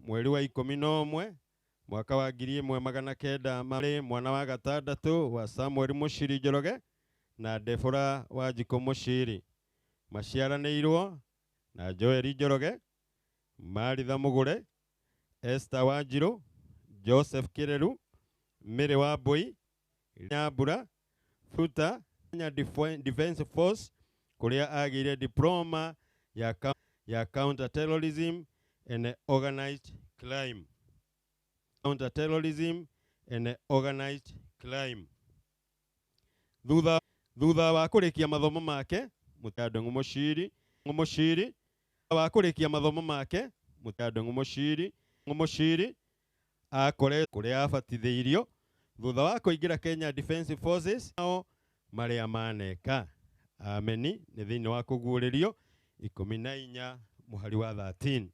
mweri wa 11 mwaka wa 1900 mari mwana wa gatandatu wa Samuel Muchiri Njoroge na Deborah Wanjikũ Muchiri. Maciaranĩirwo na Joel Njoroge, Maritha Mugure, Esther Wanjiru, Joseph Kireru, Mary Wambui, Nyambura, Futa, Kenya Defense Force kuria agire diploma ya counter terrorism and organized crime. Counter terrorism and organized crime. Thutha wa kurikia mathomo make Ndung'u Muchiri wa kurikia mathomo make Ndung'u Muchiri akore kuria abatithĩirio thutha wa kuingira Kenya Defense Forces nao maria maneka. Ameni ni thĩinĩ wa kũguũrĩrio 14 mũhari wa 13.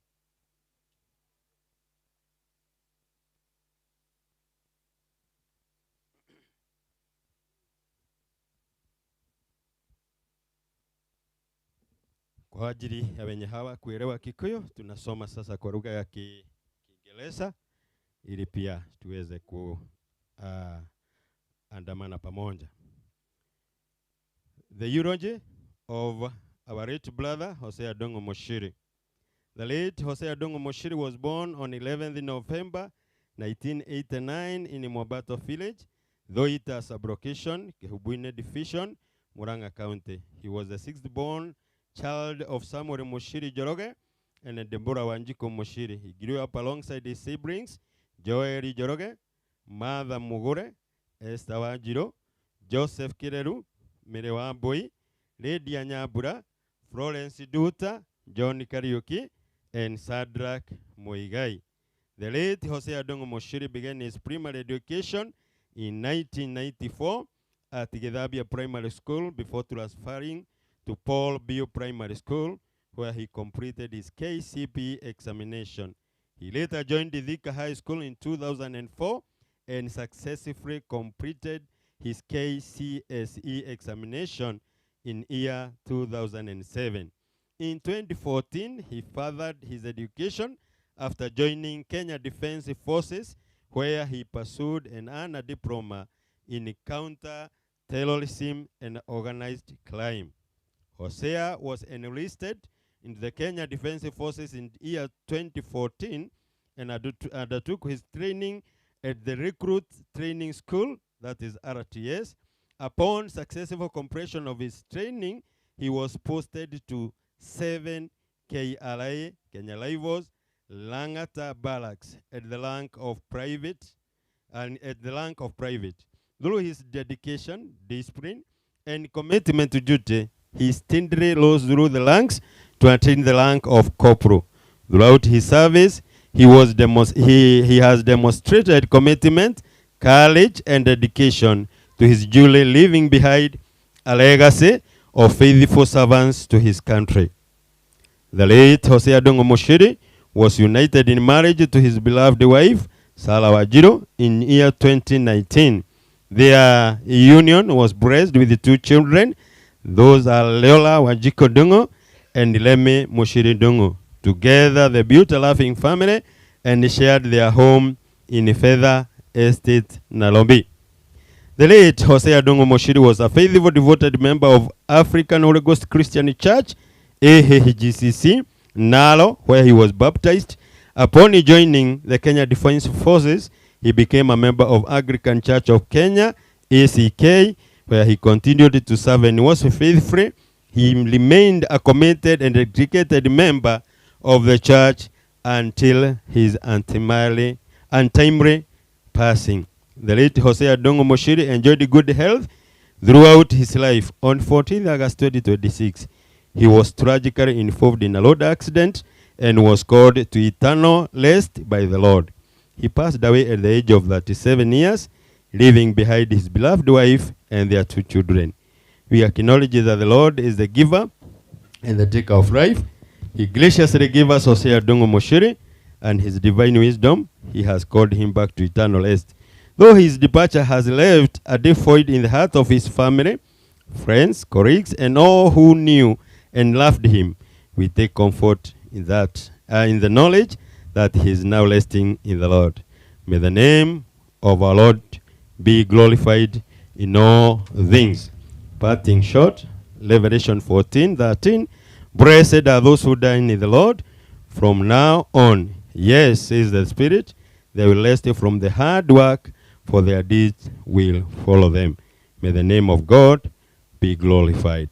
Kwa ajili ya wenye hawa kuelewa Kikuyu, tunasoma sasa kwa lugha ya Kiingereza ili pia tuweze kuandamana pamoja. The eulogy of our late brother Hosea Ndung'u Muchiri. The late Hosea Ndung'u Muchiri was born on 11th November 1989 in Mwabato village, Thoita sublocation, Kehubuine division, Murang'a County. He was the sixth born child of Samuel Muchiri Njoroge and Deborah Wanjiku Muchiri. He grew up alongside his siblings, Joel Njoroge, Martha Mugure, Esther Wanjiru, Joseph Kireru, Mary Wambui, Lydia Nyambura, Florence Duta, John Kariuki, and Sadrach Muigai. The late Hosea Ndung'u Muchiri began his primary education in 1994 at Githabia Primary School before transferring to Paul Biu Primary School, where he completed his KCPE examination. He later joined the Thika High School in 2004 and successfully completed his KCSE examination in year 2007. In 2014, he furthered his education after joining Kenya Defense Forces, where he pursued an honor diploma in counter-terrorism and organized crime. Hosea was enlisted in the Kenya Defense Forces in year 2014 and undertook his training at the Recruit Training School, that is RTS. Upon successful completion of his training, he was posted to 7 KRA, Kenya Rifles, Langata Barracks at the rank of private. Through his dedication, discipline, and commitment to duty, he steadily rose through the ranks to attain the rank of corporal. Throughout his service, he has demonstrated commitment, courage, and dedication to his duly, leaving behind a legacy of faithful servants to his country. The late Hosea Ndung'u Muchiri was united in marriage to his beloved wife, Sarah Wanjiru, in year 2019. Their union was blessed with two children. Those are Leola Wanjiku Ndung'u and Lemi Muchiri Ndung'u. Together, they built a loving family and shared their home in Feather Estate, Nairobi. The late Hosea Ndung'u Muchiri was a faithful, devoted member of African Holy Ghost Christian Church, AHGCC, Nalo, where he was baptized. Upon joining the Kenya Defense Forces, he became a member of Anglican Church of Kenya, ACK, where he continued to serve and was faithful. He remained a committed and dedicated member of the church until his untimely passing. The late Hosea Ndung'u Muchiri enjoyed good health throughout his life. On 14 August 2026, he was tragically involved in a road accident and was called to eternal rest by the Lord. He passed away at the age of 37 years, leaving behind his beloved wife and their two children. We acknowledge that the Lord is the giver and the taker of life. He graciously gave us Hosea Ndung'u Muchiri, and his divine wisdom, he has called him back to eternal rest. Though his departure has left a deep void in the heart of his family, friends, colleagues, and all who knew and loved him, we take comfort in that, in the knowledge that he is now resting in the Lord. May the name of our Lord be glorified in all things. Parting short, Revelation 14:13. Blessed are those who die in the Lord from now on. Yes, says the Spirit, they will rest from the hard work, for their deeds will follow them. May the name of God be glorified.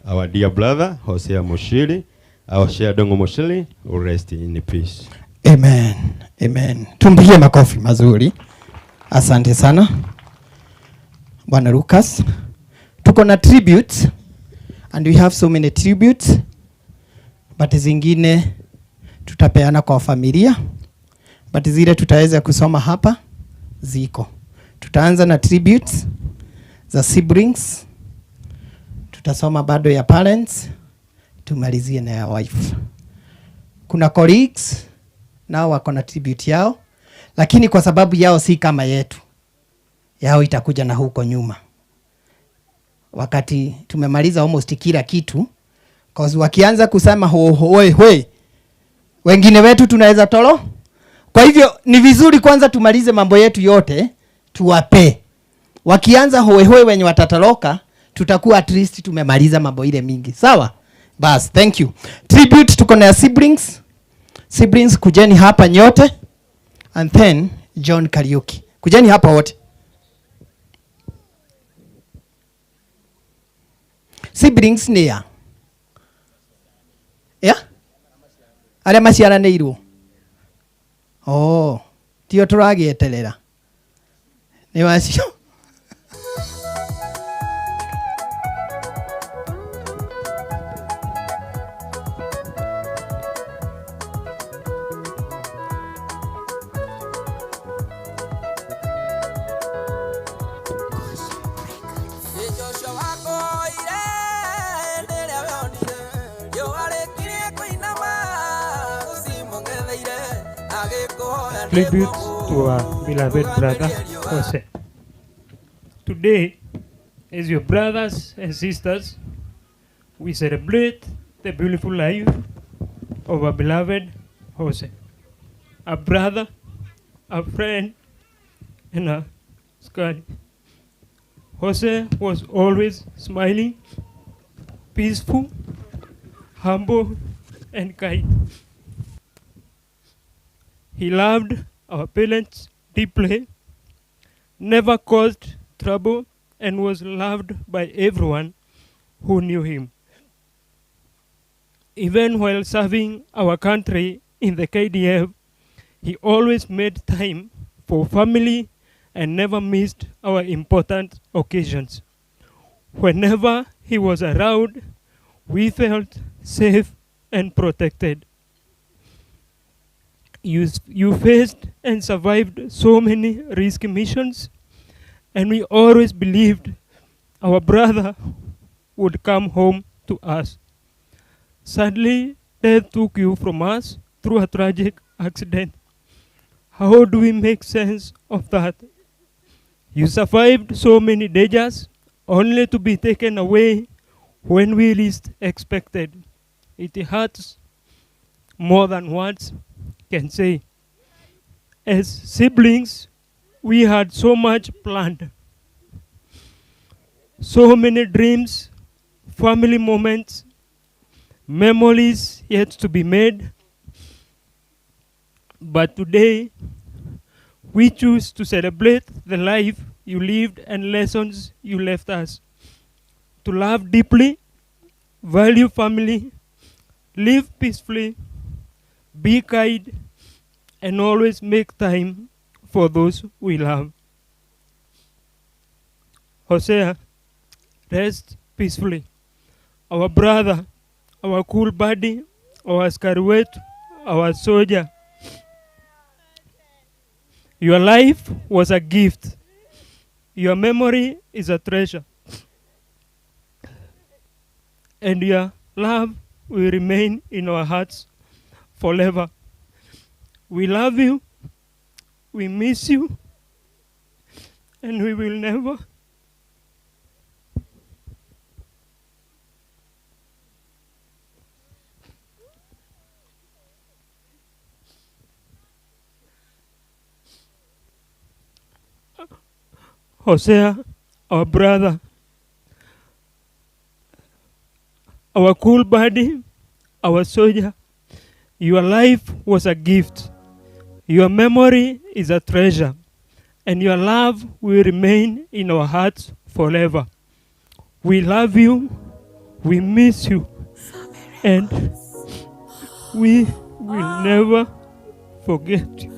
Our dear brother, Hosea Muchiri, our Ndung'u Muchiri, will rest in peace. Amen. Amen. Tumpigie makofi mazuri. Asante sana Bwana Lucas. Tuko na tributes and we have so many tributes, but zingine tutapeana kwa familia, but zile tutaweza kusoma hapa ziko. Tutaanza na tributes za siblings, tutasoma bado ya parents, tumalizie na ya wife. Kuna colleagues nao wako na tribute yao, lakini kwa sababu yao si kama yetu, yao itakuja na huko nyuma wakati tumemaliza almost kila kitu, cause wakianza kusema ho ho hwe, wengine wetu tunaweza tolo. Kwa hivyo ni vizuri kwanza tumalize mambo yetu yote tuwape. Wakianza hoe hoe wenye watatoroka, tutakuwa at least tumemaliza mambo ile mingi. Sawa? Bas, thank you. Tribute tuko na siblings. Siblings kujeni hapa nyote. And then John Kariuki. Kujeni hapa wote. Siblings ni ya? Ya? Arĩa maciaranĩirwo. Oh, tio tũragĩeterera. Nĩ wacio. Tributes to our beloved brother Jose. Today, as your brothers and sisters, we celebrate the beautiful life of our beloved Jose, a brother, a friend, and a sky. Jose was always smiling, peaceful, humble, and kind. He loved our parents deeply, never caused trouble, and was loved by everyone who knew him. Even while serving our country in the KDF, he always made time for family and never missed our important occasions. Whenever he was around, we felt safe and protected. You faced and survived so many risky missions, And we always believed our brother would come home to us. Sadly, death took you from us through a tragic accident. How do we make sense of that? You survived so many dangers, only to be taken away when we least expected. It hurts more than words can say. As siblings, we had so much planned. So many dreams, family moments, memories yet to be made. But today, we choose to celebrate the life you lived and lessons you left us. To love deeply, value family, live peacefully, be kind, and always make time for those we love. Hosea, rest peacefully. Our brother, our cool buddy, our askari wetu, our soldier. Your life was a gift. Your memory is a treasure. And your love will remain in our hearts forever. We love you, we miss you, and we will never Hosea, our brother, our cool buddy, our soldier, your life was a gift. Your memory is a treasure, and your love will remain in our hearts forever. We love you, we miss you, and we will never forget you.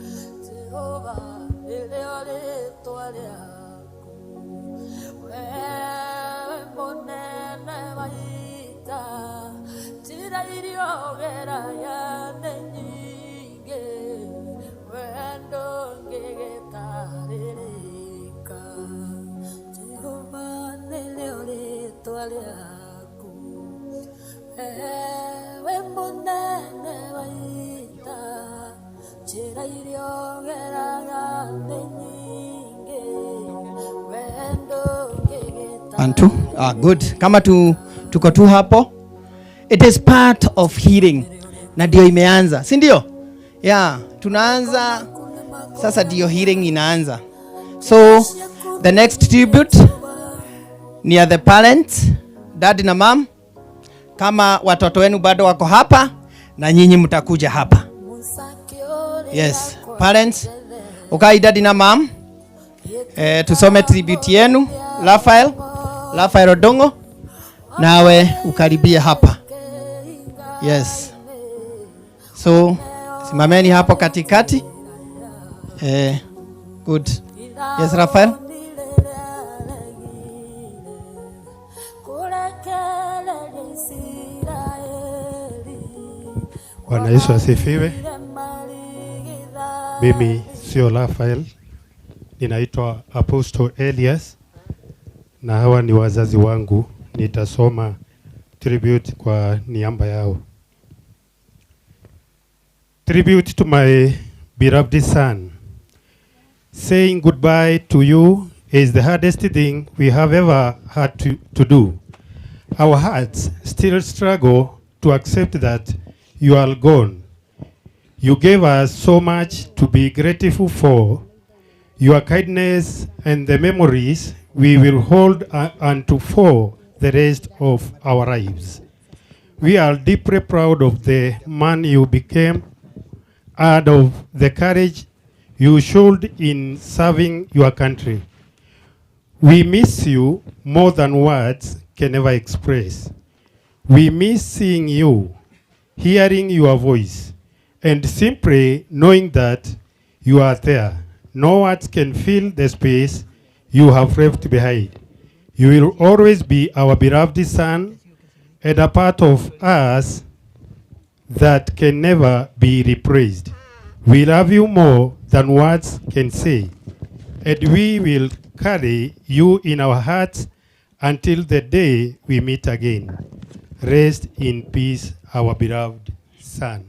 Antu, good. Kama tuko tu hapo. It is part of healing. Na ndio imeanza, si ndio? Yeah, tunaanza sasa ndio healing inaanza. So the next tribute ni the parents, dad na mom. Kama watoto wenu bado wako hapa na nyinyi mtakuja hapa. Yes, parents. Okay, dad na mom. Tusome tribute yenu. Rafael Odongo, nawe ukaribia hapa. Yes. So, simameni hapo katikati. Good. Yes, Rafael. Bwana Yesu asifiwe. Mimi sio Rafael, ninaitwa Apostle Elias na hawa ni wazazi wangu. Nitasoma tribute kwa niaba yao. Tribute to my beloved son. Saying goodbye to you is the hardest thing we have ever had to do. Our hearts still struggle to accept that you are gone. You gave us so much to be grateful for. Your kindness and the memories we will hold unto for the rest of our lives. We are deeply proud of the man you became and of the courage you showed in serving your country. We miss you more than words can ever express. We miss seeing you, hearing your voice, and simply knowing that you are there. No words can fill the space you have left behind. You will always be our beloved son and a part of us that can never be replaced. We love you more than words can say, and we will carry you in our hearts until the day we meet again. Rest in peace, our beloved son.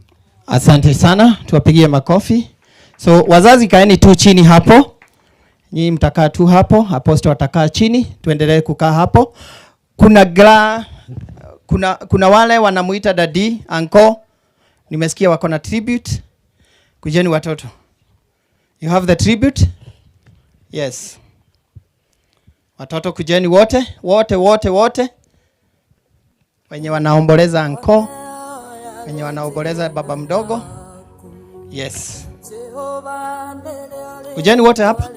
Asante sana, tuwapigie makofi. So wazazi kaeni tu chini hapo. Nyinyi mtakaa tu hapo, apostle watakaa chini, tuendelee kukaa hapo. Kuna wale wanamuita daddy, uncle. Nimesikia wako na tribute. Kujeni watoto. You have the tribute? Yes. Watoto kujeni wote, wote wote wote. Wenye wanaomboleza uncle, wenye wanaomboleza baba mdogo. Yes. Kujeni wote hapa.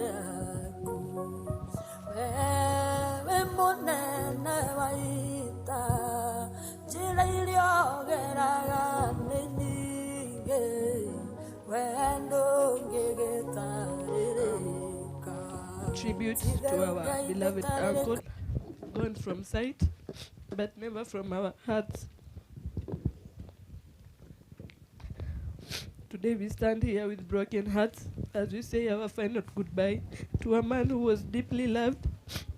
Tribute to our beloved uncle, gone from sight, but never from our hearts. Today we stand here with broken hearts as we say our final goodbye to a man who was deeply loved.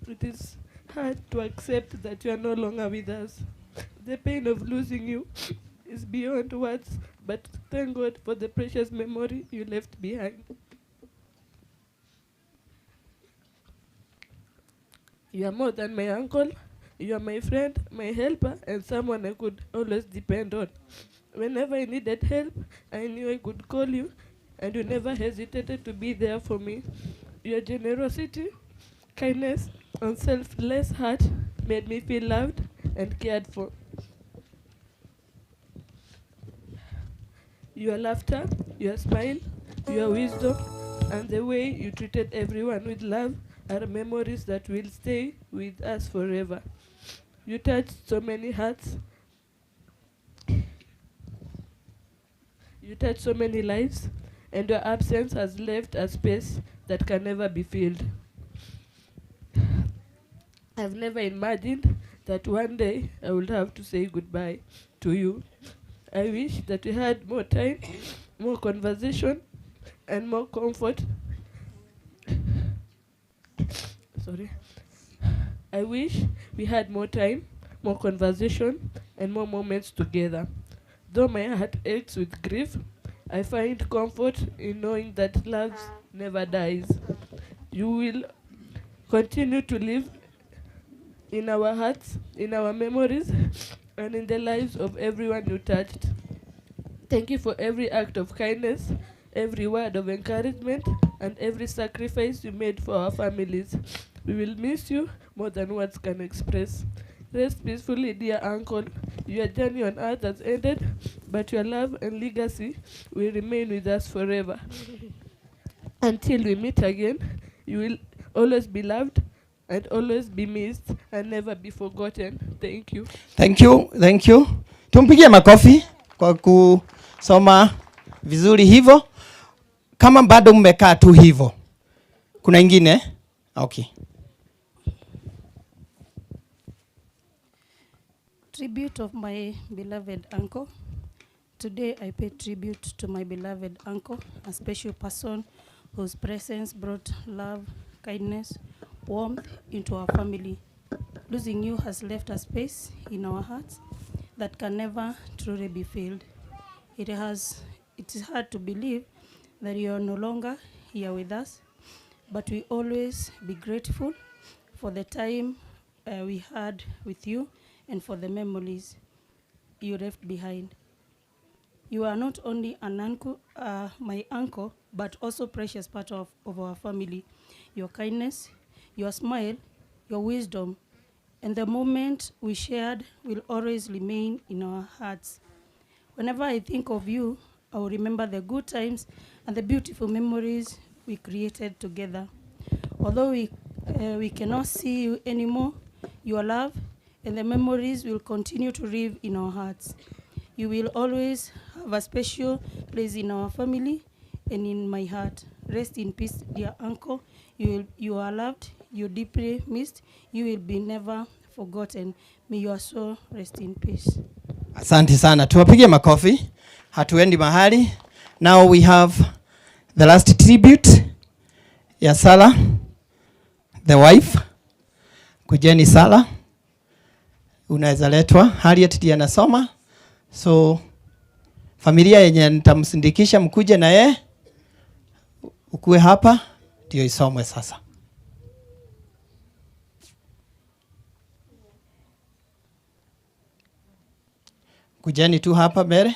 It is hard to accept that you are no longer with us. The pain of losing you is beyond words, but thank God for the precious memory you left behind. You are more than my uncle. You are my friend, my helper, and someone I could always depend on. Whenever I needed help, I knew I could call you, and you never hesitated to be there for me. Your generosity, kindness, and selfless heart made me feel loved and cared for. Your laughter, your smile, your wisdom, and the way you treated everyone with love are memories that will stay with us forever. You touched so many hearts. You touched so many lives, and your absence has left a space that can never be filled. I've never imagined that one day I would have to say goodbye to you. I wish that we had more time, more conversation, and more comfort. Sorry. I wish we had more time, more conversation, and more moments together. Though my heart aches with grief, I find comfort in knowing that love never dies. You will continue to live in our hearts, in our memories, and in the lives of everyone you touched. Thank you for every act of kindness, every word of encouragement, and every sacrifice you made for our families. We will miss you more than words can express. Rest peacefully, dear uncle. Your journey on earth has ended, but your love and legacy will remain with us forever. Until we meet again, you will always be loved and always be missed and never be forgotten. Thank you. Thank you, thank you. Tumpigie makofi kwa kusoma vizuri hivyo. Kama bado mmekaa tu hivyo. Kuna ingine? Okay. Tribute of my beloved uncle. Today I pay tribute to my beloved uncle, a special person whose presence brought love, kindness, warmth into our family. Losing you has left a space in our hearts that can never truly be filled. It is hard to believe that you are no longer here with us, but we always be grateful for the time we had with you and for the memories you left behind. You are not only an uncle, my uncle, but also precious part of our family. Your kindness, your smile, your wisdom, and the moment we shared will always remain in our hearts. Whenever I think of you, I will remember the good times and the beautiful memories we created together. Although we cannot see you anymore, your love and the memories will continue to live in our hearts. You will always have a special place in our family and in my heart. Rest in peace, dear uncle. You are loved, you deeply missed, you will be never forgotten. May your soul rest in peace. Asante sana. Tuwapige makofi. Hatuendi mahali. Now we have the last tribute ya sala. The wife. Kujeni sala. Unaweza letwa. Harriet ndiye anasoma. So familia yenye nitamsindikisha mkuje na yeye, ukue hapa ndio isomwe sasa. Kujeni tu hapa mbele.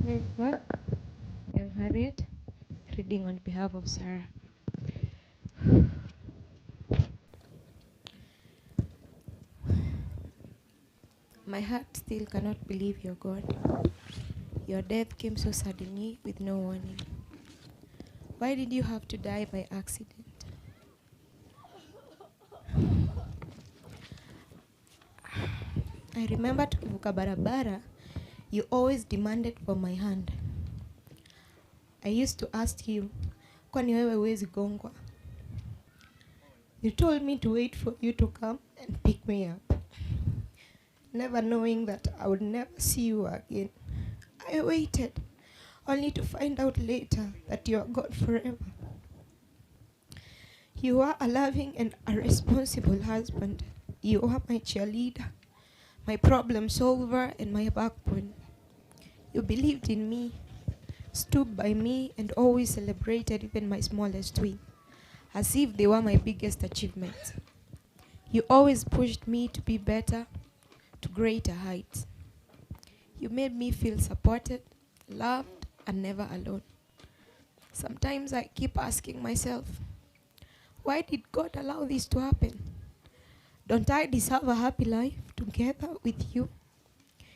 Praise God. I'm Harriet, reading on behalf of Sarah. My heart still cannot believe you're gone. Your death came so suddenly with no warning. Why did you have to die by accident? I remember tukivuka barabara, you always demanded for my hand. I used to ask you, kwani wewe huwezi gongwa? You told me to wait for you to come and pick me up, never knowing that I would never see you again. I waited, only to find out later that you are gone forever. You are a loving and a responsible husband. You are my cheerleader, my problem solver, and my backbone. You believed in me, stood by me, and always celebrated even my smallest win, as if they were my biggest achievements. You always pushed me to be better, to greater heights. You made me feel supported, loved, and never alone. Sometimes I keep asking myself, why did God allow this to happen? Don't I deserve a happy life together with you?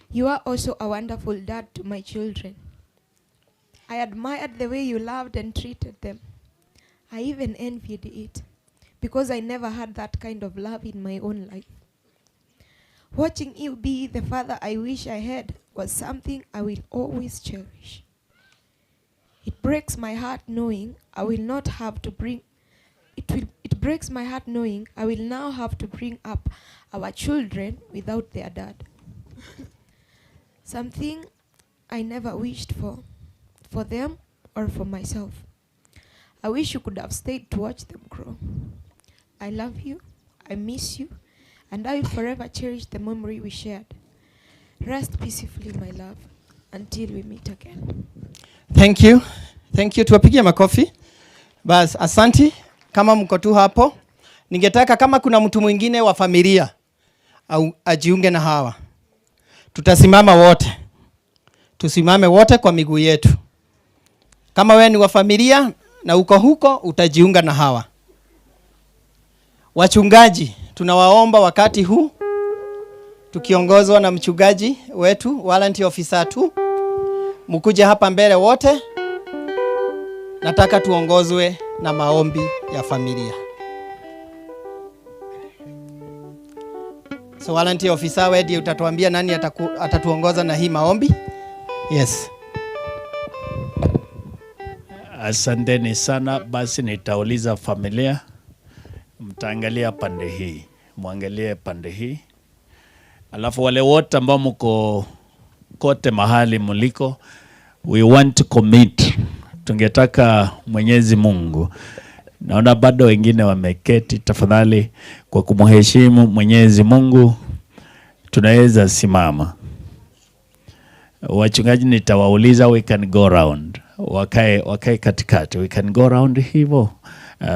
You are also a wonderful dad to my children. I admired the way you loved and treated them. I even envied it because I never had that kind of love in my own life. Watching you be the father I wish I had was something I will always cherish. It breaks my heart knowing I will not have to bring it breaks my heart knowing I will now have to bring up our children without their dad. Something I never wished for them or for myself. I wish you could have stayed to watch them grow. I love you, I miss you, and I will forever cherish the memory we shared. Rest peacefully, my love, until we meet again. Thank you. Thank you. Tuwapigie makofi. Bas, asanti. Kama mko tu hapo, ningetaka kama kuna mtu mwingine wa familia au ajiunge na hawa. Tutasimama wote. Tusimame wote kwa miguu yetu. Kama wewe ni wa familia na uko huko, utajiunga na hawa. Wachungaji, tunawaomba wakati huu tukiongozwa na mchungaji wetu, warrant officer tu, mkuje hapa mbele wote. Nataka tuongozwe na maombi ya familia. So warrant officer, wewe ndiye utatuambia nani atatuongoza na hii maombi. Yes. Asanteni sana. Basi nitauliza familia, mtaangalia pande hii, muangalie pande hii, alafu wale wote ambao mko kote mahali mliko, we want to commit. Tungetaka Mwenyezi Mungu, naona bado wengine wameketi, tafadhali kwa kumheshimu Mwenyezi Mungu tunaweza simama. Wachungaji nitawauliza, we can go round, wakae katikati, we can go round hivyo.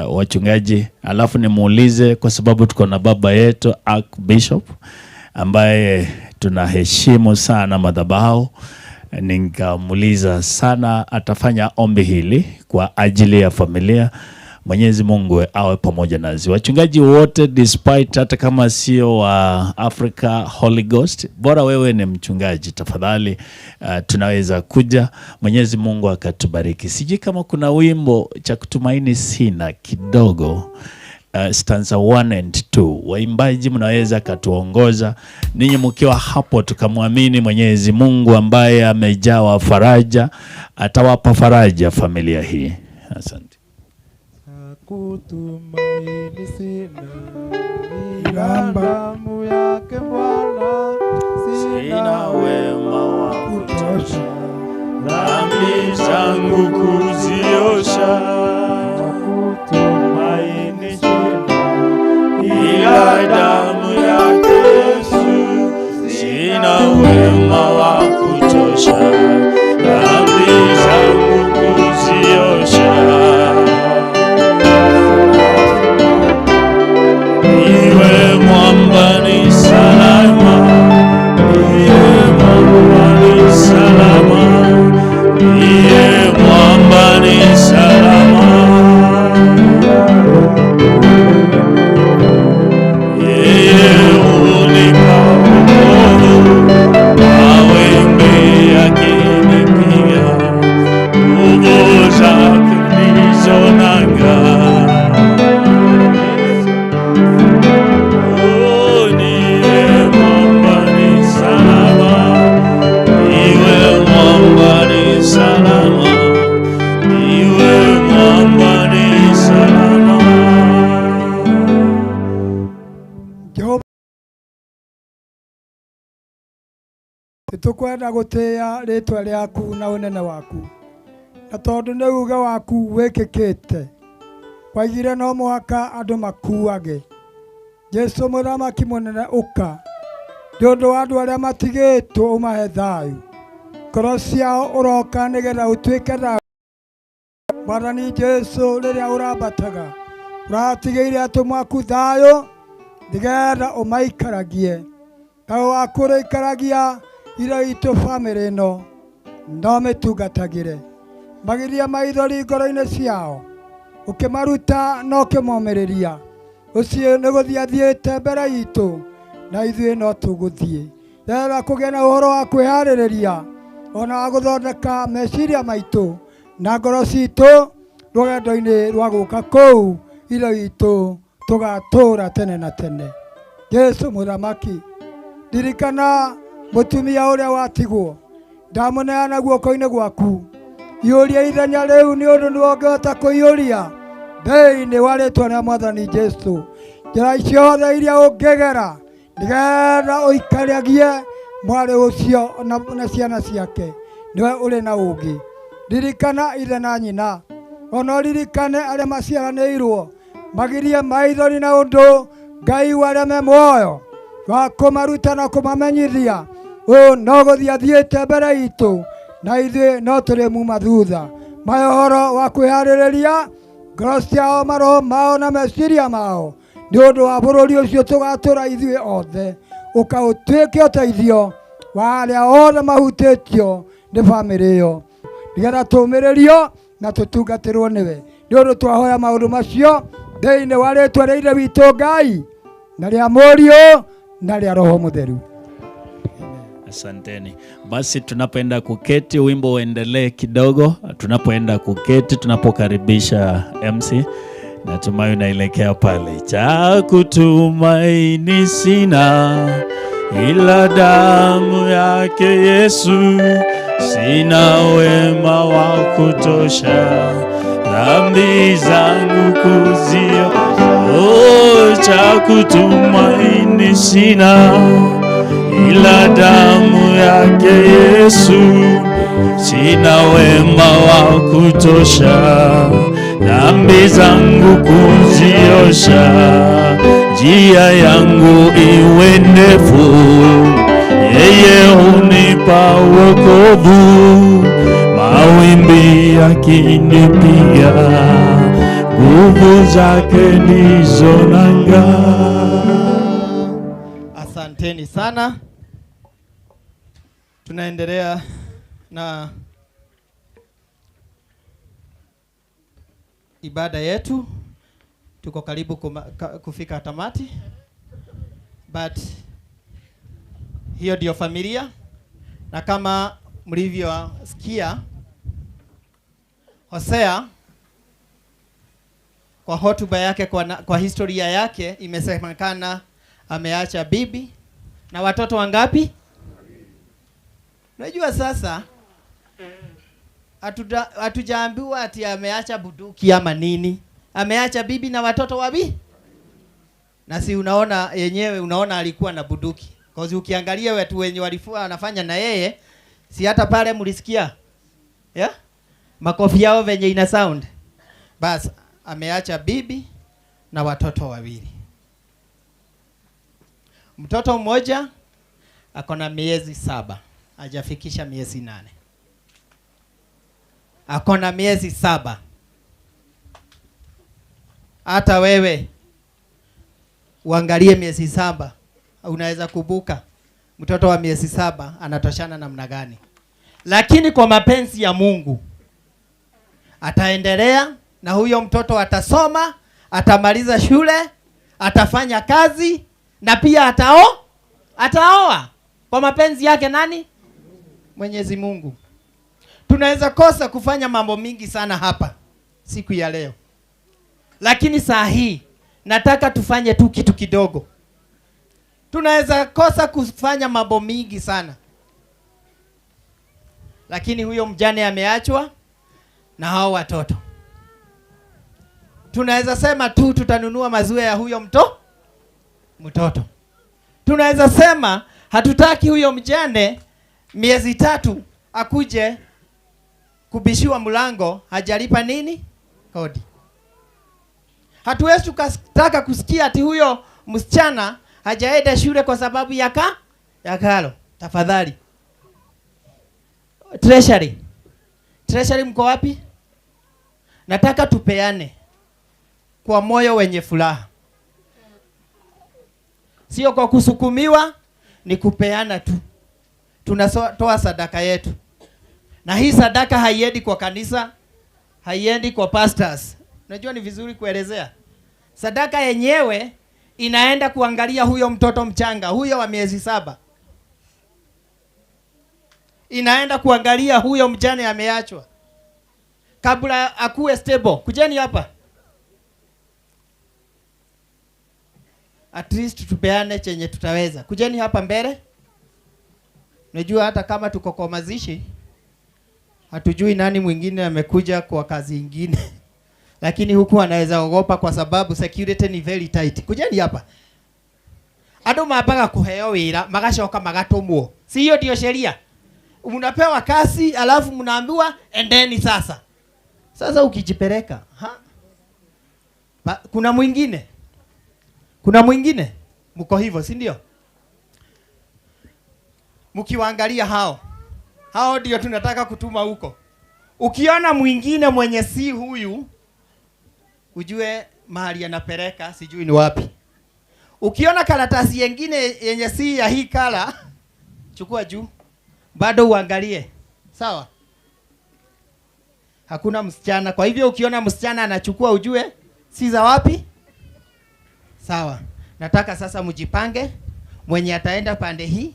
Wachungaji, alafu nimuulize kwa sababu tuko na baba yetu Archbishop ambaye tunaheshimu sana madhabahu, nikamuuliza sana atafanya ombi hili kwa ajili ya familia. Mwenyezi Mungu awe pamoja nasi. Wachungaji wote, despite hata kama sio wa Africa Holy Ghost, bora wewe ni mchungaji, tafadhali tunaweza kuja. Mwenyezi Mungu akatubariki. Sijui kama kuna wimbo cha kutumaini sina kidogo. Stanza 1 and 2. Waimbaji mnaweza katuongoza. Ninyi mkiwa hapo, tukamwamini Mwenyezi Mungu ambaye amejawa faraja, atawapa faraja familia hii. Asante. Kutumaini sina ila damu yake Bwana, sina wema wa kutosha, dhambi zangu kuziosha. Kutumaini sina ila damu yake Yesu, sina wema wa kutosha, dhambi zangu kuziosha. Iwe mwamba ni salama, iwe mwamba ni salama, iwe mwamba ni salama. Yeye hunipa wokovu, mawimbi yakinipiga, nguvu zake ndizo nanga. Oh, niwe mwamba ni salama, niwe mwamba ni salama, niwe mwamba ni salama. Jehova tukwenda gutia ritwa riaku na unene waku, na tondu ni uge waku wikikite waigire no muhaka andu makuage. Jesu muthamaki munene uka ni undu wa andu aria matigitwo umahe thayu, ngoro ciao uroka nigetha utuike thayu. Mwathani Jesu riria urambataga uratigĩire atũmwo aku thayũ nigetha ũmaikaragie. Thayũ waku ũrĩikaragia irio itũ bamĩrĩ ĩno, no mĩtungatagĩre. Magirie maithori ngoro-inĩ ciao, ũkĩmaruta na ũkĩmomĩrĩria. Ũcio nĩ gũthiĩ athiĩte mbere itũ, na ithuĩ no tũgũthiĩ. Rera kũgĩa na ũhoro wa kwĩharĩrĩria ona wa gũthondeka meciria maitũ na ngoro citũ rũgendo-inĩ rwa gũka kũu irio itũ tũgatũra tene na tene. Jesu mũthamaki, ririkana mũtumia ũrĩa watigwo, ndamũneana guoko-inĩ gwaku. Iyũria ithenya rĩu nĩ ũndũ nĩwe ũngĩhota kũiyũria thĩinĩ wa rĩtwa rĩa Mwathani Jesu. Njĩra ciothe iria ũngĩgera nĩgetha ũikaragie mwarĩ ũcio na ciana ciake, nĩwe ũrĩ na ũũgĩ. Ririkana ithe na nyina, ona ũririkane arĩa maciaranĩirwo, magirie maithori na ũndũ Ngai wa arĩa me muoyo wa kũmaruta na kũmamenyithia ũyũ no gũthiĩ athiĩte mbere itũ na ithuĩ no tũrĩmuma thutha. Mahe ũhoro wa kwĩharĩrĩria ngoro ciao, maroho mao na meciria mao nĩ ũndũ wa bũrũri ũcio tũgatũra ithuĩ othe. Ũka ũtuĩke ũteithio wa arĩa othe mahutĩtio nĩ bamĩrĩ ĩyo, nĩgetha tũũmĩrĩrio na tũtungatĩrwo nĩwe. Nĩ ũndũ twahoya maũndũ macio thĩinĩ wa rĩtwa rĩa Ithe witũ Ngai na rĩa Mũriũ na rĩa Roho Mũtheru. Asanteni. Basi tunapoenda kuketi, wimbo uendelee kidogo. Tunapoenda kuketi, tunapokaribisha MC, natumai unaelekea pale. Cha kutumaini sina ila damu yake Yesu, sina wema wa kutosha, dhambi zangu kuzio. Oh, cha kutumaini sina ila damu yake Yesu, sina wema wa kutosha, dhambi zangu kuziosha. Njia yangu iwe ndefu, yeye hunipa wokovu, mawimbi yakinipiga, nguvu zake ndizo nanga. Asanteni sana. Tunaendelea na ibada yetu. Tuko karibu kufika tamati. But hiyo ndio familia, na kama mlivyosikia Hosea kwa hotuba yake, kwa historia yake imesemekana ameacha bibi na watoto wangapi? Unajua sasa hatujaambiwa ati ameacha buduki ama nini. Ameacha bibi na watoto wabi? Na si unaona yenyewe, unaona alikuwa na buduki. Kwa ukiangalia watu wenye walifua wanafanya na yeye, si hata pale mlisikia? Yeah? Makofi yao venye ina sound. Bas ameacha bibi na watoto wawili. Mtoto mmoja ako na miezi 7, hajafikisha miezi 8. Ako na miezi 7. Hata wewe uangalie miezi 7, unaweza kubuka mtoto wa miezi 7 anatoshana namna gani. Lakini kwa mapenzi ya Mungu ataendelea na huyo mtoto atasoma, atamaliza shule, atafanya kazi na pia ataoa. Kwa mapenzi yake nani? Mwenyezi Mungu. Tunaweza kosa kufanya mambo mingi sana hapa siku ya leo, lakini saa hii nataka tufanye tu kitu kidogo. Tunaweza kosa kufanya mambo mingi sana, lakini huyo mjane ameachwa na hao watoto. Tunaweza sema tu tutanunua maziwa ya huyo mtoto. Tunaweza sema hatutaki huyo mjane miezi 3 akuje kubishiwa mlango hajalipa nini? Kodi. Hatuwezi tukataka kusikia ati huyo msichana hajaenda shule kwa sababu ya karo. Tafadhali. Treasury. Treasury mko wapi? Nataka tupeane kwa moyo wenye furaha. Sio kwa kusukumiwa, ni kupeana tu. Tunatoa sadaka yetu. Na hii sadaka haiendi kwa kanisa, haiendi kwa pastors. Unajua ni vizuri kuelezea. Sadaka yenyewe inaenda kuangalia huyo mtoto mchanga, huyo wa miezi 7. Inaenda kuangalia huyo mjane ameachwa kabla akuwe stable. Kujeni hapa. At least tupeane chenye tutaweza. Kujeni hapa mbele. Unajua hata kama tuko kwa mazishi, hatujui nani mwingine amekuja kwa kazi ingine. Lakini huku anaweza ogopa kwa sababu security ni very tight. Kujeni hapa. Andu mambaga kuheo wira magacoka magatumwo. Si hiyo ndio sheria? Mnapewa kazi alafu mnaambiwa endeni sasa. Sasa ukijipeleka, ha? Kuna mwingine. Kuna mwingine mko hivyo, si ndio? Mkiwaangalia hao. Hao ndio tunataka kutuma huko. Ukiona mwingine mwenye si huyu, ujue mahali anapeleka sijui ni wapi. Ukiona karatasi nyingine yenye si ya hii kala, chukua juu. Bado uangalie. Sawa? Hakuna msichana. Kwa hivyo ukiona msichana anachukua ujue si za wapi? Sawa. Nataka sasa mjipange. Mwenye ataenda pande hii.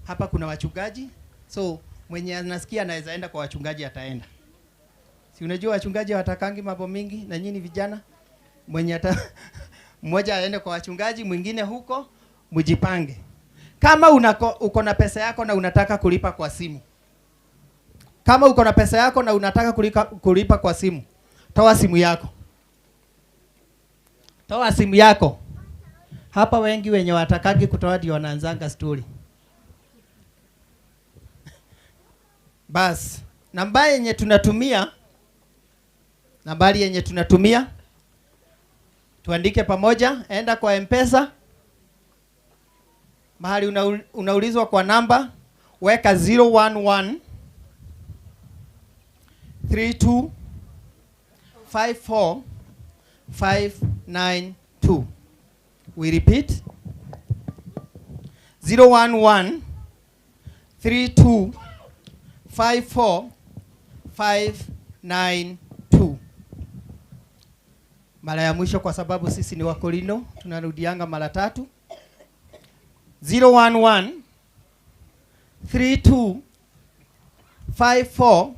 Hapa kuna wachungaji. So mwenye anasikia anaweza enda kwa wachungaji ataenda. Si unajua wachungaji hawatakangi mambo mingi na nyinyi vijana. Mwenye ata mmoja aende kwa wachungaji, mwingine huko, mjipange. Kama uko na pesa yako na unataka kulipa kwa simu. Kama uko na pesa yako na unataka kulipa kwa simu, toa simu yako. Toa simu yako. Hapa wengi wenye watakagi kutoa ndio wanaanzanga story. Bas, nambari yenye tunatumia, tuandike pamoja, enda kwa M-Pesa. Mahali unaulizwa kwa namba, weka 011 32 54 592. We repeat, 011 32 54 592. Mara ya mwisho kwa sababu sisi ni Wakorino, tunarudianga mara tatu. 011 32 54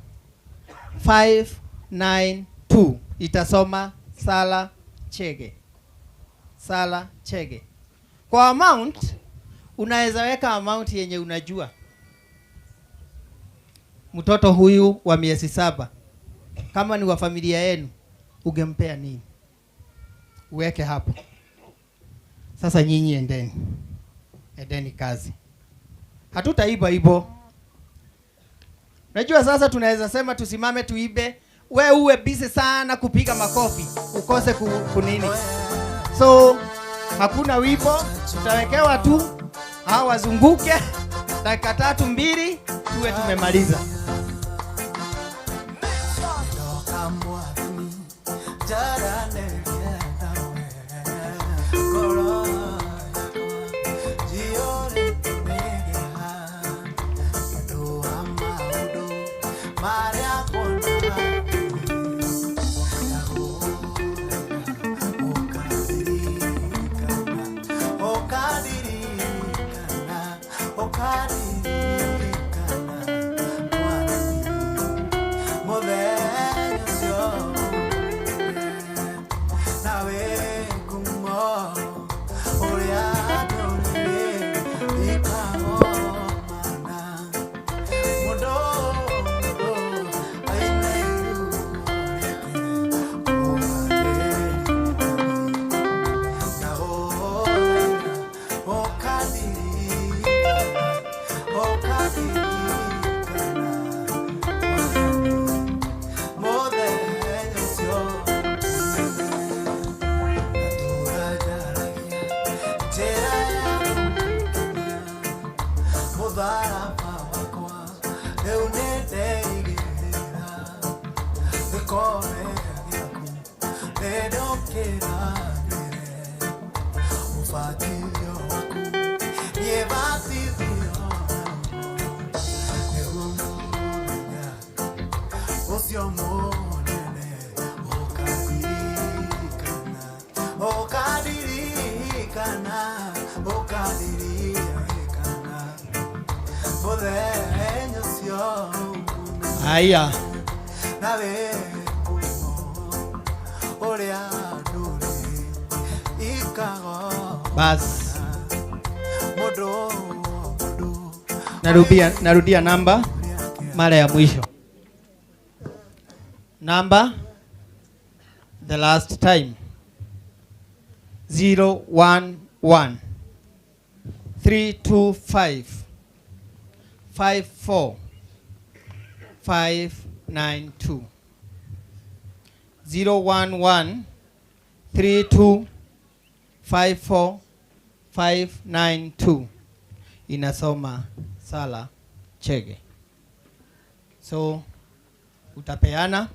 592 itasoma Sala Chege. Sala Chege. Kwa amount unaweza weka amount yenye unajua. Mtoto huyu wa miezi 7 kama ni wa familia yenu ungempea nini? Uweke hapo. Sasa nyinyi endeni. Endeni kazi. Hatutaiba hivyo. Unajua sasa tunaweza sema tusimame tuibe, we uwe busy sana kupiga makofi, ukose kunini. So hakuna wipo, tutawekewa tu hawa wazunguke dakika 3 2 tuwe tumemaliza. Haya. Bas. Narudia namba mara ya mwisho. Namba the last time 011 325 54 592 011 32 54 592 inasoma Sala Chege. So utapeana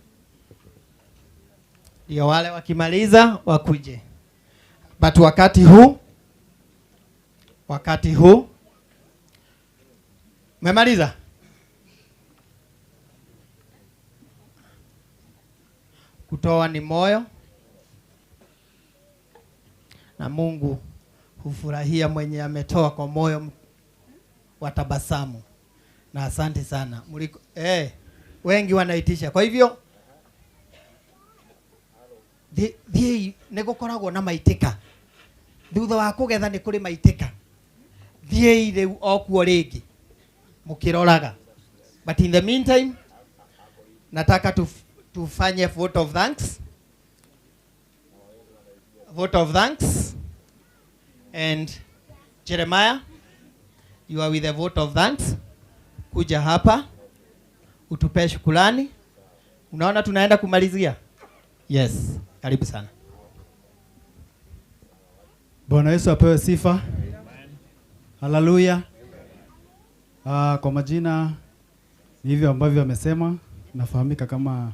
ndio wale wakimaliza wakuje. But wakati huu umemaliza? Kutoa ni moyo, na Mungu hufurahia mwenye ametoa kwa moyo wa tabasamu. Na asante sana. Muliko, wengi wanaitisha. Kwa hivyo thiĩ nĩ gũkoragwo na maitika. Thutha wa kũgetha nĩ kũrĩ maitika. Thiĩ rĩu o kuo rĩngĩ mũkĩroraga. But in the meantime nataka tufanye vote of thanks. Vote of thanks. And Jeremiah, you are with a vote of thanks. Kuja hapa utupe shukrani. Unaona tunaenda kumalizia? Yes, karibu sana. Bwana Yesu apewe sifa. Haleluya. Kwa majina ni hivyo ambavyo amesema, nafahamika kama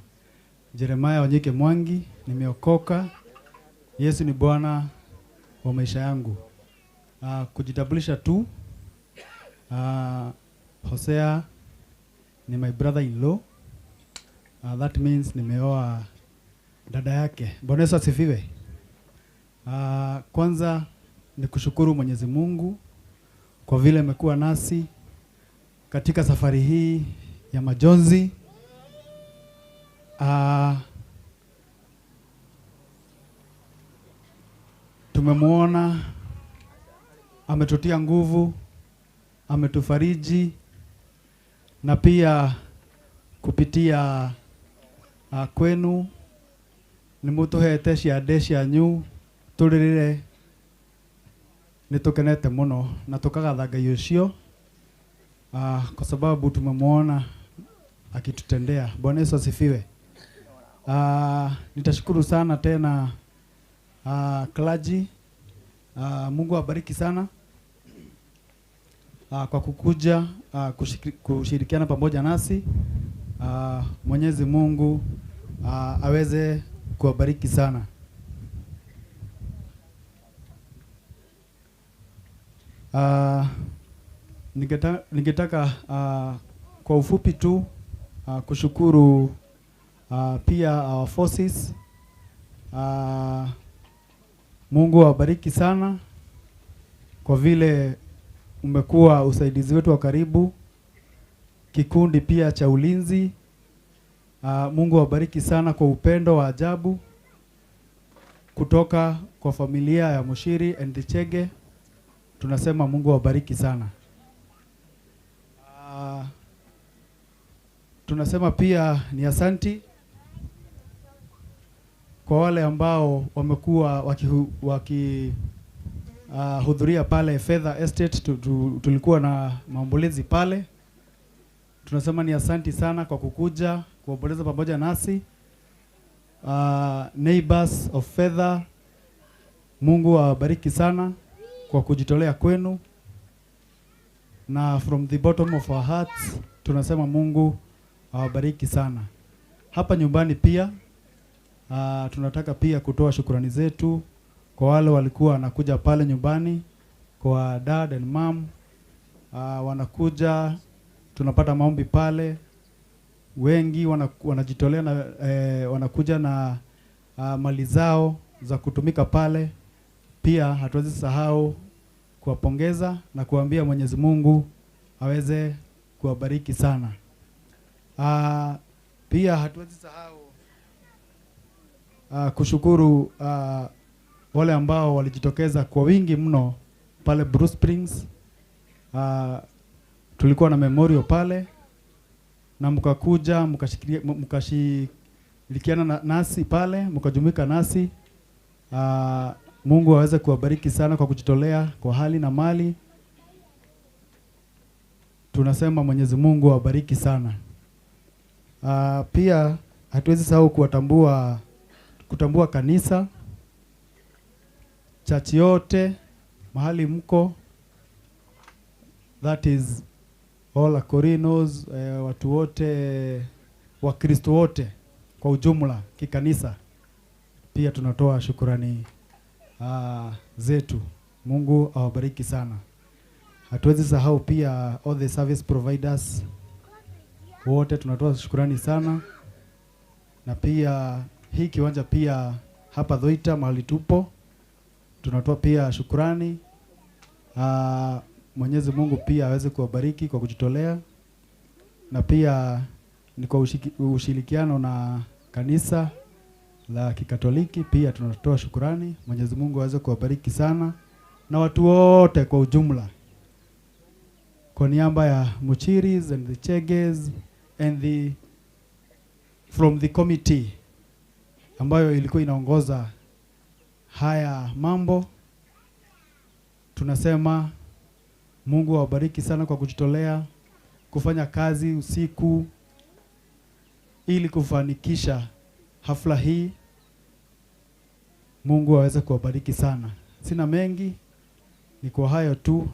Jeremiah Wanyike Mwangi, nimeokoka. Yesu ni Bwana wa maisha yangu. Kujitambulisha tu, Hosea ni my brother-in-law. That means nimeoa dada yake. Bwana Yesu asifiwe. Kwanza ni kushukuru Mwenyezi Mungu kwa vile amekuwa nasi katika safari hii ya majonzi. Tumemuona ametutia nguvu, ametufariji, na pia kupitia kwenu ni mutuhete ciande cianyu turirire, nitukenete muno na tukagatha Ngai ucio kwa sababu tumemuona akitutendea. Bwana Yesu asifiwe. Nitashukuru sana tena clergy. Mungu awabariki sana kwa kukuja kushirikiana pamoja nasi. Mwenyezi Mungu aweze kuwabariki sana. Ningetaka kwa ufupi tu kushukuru pia our forces. Mungu awabariki sana kwa vile umekuwa usaidizi wetu wa karibu, kikundi pia cha ulinzi. Mungu awabariki sana kwa upendo wa ajabu kutoka kwa familia ya Muchiri and the Chege. Tunasema Mungu awabariki sana. Tunasema pia ni asanti kwa wale ambao wamekuwa wakihudhuria pale Fedha Estate. Tulikuwa na maombolezi pale. Tunasema ni asanti sana kwa kukuja kuomboleza pamoja nasi. Neighbors of Fedha, Mungu awabariki sana kwa kujitolea kwenu, na from the bottom of our hearts tunasema Mungu awabariki sana. Hapa nyumbani pia tunataka pia kutoa shukrani zetu kwa wale walikuwa wanakuja pale nyumbani, kwa dad and mom. Wanakuja, tunapata maombi pale, wengi wanajitolea na wanakuja na mali zao za kutumika pale. Pia hatuwezi sahau kuwapongeza na kuambia Mwenyezi Mungu aweze kuwabariki sana. Pia hatuwezi sahau kushukuru wale ambao walijitokeza kwa wingi mno pale Bruce Springs. Tulikuwa na memorial pale na mkakuja mkashirikiana nasi pale, mkajumuika nasi. Mungu aweze kuwabariki sana kwa kujitolea kwa hali na mali. Tunasema Mwenyezi Mungu awabariki sana. Pia hatuwezi sahau kutambua kanisa, church yote mahali mko, that is all Akorinos, watu wote, Wakristo wote kwa ujumla kikanisa. Pia tunatoa shukurani zetu. Mungu awabariki sana. Hatuwezi sahau pia all the service providers wote, tunatoa shukurani sana. Na pia hii kiwanja pia hapa Dhoita mahali tupo, tunatoa pia shukurani. Mwenyezi Mungu pia aweze kuwabariki kwa kujitolea, na pia ni kwa ushirikiano na kanisa la Kikatoliki pia tunatoa shukurani. Mwenyezi Mungu aweze kuwabariki sana na watu wote kwa ujumla. Kwa niaba ya Muchiris and the Cheges and the from the committee ambayo ilikuwa inaongoza haya mambo, tunasema Mungu awabariki sana kwa kujitolea kufanya kazi usiku ili kufanikisha hafla hii. Mungu aweze kuwabariki sana. Sina mengi, ni kwa hayo tu,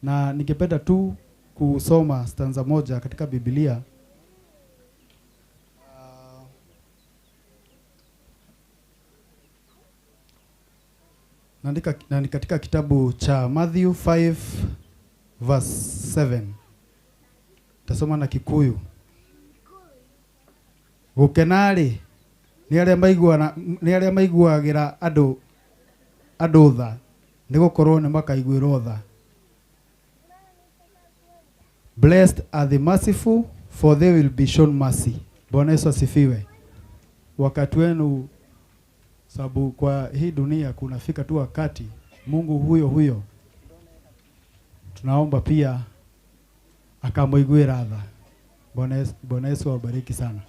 na ningependa tu kusoma stanza moja katika Biblia. Na ni katika kitabu cha Matthew 5 verse 7. Tasoma na Kikuyu. Gukenari Nĩ arĩa maiguana nĩ arĩa maiguagĩra andũ tha, nĩgũkorwo nĩ makaiguĩrwo tha. Blessed are the merciful, for they will be shown mercy. Bwana Yesu asifiwe. Wakati wenu, sababu kwa hii dunia kunafika tu wakati Mungu huyo huyo tunaomba pia akamuiguĩra tha. Bwana Yesu awabariki sana.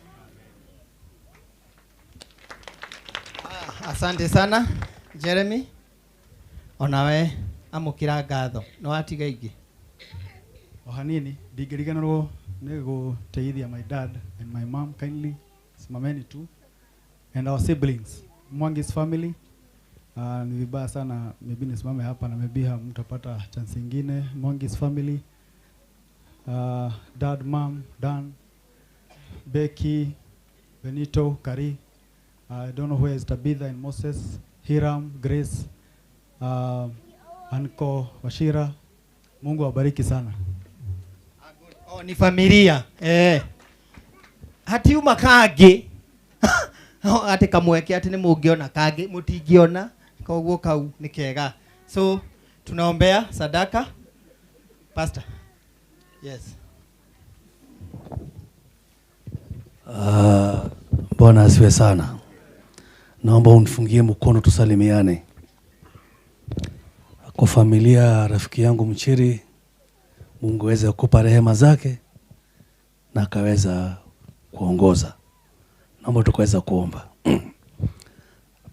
Asante sana Jeremy. Onawe amukira ngatho no watiga ingi. O hanini ndingĩriganĩrwo nĩ gũteithia my dad and my mom, kindly simameni tu, and our siblings, Mwangi's family. Ni vibaya sana maybe nisimame hapa na maybe hamtapata chance ingine. Mwangi's family, dad, mom, Dan, Becky, Benito, Kari, I don't know where is Tabitha and Moses, Hiram, Grace, Anko Washira. Mungu awabariki sana. Oh, ni familia. Hatiuma kangĩ. Ati kamweke ati ni mungiona kangĩ mutingiona, koguo kau ni kega. So tunaombea sadaka. Pastor. Yes. Bwana asifiwe sana. Naomba unifungie mkono tusalimiane. Kwa familia rafiki yangu Mchiri, Mungu aweze kukupa rehema zake na akaweza kuongoza. Naomba tukaweza kuomba.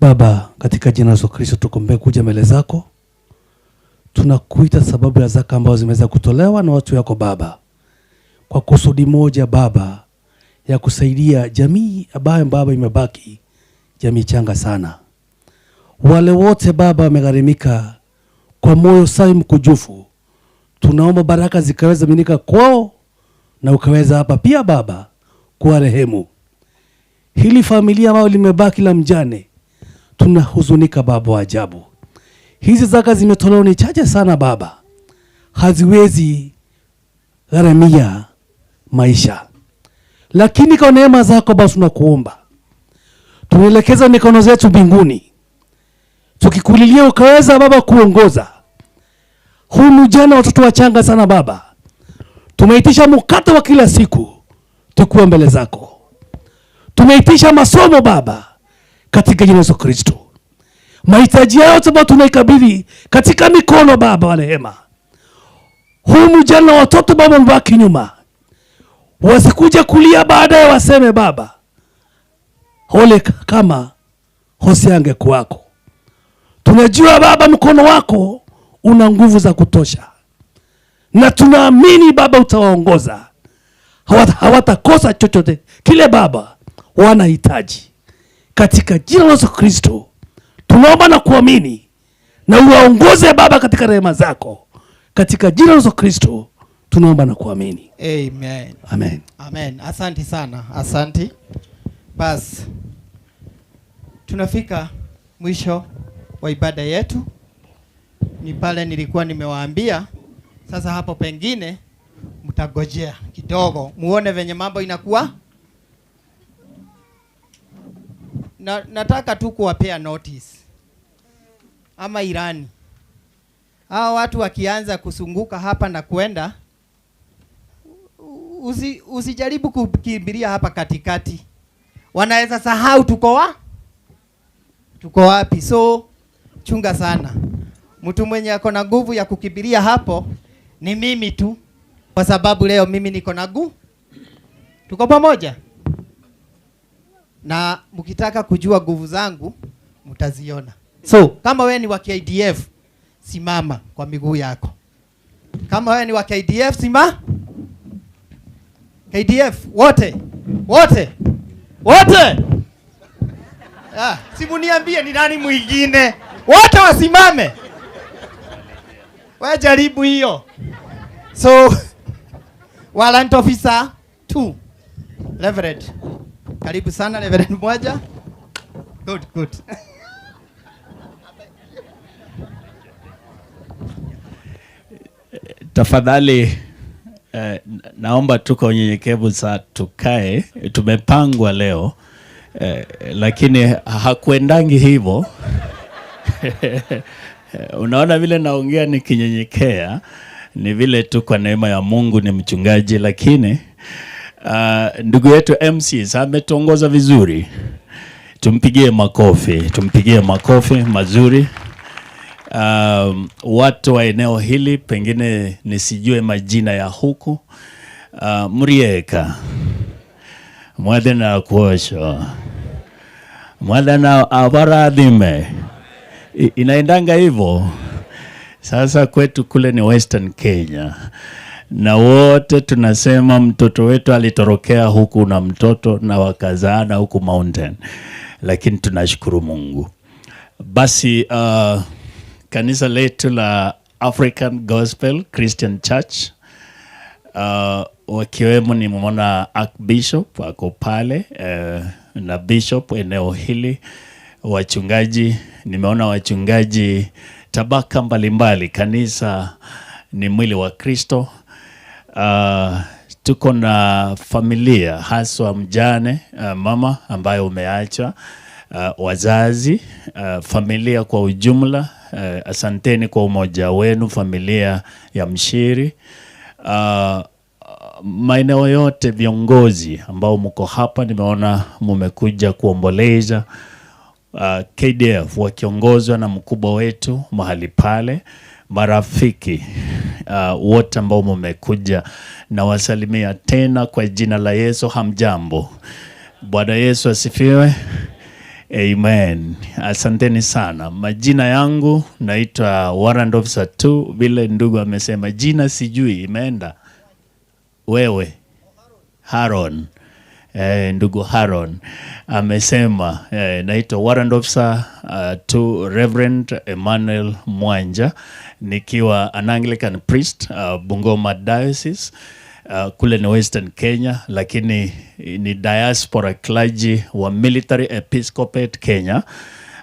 Baba, katika jina la Yesu Kristo tukombe kuja mbele zako. Tunakuita sababu ya zaka ambazo zimeweza kutolewa na watu yako Baba, kwa kusudi moja Baba, ya kusaidia jamii ambayo Baba imebaki jamii changa sana. Wale wote Baba wamegharimika kwa moyo safi mkujufu, tunaomba baraka zikaweza minika kwao na ukaweza hapa pia Baba kuwa rehemu. Hili familia ambao limebaki la mjane, tunahuzunika Baba wa ajabu. Hizi zaka zimetolewa ni chache sana Baba, haziwezi gharamia maisha. Lakini kwa neema zako Baba tunakuomba, tunaelekeza mikono zetu mbinguni, tukikulilia ukaweza Baba kuongoza huu mjane, watoto wachanga sana Baba. Tumeitisha mkate wa kila siku tukiwa mbele zako. Tumeitisha masomo Baba katika jina la Yesu Kristo. Mahitaji yao Baba tunaikabidhi katika mikono Baba wa rehema. Huu mjane watoto Baba mbaki nyuma, wasikuja kulia baadaye waseme Baba ole kama Hosea angekuwako. Tunajua Baba mkono wako una nguvu za kutosha, na tunaamini Baba utawaongoza. Hawatakosa chochote kile Baba wanahitaji. Katika jina la Yesu Kristo tunaomba na kuamini, na uwaongoze Baba katika rehema zako. Katika jina la Yesu Kristo tunaomba na kuamini. Amen. Amen. Amen. Asante sana. Asante. Bas, tunafika mwisho wa ibada yetu. Ni pale nilikuwa nimewaambia. Sasa hapo pengine mtagojea kidogo muone venye mambo inakuwa. Na, nataka tu kuwapea notice ama irani. Hao watu wakianza kusunguka hapa na kwenda, usijaribu kukimbilia hapa katikati. Wanaweza sahau tuko wapi. So chunga sana. Mtu mwenye ako na nguvu ya kukimbilia hapo ni mimi tu, kwa sababu leo mimi niko na nguvu. Tuko pamoja? Na mkitaka kujua nguvu zangu mtaziona. So kama wewe ni wa KDF, simama kwa miguu yako. Kama wewe ni wa KDF, simama. KDF wote. Wote. Wote. Simu niambie ni nani mwingine. Wote wasimame. Wewe jaribu hiyo. So Warrant Officer 2 Reverend. Karibu sana Reverend mmoja. Good, good. Tafadhali naomba tu kwa unyenyekevu saa tukae. Tumepangwa leo Lakini hakuendangi hivyo. Unaona vile naongea nikinyenyekea, ni vile tu kwa neema ya Mungu ni mchungaji, lakini ndugu yetu MCs ametuongoza vizuri. Tumpigie makofi, tumpigie makofi mazuri. Watu wa eneo hili pengine nisijue majina ya huku. Mrieka mwathana kuosho mwathana abaradhime. Inaendanga hivyo. Sasa kwetu kule ni Western Kenya, na wote tunasema mtoto wetu alitorokea huku na mtoto na wakazaana huku mountain, lakini tunashukuru Mungu. Basi kanisa letu la African Gospel Christian Church, wakiwemo nimeona Archbishop ako pale, na bishop eneo hili, wachungaji, nimeona wachungaji tabaka mbalimbali. Kanisa ni mwili wa Kristo. Tuko na familia haswa mjane, mama ambaye umeacha, wazazi, familia kwa ujumla. Asanteni kwa umoja wenu, familia ya Mshiri. Maeneo yote viongozi ambao mko hapa, nimeona mmekuja kuomboleza. KDF wakiongozwa na mkubwa wetu mahali pale, marafiki wote ambao mmekuja, na wasalimia tena kwa jina la Yesu. Hamjambo? Bwana Yesu asifiwe. Amen. Asanteni sana. Majina yangu naitwa Warrant Officer 2, vile ndugu amesema jina sijui imeenda. Wewe Haron. Ndugu Haron amesema naitwa Warrant Officer 2 Reverend Emmanuel Mwanja, nikiwa an Anglican priest, Bungoma Diocese, kule ni Western Kenya, lakini ni diaspora clergy wa Military Episcopate Kenya,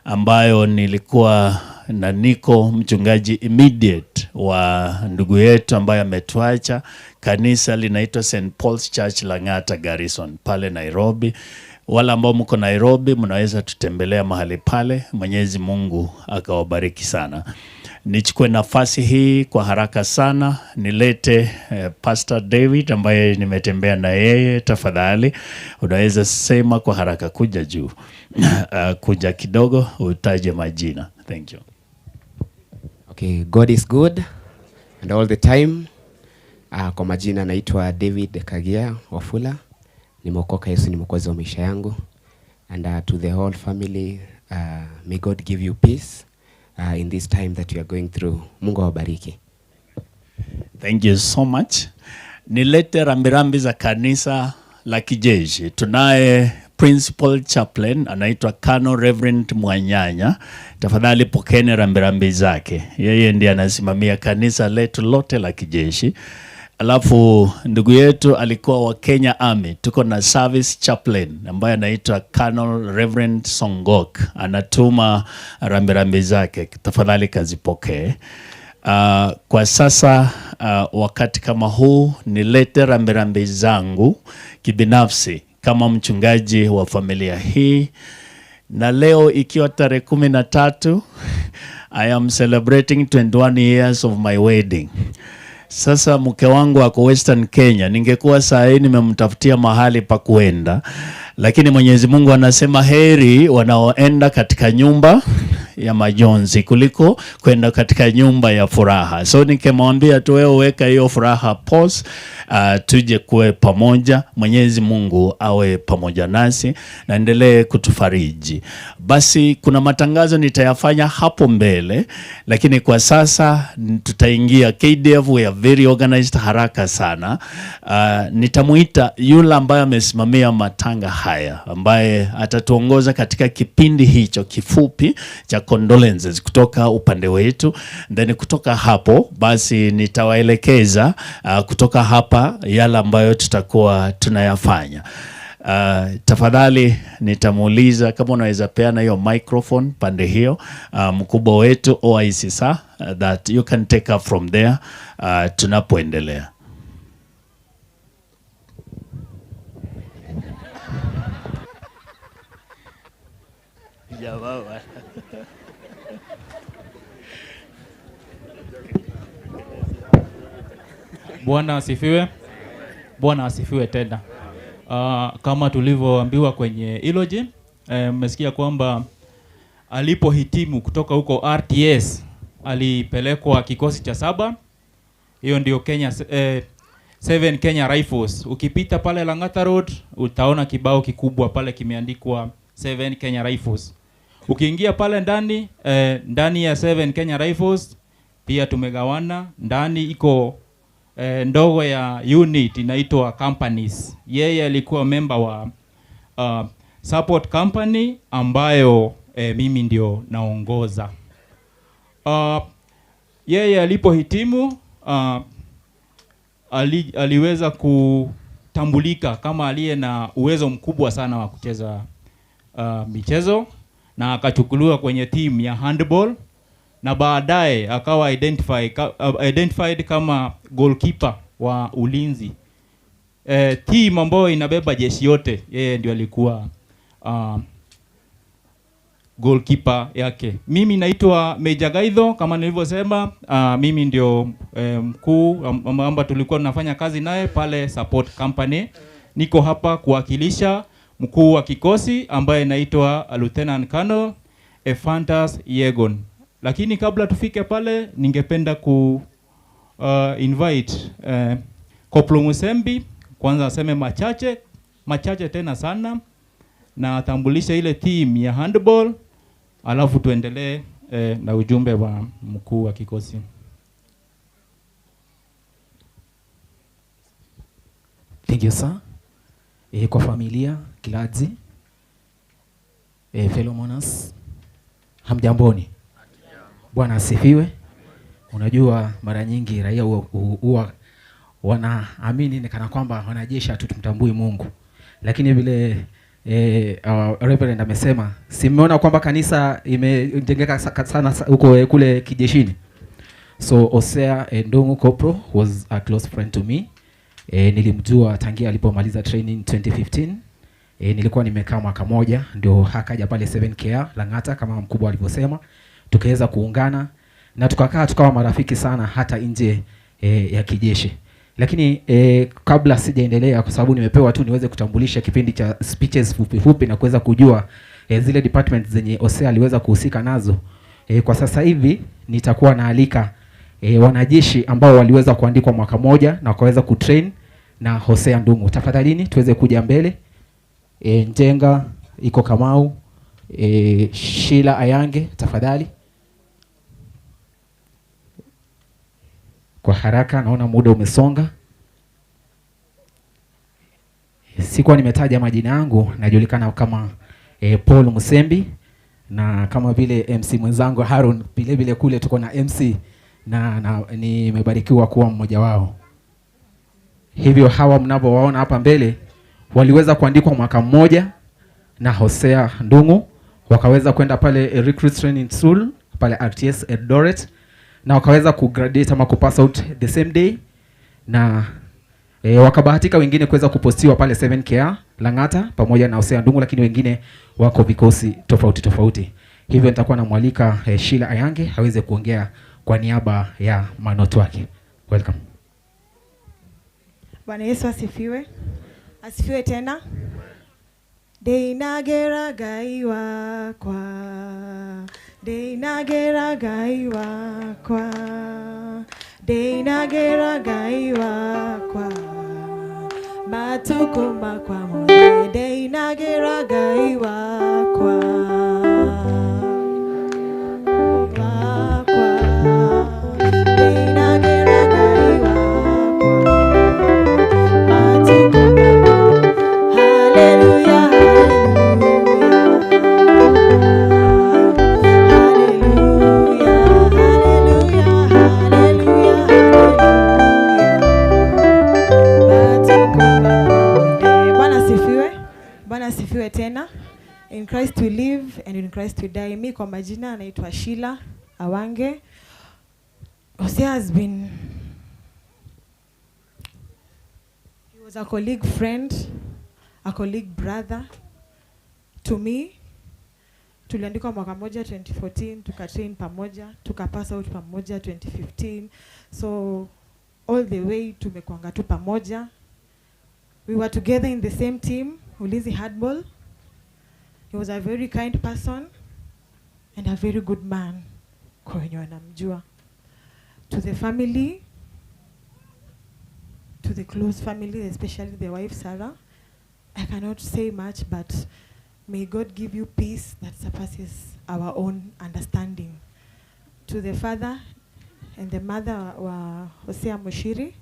ambayo nilikuwa na niko mchungaji immediate wa ndugu yetu ambaye ametuacha. Kanisa linaitwa St. Paul's Church Lang'ata Garrison pale Nairobi. Wala ambao mko Nairobi mnaweza tutembelea mahali pale. Mwenyezi Mungu akawabariki sana. Nichukue nafasi hii kwa haraka sana nilete Pastor David ambaye nimetembea na yeye. Tafadhali unaweza sema kwa haraka, kuja juu. Kuja kidogo utaje majina. Thank you. Okay, God is good and all the time. Kwa majina naitwa David Kagia Wafula. Nimeokoka, Yesu ni mwokozi wa maisha yangu. And to the whole family, may God give you peace in this time that you are going through. Mungu awabariki. Thank you so much. Nilete rambirambi za kanisa la kijeshi. Tunaye Principal Chaplain anaitwa Colonel Reverend Mwanyanya. Tafadhali pokeni rambirambi zake. Yeye ndiye anasimamia kanisa letu lote la kijeshi. Alafu ndugu yetu alikuwa wa Kenya Army. Tuko na Service Chaplain ambaye anaitwa Colonel Reverend Songok. Anatuma rambirambi zake. Tafadhali kazipokee. Kwa sasa wakati kama huu nilete rambirambi zangu kibinafsi kama mchungaji wa familia hii. Na leo ikiwa tarehe 13, I am celebrating 21 years of my wedding. Sasa mke wangu ako Western Kenya, ningekuwa saa hii nimemtafutia mahali pa kuenda, lakini Mwenyezi Mungu anasema heri wanaoenda katika nyumba ya majonzi kuliko kwenda katika nyumba ya furaha. So nikemwambia tu wewe weka hiyo furaha pause, tuje kuwe pamoja. Mwenyezi Mungu awe pamoja nasi na endelee kutufariji. Basi kuna matangazo nitayafanya hapo mbele, lakini kwa sasa tutaingia KDF. We are very organized haraka sana. Nitamuita yule ambaye amesimamia matanga haya, ambaye atatuongoza katika kipindi hicho kifupi cha condolences kutoka upande wetu. Then kutoka hapo basi nitawaelekeza kutoka hapa yale ambayo tutakuwa tunayafanya. Tafadhali nitamuuliza kama unaweza peana hiyo microphone pande hiyo, mkubwa wetu OIC sir, that you can take up from there tunapoendelea. Jamaa bwana. Bwana asifiwe. Bwana asifiwe tena. Kama tulivyoambiwa kwenye eulogy, mmesikia kwamba alipohitimu kutoka huko RTS alipelekwa kikosi cha 7. Hiyo ndio Kenya 7 Kenya Rifles. Ukipita pale Lang'ata Road utaona kibao kikubwa pale kimeandikwa 7 Kenya Rifles. Ukiingia pale ndani, ndani ya 7 Kenya Rifles pia tumegawana. Ndani iko ndogo ya unit inaitwa companies. Yeye alikuwa member wa support company ambayo mimi ndio naongoza. Yeye alipohitimu aliweza kutambulika kama aliye na uwezo mkubwa sana wa kucheza michezo, na akachukuliwa kwenye team ya handball, na baadaye akawa identified kama goalkeeper wa ulinzi. Team ambayo inabeba jeshi yote, yeye ndio alikuwa goalkeeper yake. Mimi naitwa Major Gaitho kama nilivyosema. Mimi ndio mkuu ambaye tulikuwa tunafanya kazi naye pale support company. Niko hapa kuwakilisha mkuu wa kikosi ambaye naitwa Lieutenant Colonel Ephantus Yegon. Lakini kabla tufike pale, ningependa ku invite Koplo Musembi kwanza aseme machache machache tena sana, na atambulishe ile team ya handball, alafu tuendelee na ujumbe wa mkuu wa kikosi. Thank you sir. Kwa familia Kiladzi, fellow mourners, hamjamboni? Bwana asifiwe. Unajua mara nyingi raia huwa wanaamini ni kana kwamba wanajeshi hatutumtambui Mungu. Lakini vile Reverend amesema, si mmeona kwamba kanisa imejengeka sana huko kule kijeshini. So Hosea Ndung'u Koplo was a close friend to me. Nilimjua tangia alipomaliza training 2015. Nilikuwa nimekaa mwaka moja ndio akaja pale 7KR Lang'ata kama mkubwa alivyosema. Tukaweza kuungana na tukakaa tukawa marafiki sana hata nje ya kijeshi. Lakini kabla sijaendelea, kwa sababu nimepewa tu niweze kutambulisha kipindi cha speeches fupi fupi na kuweza kujua zile departments zenye Hosea aliweza kuhusika nazo. Kwa sasa hivi nitakuwa naalika wanajeshi ambao waliweza kuandikwa mwaka moja na wakaweza kutrain na Hosea Ndung'u. Tafadhalini tuweze kuja mbele. Njenga iko Kamau, Sheila Ayange tafadhali. Kwa haraka naona muda umesonga. Sikuwa nimetaja majina yangu, najulikana kama Paul Musembi, na kama vile MC mwenzangu Harun, vile vile kule tuko na MC na nimebarikiwa kuwa mmoja wao. Hivyo hawa mnavyowaona hapa mbele waliweza kuandikwa mwaka mmoja na Hosea Ndung'u, wakaweza kwenda pale Recruit Training School pale RTS Eldoret, na wakaweza kugraduate ama kupass out the same day, na wakabahatika wengine kuweza kupostiwa pale 7KR Lang'ata pamoja na Hosea Ndung'u, lakini wengine wako vikosi tofauti tofauti. Hivyo nitakuwa namwalika Sheila Ayange aweze kuongea kwa niaba ya manoto wake. Welcome. Bwana Yesu asifiwe. Asifiwe tena. Ndeinagera Ngai wakwa, ndeinagera Ngai wakwa, ndeinagera Ngai wakwa, matuko makwa mothe, ndeinagera Ngai wakwa, wakwa, ndeinagera Ngai wakwa, matuko makwa. Hallelujah. Asifiwe tena. In Christ we live and in Christ we die. Mi kwa majina naitwa Sheila Awange. Hosea has been, he was a colleague friend, a colleague brother to me. Tuliandikwa mwaka moja 2014, tukatrain pamoja, tukapass out pamoja 2015. So all the way tumekuanga tu pamoja. We were together in the same team, Ulinzi Handball. He was a very kind person and a very good man kwa wenye wanamjua. To the family, to the close family, especially the wife Sarah, I cannot say much, but may God give you peace that surpasses our own understanding. To the father and the mother wa Hosea Muchiri,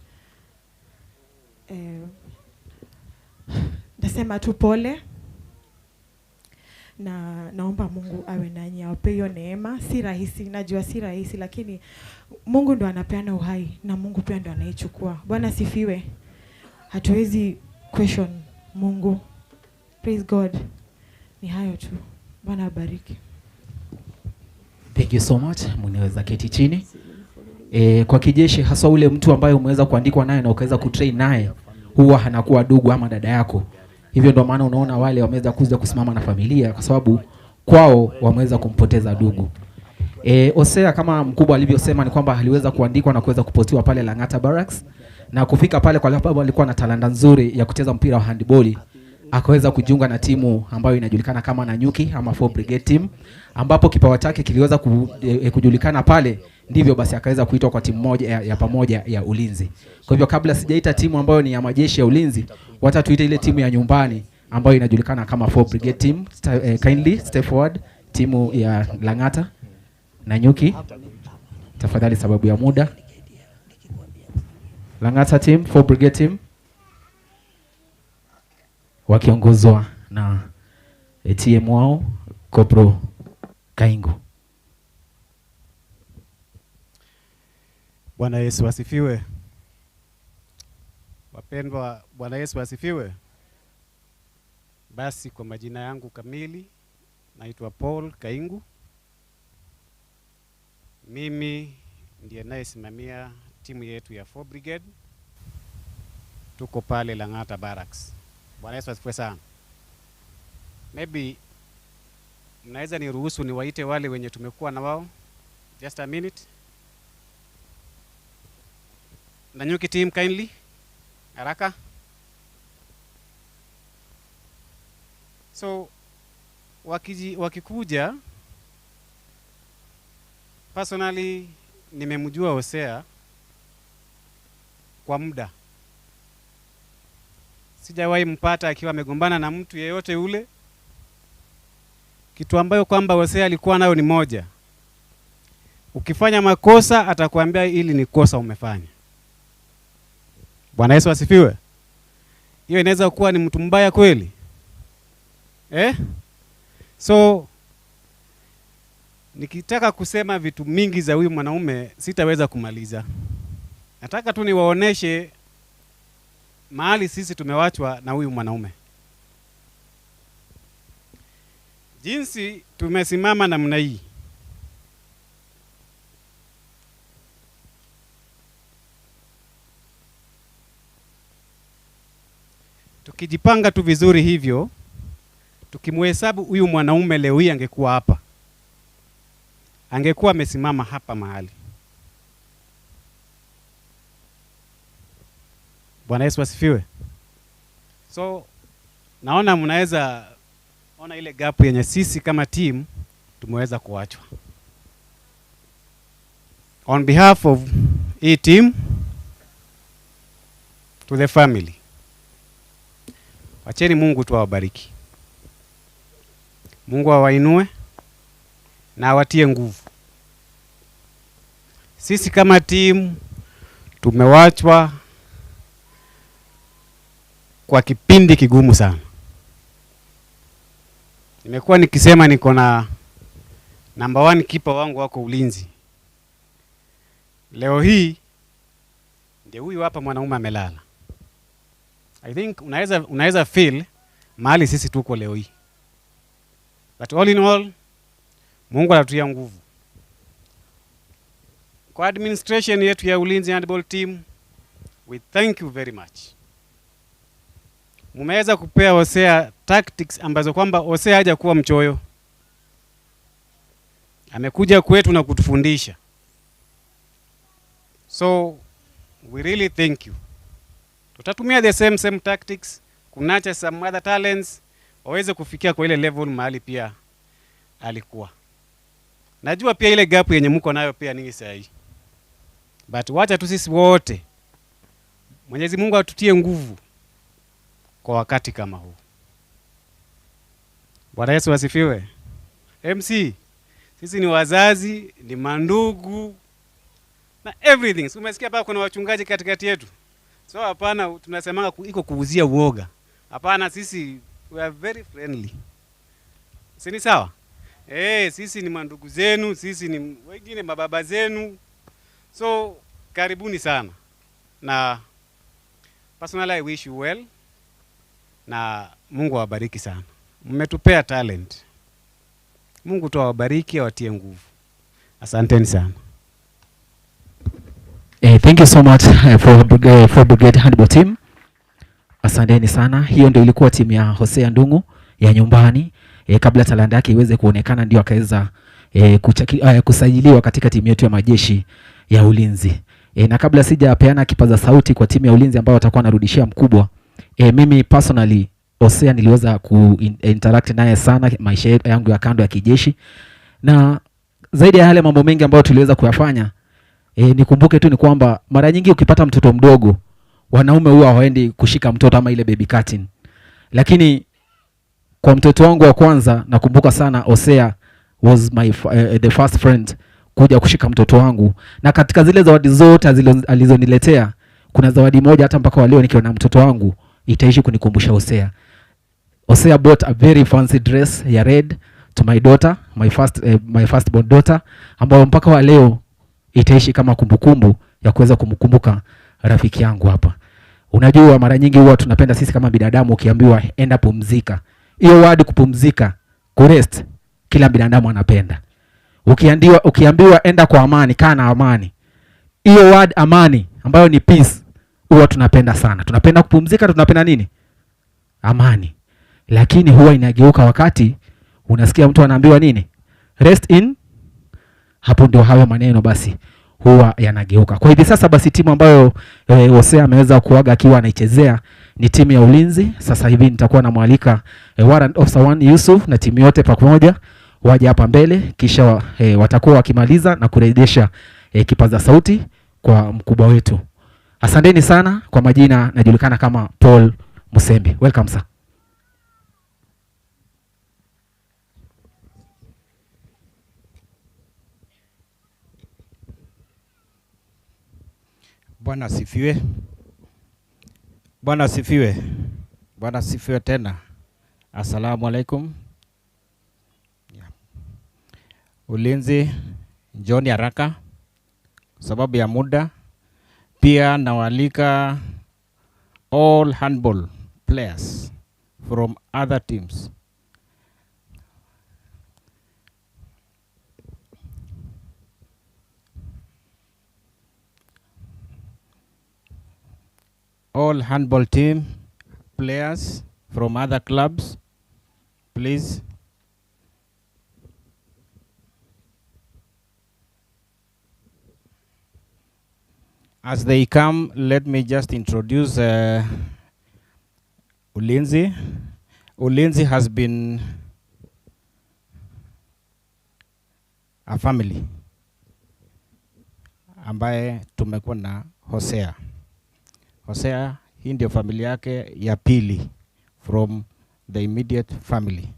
nasema tu pole na naomba Mungu awe nanyi, awape hiyo neema. Si rahisi, najua si rahisi, lakini Mungu ndo anapeana uhai na Mungu pia ndo anaichukua. Bwana sifiwe. Hatuwezi question Mungu. Praise God. Ni hayo tu. Bwana abariki. Thank you so much. Mnaweza keti chini. Kwa kijeshi haswa ule mtu ambaye umeweza kuandikwa naye na ukaweza kutrain naye huwa anakuwa ndugu ama dada yako. Hivyo ndio maana unaona wale wameweza kuja kusimama na familia kwa sababu kwao wameweza kumpoteza ndugu. Hosea kama mkubwa alivyosema ni kwamba aliweza kuandikwa na kuweza kupostiwa pale Lang'ata Barracks, na kufika pale kwa sababu alikuwa na talanta nzuri ya kucheza mpira wa handball, akaweza kujiunga na timu ambayo inajulikana kama Nanyuki ama 4 Brigade Team, ambapo kipawa chake kiliweza kujulikana pale, ndivyo basi akaweza kuitwa kwa timu moja ya pamoja ya ulinzi. Kwa hivyo kabla sijaita timu ambayo ni ya majeshi ya ulinzi, wacha tuite ile timu ya nyumbani ambayo inajulikana kama 4 Brigade Team. Kindly step forward, timu ya Lang'ata Nanyuki, tafadhali sababu ya muda. Lang'ata team, 4 Brigade Team, wakiongozwa na ATM wao Kopro Kaingu. Bwana Yesu asifiwe. Wapendwa, Bwana Yesu asifiwe. Basi kwa majina yangu kamili naitwa Paul Kaingu. Mimi ndiye nayesimamia timu yetu ya 4 Brigade. Tuko pale Lang'ata Barracks. Bwana Yesu asifiwe sana. Maybe mnaweza niruhusu niwaite wale wenye tumekuwa na wao. Just a minute. Nanyuki team kindly. Haraka. So wakikuja, personally nimemjua Hosea kwa muda. Sijawahi mpata akiwa amegombana na mtu yeyote ule. Kitu ambayo kwamba Hosea alikuwa nayo ni moja. Ukifanya makosa atakwambia hili ni kosa umefanya. Bwana Yesu asifiwe. Hiyo inaweza kuwa ni mtu mbaya kweli? So nikitaka kusema vitu mingi za huyu mwanaume sitaweza kumaliza. Nataka tu niwaoneshe mahali sisi tumewachwa na huyu mwanaume. Jinsi tumesimama namna hii. Tukijipanga tu vizuri hivyo, tukimhesabu huyu mwanaume leo hii angekuwa hapa. Angekuwa amesimama hapa mahali. Bwana Yesu asifiwe. So naona mnaweza ona ile gap yenye sisi kama team tumeweza kuachwa. On behalf of hii team to the family, wacheni Mungu tu awabariki. Mungu awainue na awatie nguvu. Sisi kama team tumewachwa kwa kipindi kigumu sana. Nimekuwa nikisema niko na number 1 keeper wangu wako ulinzi. Leo hii ndiye huyu hapa mwanaume amelala. I think unaweza feel mahali sisi tuko leo hii. But all in all, Mungu anatutia nguvu. Kwa administration yetu ya Ulinzi Handball Team, we thank you very much. Mumeweza kupea Hosea tactics ambazo kwamba Hosea hajakuwa mchoyo. Amekuja kwetu na kutufundisha. So we really thank you. Tutatumia the same tactics kunacha some other talents waweze kufikia kwa ile level mahali pia alikuwa. Najua pia ile gap yenye mko nayo pia ninyi sahi. But wacha tu sisi wote Mwenyezi Mungu atutie nguvu kwa wakati kama huu. Bwana Yesu asifiwe. MC, sisi ni wazazi, ni mandugu na everything. So umesikia hapa kuna wachungaji katikati yetu. So hapana, tunasemanga iko kuuzia uoga. Hapana, sisi we are very friendly. Si ni sawa? Sisi ni mandugu zenu, sisi ni wengine mababa zenu. So karibuni sana. Na personally I wish you well. Na Mungu awabariki sana. Mmetupea talent. Mungu tu awabariki, awatie nguvu. Asanteni sana. Thank you so much for Brigade Handball Team. Asanteni sana. Hiyo ndio ilikuwa timu ya Hosea Ndung'u ya nyumbani. Kabla talanta yake iweze kuonekana ndio akaweza kusajiliwa katika timu yetu ya majeshi ya ulinzi. Na kabla sijapeana kipaza sauti kwa timu ya ulinzi ambao watakuwa wanarudishia mkubwa, mimi personally Hosea niliweza ku-interact naye sana maisha yangu ya kando ya kijeshi. Na zaidi ya yale mambo mengi ambayo tuliweza kuyafanya, nikumbuke tu ni kwamba mara nyingi ukipata mtoto mdogo, wanaume huwa hawaendi kushika mtoto ama ile baby cutting. Lakini kwa mtoto wangu wa kwanza nakumbuka sana Hosea was my the first friend kuja kushika mtoto wangu. Na katika zile zawadi zote alizoniletea, kuna zawadi moja hata mpaka wa leo nikiona mtoto wangu itaishi kunikumbusha Hosea. Hosea bought a very fancy dress ya red to my daughter, my first born daughter, ambayo mpaka wa leo itaishi kama kumbukumbu ya kuweza kumkumbuka rafiki yangu hapa. Unajua mara nyingi huwa tunapenda sisi kama binadamu ukiambiwa enda pumzika. Hiyo word kupumzika, kurest, kila binadamu anapenda. Ukiambiwa enda kwa amani, kaa na amani. Hiyo word amani ambayo ni peace huwa tunapenda sana. Tunapenda kupumzika, tunapenda nini? Amani. Lakini huwa inageuka wakati unasikia mtu anaambiwa nini? Rest in. Hapo ndio hayo maneno basi huwa yanageuka. Kwa hivi sasa basi timu ambayo Hosea ameweza kuaga akiwa anaichezea ni timu ya ulinzi. Sasa hivi nitakuwa namwalika Warrant Officer 1 Yusuf na timu yote pamoja waje hapa mbele, kisha watakuwa wakimaliza na kurejesha kipaza sauti kwa mkubwa wetu. Asanteni sana. Kwa majina najulikana kama Paul Musembi. Welcome sir. Bwana asifiwe. Bwana asifiwe. Bwana asifiwe tena. Assalamu alaikum. Yeah. Ulinzi, njoni haraka sababu ya muda. Pia nawalika all handball players from other teams. All handball team players from other clubs, please. As they come, let me just introduce Ulinzi. Ulinzi has been a family ambaye tumekuwa na Hosea. Hosea, hii ndio familia yake ya pili from the immediate family.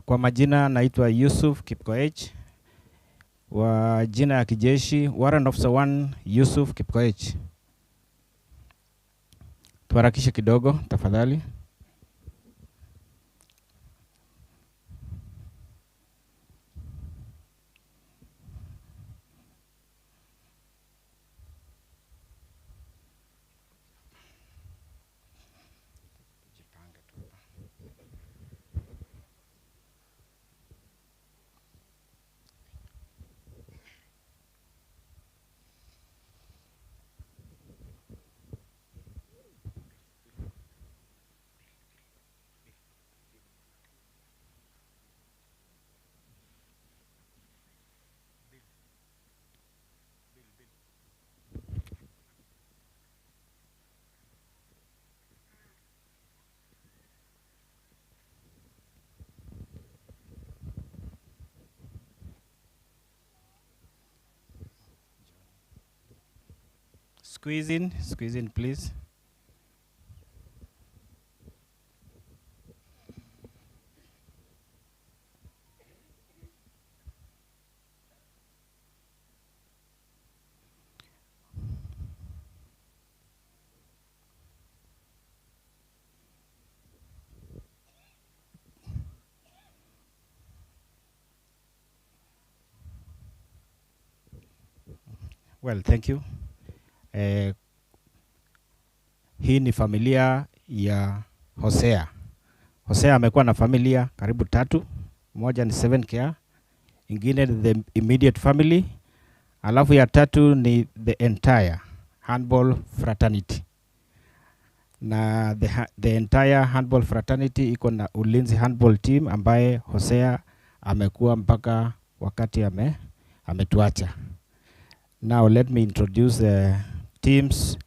Kwa majina naitwa Yusuf Kipkoech, wa jina ya kijeshi Warrant Officer 1 Yusuf Kipkoech. Tuharakishe kidogo tafadhali. Squeeze in please. Well, thank you. Hii ni familia ya Hosea. Hosea amekuwa na familia karibu tatu. Moja ni 7Care, ingine ni the immediate family, alafu ya tatu ni the entire handball fraternity. Na the entire handball fraternity iko na Ulinzi handball team ambaye Hosea amekuwa mpaka wakati ametuacha. Now let me introduce the teams.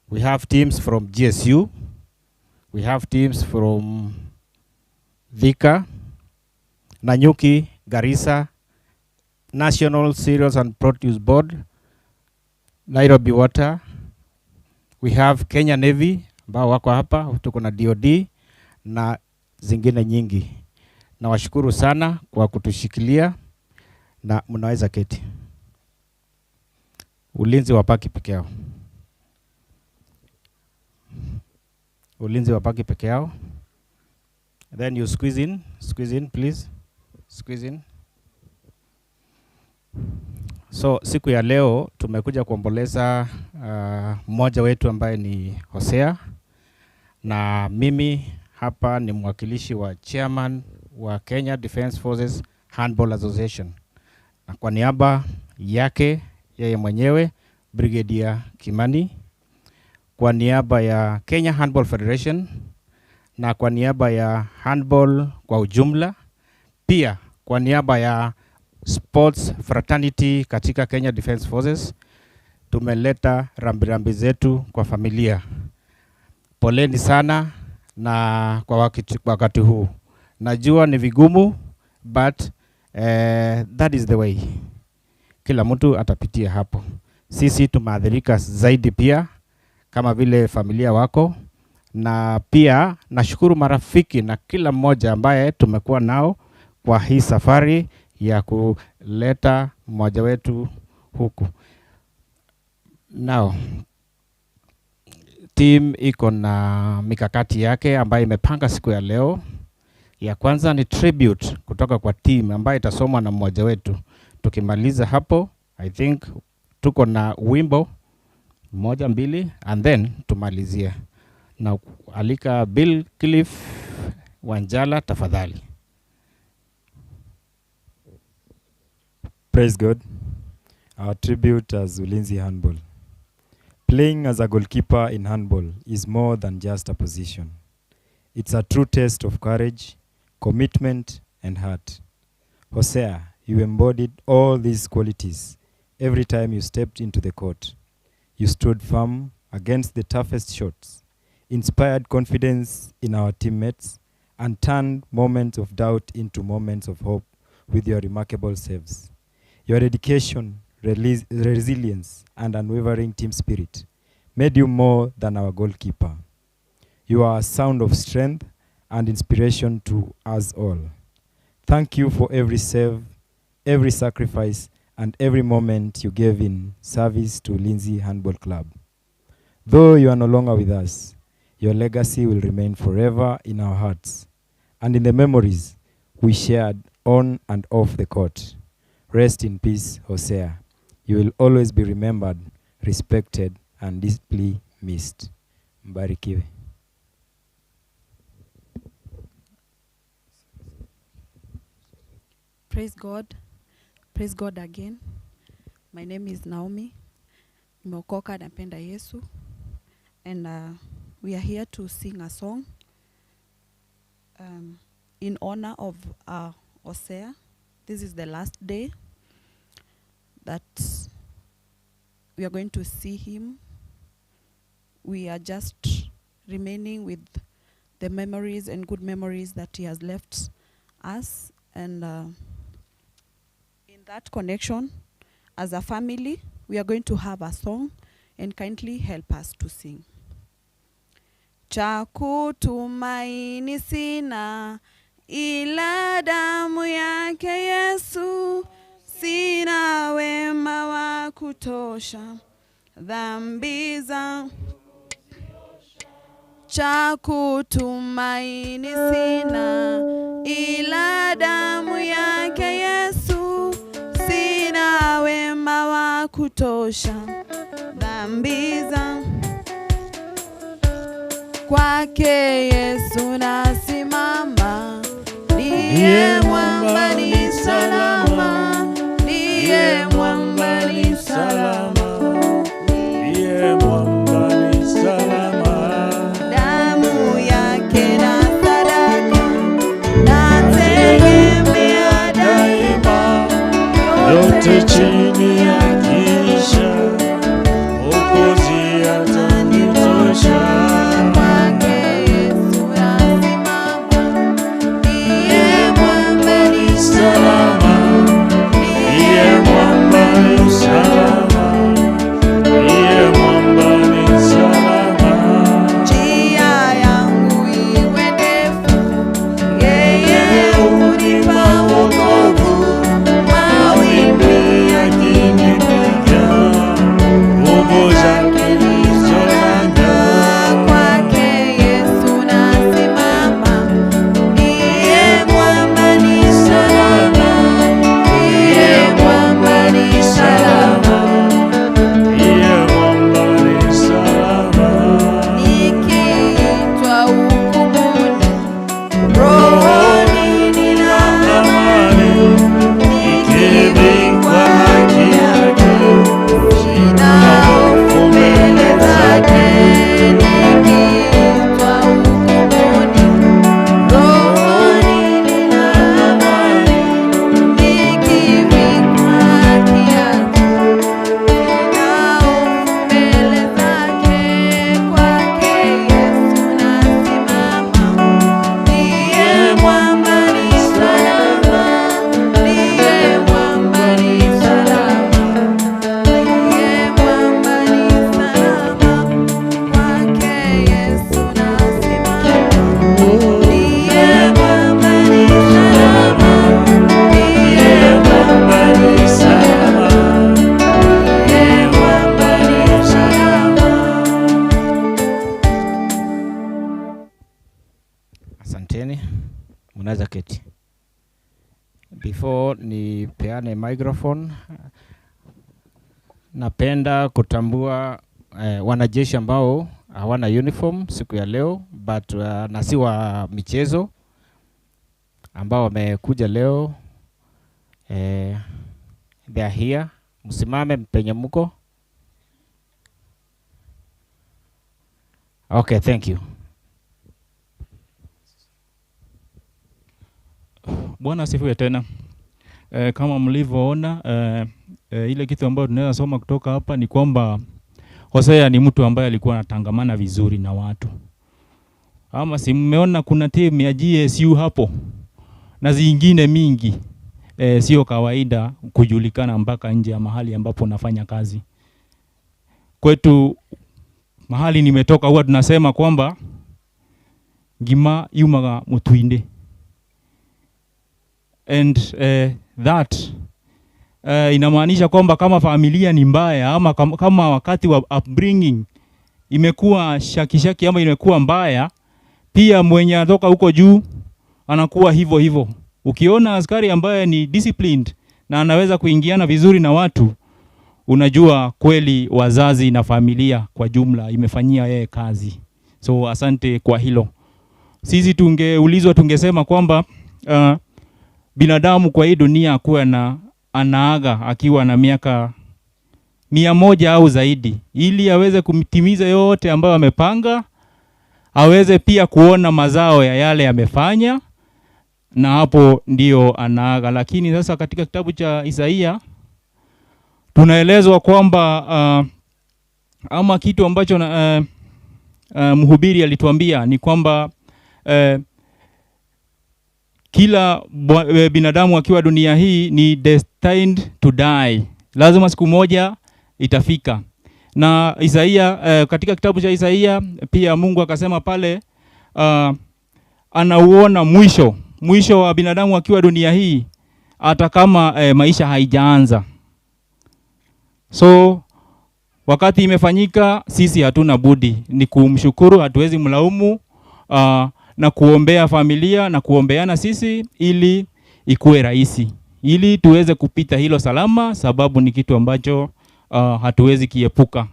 We have teams from GSU. We have teams from Thika, Nanyuki, Garissa, National Cereals and Produce Board, Nairobi Water. We have Kenya Navy ambao wako hapa, tuko na DOD na zingine nyingi. Nawashukuru sana kwa kutushikilia na mnaweza keti. Ulinzi wapaki peke yao. Ulinzi wapaki peke yao. Then you squeeze in please. Squeeze in. So siku ya leo tumekuja kuomboleza mmoja wetu ambaye ni Hosea, na mimi hapa ni mwakilishi wa chairman wa Kenya Defence Forces Handball Association, na kwa niaba yake yeye mwenyewe Brigadier Kimani, kwa niaba ya Kenya Handball Federation na kwa niaba ya handball kwa ujumla, pia kwa niaba ya sports fraternity katika Kenya Defence Forces, tumeleta rambirambi zetu kwa familia. Poleni sana na kwa wakati huu. Najua ni vigumu, but that is the way. Kila mtu atapitia hapo. Sisi tumeathirika zaidi pia kama vile familia wako, na pia nashukuru marafiki na kila mmoja ambaye tumekuwa nao kwa hii safari ya kuleta mmoja wetu huku. Now, team iko na mikakati yake ambayo imepanga siku ya leo. Ya kwanza ni tribute kutoka kwa team ambayo itasomwa na mmoja wetu. Tukimaliza hapo, I think tuko na wimbo 1, 2 and then tumalizie. Na alika Bill Cliff Wanjala tafadhali. Praise God. Our tribute as Ulinzi Handball. Playing as a goalkeeper in handball is more than just a position. It's a true test of courage, commitment, and heart. Hosea, you embodied all these qualities every time you stepped into the court. You stood firm against the toughest shots, inspired confidence in our teammates, and turned moments of doubt into moments of hope with your remarkable saves. Your dedication, resilience, and unwavering team spirit made you more than our goalkeeper. You are a sound of strength and inspiration to us all. Thank you for every save, every sacrifice, and every moment you gave in service to Ulinzi Handball Club. Though you are no longer with us, your legacy will remain forever in our hearts and in the memories we shared on and off the court. Rest in peace, Hosea. You will always be remembered, respected, and deeply missed. Mbarikiwe. Praise God. Praise God again. My name is Naomi. Nimeokoka, napenda Yesu. And we are here to sing a song in honor of Hosea. This is the last day that we are going to see him. We are just remaining with the memories and good memories that he has left us. And in that connection, as a family, we are going to have a song and kindly help us to sing. Cha kutumaini sina ila damu yake Yesu, sina wema wa kutosha dhambi zangu. Cha kutumaini sina ila damu yake Yesu, sina wema wa kutosha dhambi zangu. Kwake Yesu nasimama, ndiye mwamba ni salama, ndiye mwamba ni salama, ndiye mwamba ni salama. Damu yake na sadaka nategemea daima, yote chini ya kisha Mwokozi atanitosha. Asanteni, mnaweza keti. Before nipeane microphone, napenda kutambua wanajeshi ambao hawana uniform siku ya leo, but na si wa michezo ambao wamekuja leo. They are here. Msimame penye mko. Okay, thank you. Bwana asifiwe tena. Kama mlivyoona, ile kitu ambayo tunaweza soma kutoka hapa ni kwamba Hosea ni mtu ambaye alikuwa anatangamana vizuri na watu. Ama si mmeona kuna timu ya GSU hapo na zingine mingi. Sio kawaida kujulikana mpaka nje ya mahali ambapo unafanya kazi. Kwetu mahali nimetoka huwa tunasema kwamba ngima yumaga mutuinde. And that inamaanisha kwamba kama familia ni mbaya ama kama wakati wa upbringing imekuwa shaki ama imekuwa mbaya, pia mwenye anatoka huko juu anakuwa hivyo hivyo. Ukiona askari ambaye ni disciplined na anaweza kuingiana vizuri na watu, unajua kweli wazazi na familia kwa jumla imefanyia yeye kazi. So asante kwa hilo. Sisi tungeulizwa tungesema kwamba binadamu kwa hii dunia kuwa na anaaga akiwa na miaka 100 au zaidi, ili aweze kumtimiza yote ambayo amepanga, aweze pia kuona mazao ya yale amefanya, na hapo ndio anaaga. Lakini sasa katika kitabu cha Isaia tunaelezwa kwamba ama kitu ambacho mhubiri alituambia ni kwamba kila binadamu akiwa dunia hii ni destined to die. Lazima siku moja itafika. Na Isaia, katika kitabu cha Isaia pia Mungu akasema pale anauona mwisho wa binadamu akiwa dunia hii, hata kama maisha haijaanza. So wakati imefanyika, sisi hatuna budi ni kumshukuru, hatuwezi mlaumu, na kuombea familia na kuombeana sisi ili ikuwe rahisi, ili tuweze kupita hilo salama, sababu ni kitu ambacho hatuwezi kiepuka.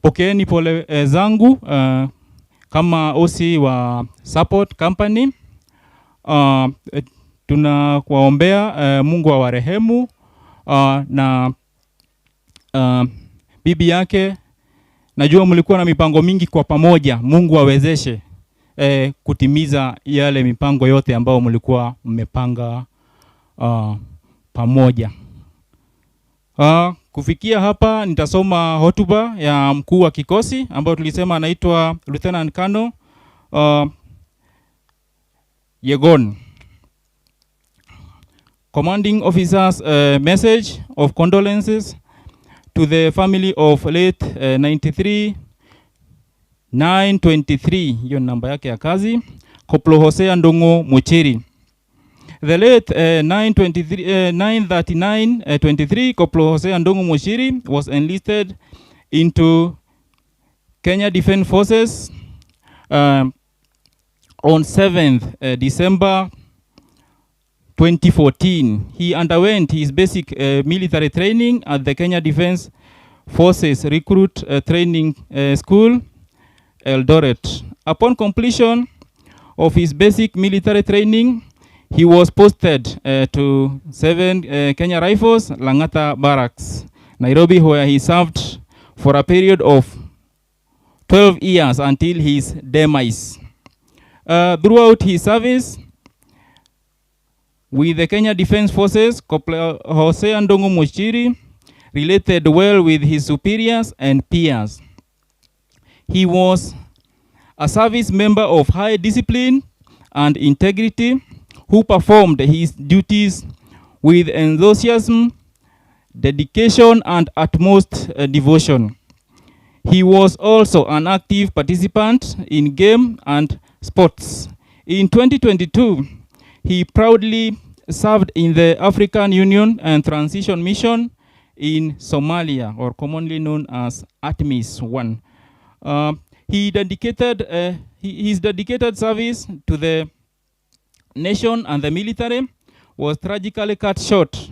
Pokeeni pole zangu kama OC wa Support Company. Tunakuombea Mungu awarehemu na bibi yake. Najua mlikuwa na mipango mingi kwa pamoja, Mungu awezeshe kutimiza yale mipango yote ambayo mlikuwa mmepanga pamoja. Kufikia hapa nitasoma hotuba ya mkuu wa kikosi ambayo tulisema anaitwa Lieutenant Colonel Yegon. Commanding officer's message of condolences to the family of late 93 923, hiyo namba yake ya kazi, Koplo Hosea Ndung'u Muchiri. The late 939 23 Koplo Hosea Ndung'u Muchiri was enlisted into Kenya Defence Forces on 7th December 2014. He underwent his basic military training at the Kenya Defence Forces Recruit Training School, Eldoret. Upon completion of his basic military training, he was posted to 7 Kenya Rifles, Lang'ata Barracks, Nairobi, where he served for a period of 12 years until his demise. Throughout his service with the Kenya Defence Forces, Koplo Hosea Ndung'u Muchiri related well with his superiors and peers. He was a service member of high discipline and integrity who performed his duties with enthusiasm, dedication, and utmost devotion. He was also an active participant in game and sports. In 2022, he proudly served in the African Union and Transition Mission in Somalia, or commonly known as ATMIS 1. He dedicated his dedicated service to the nation and the military was tragically cut short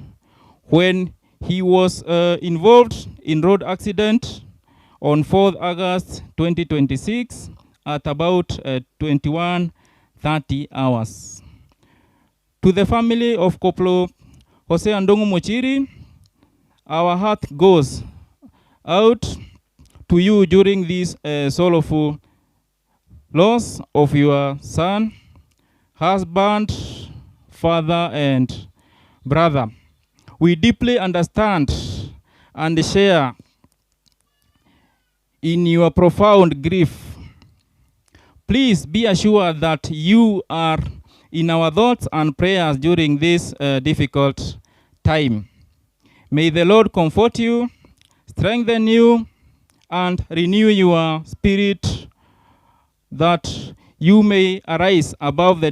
when he was involved in road accident on 4th August 2026 at about 21:30 hours. To the family of Koplo Hosea Ndung'u Muchiri, our heart goes out to you during this sorrowful loss of your son, husband, father, and brother. We deeply understand and share in your profound grief. Please be assured that you are in our thoughts and prayers during this difficult time. May the Lord comfort you, strengthen you, and renew your spirit, that you may arise above the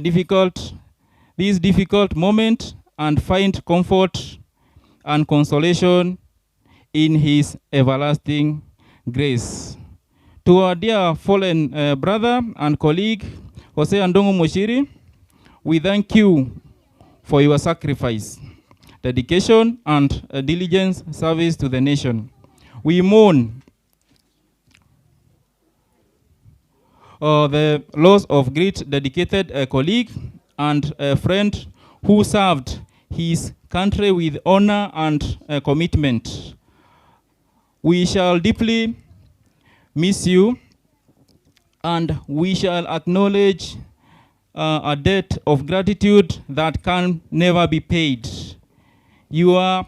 this difficult moment and find comfort and consolation in his everlasting grace. To our dear fallen brother and colleague, Hosea Ndung'u Muchiri, we thank you for your sacrifice, dedication, and diligent service to the nation. We mourn the loss of great dedicated colleague and a friend who served his country with honor and commitment. We shall deeply miss you, and we shall acknowledge a debt of gratitude that can never be paid. Your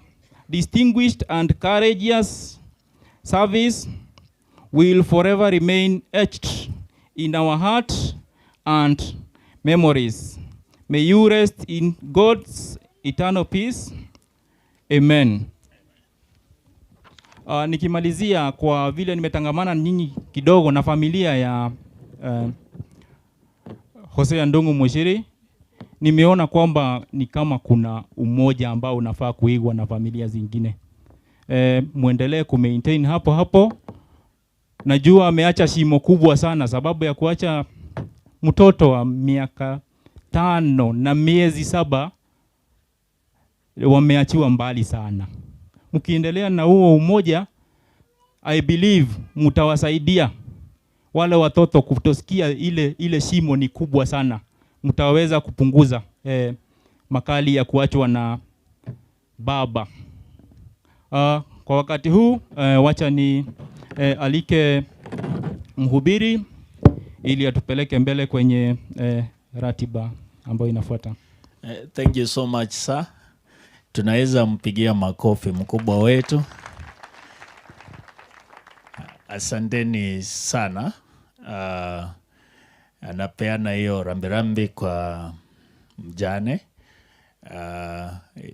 distinguished and courageous service will forever remain etched in our hearts and memories. May you rest in God's eternal peace. Amen. Nikimalizia, kwa vile nimetangamana nyinyi kidogo na familia ya Hosea Ndung'u Muchiri, nimeona kwamba ni kama kuna umoja ambao unafaa kuigwa na familia zingine. Muendelee kumaintain hapo hapo. Najua ameacha shimo kubwa sana, sababu ya kuacha mtoto wa miaka 5 na miezi 7 wameachiwa mbali sana. Mkiendelea na huo umoja, I believe mtawasaidia wale watoto kutosikia ile shimo ni kubwa sana. Mtaweza kupunguza makali ya kuachwa na baba. Kwa wakati huu wacha ni alike mhubiri ili atupeleke mbele kwenye ratiba ambayo inafuata. Thank you so much, sir. Tunaweza mpigia makofi mkubwa wetu. Asanteni sana. Anapeana hiyo rambirambi kwa mjane.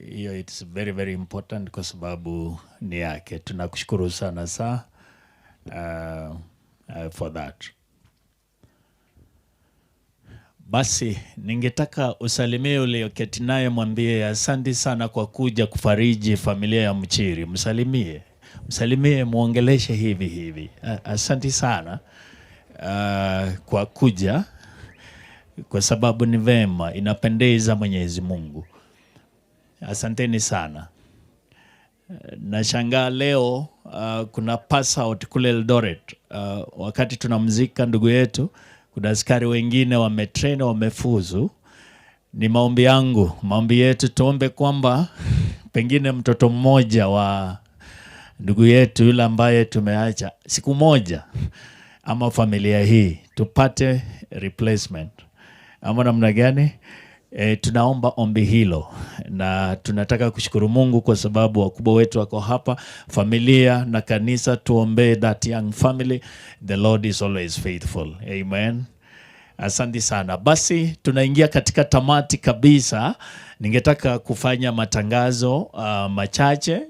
Hiyo it's very very important kwa sababu ni yake. Tunakushukuru sana sir, for that. Basi ningetaka usalimie ulioketi naye, mwambie asante sana kwa kuja kufariji familia ya Muchiri. Msalimie, msalimie, muongeleshe hivi hivi. Asante sana kwa kuja, kwa sababu ni vema, inapendeza Mwenyezi Mungu. Asanteni sana. Nashangaa leo kuna pass out kule Eldoret. Wakati tunamzika ndugu yetu, kuna askari wengine wametrain, wamefuzu. Ni maombi yangu, maombi yetu, tuombe kwamba pengine mtoto mmoja wa ndugu yetu yule ambaye tumeacha siku moja, ama familia hii tupate replacement ama namna gani? Tunaomba ombi hilo, na tunataka kushukuru Mungu kwa sababu wakubwa wetu wako hapa, familia na kanisa. Tuombe that young family. The Lord is always faithful. Amen. Asante sana. Basi tunaingia katika tamati kabisa. Ningetaka kufanya matangazo machache.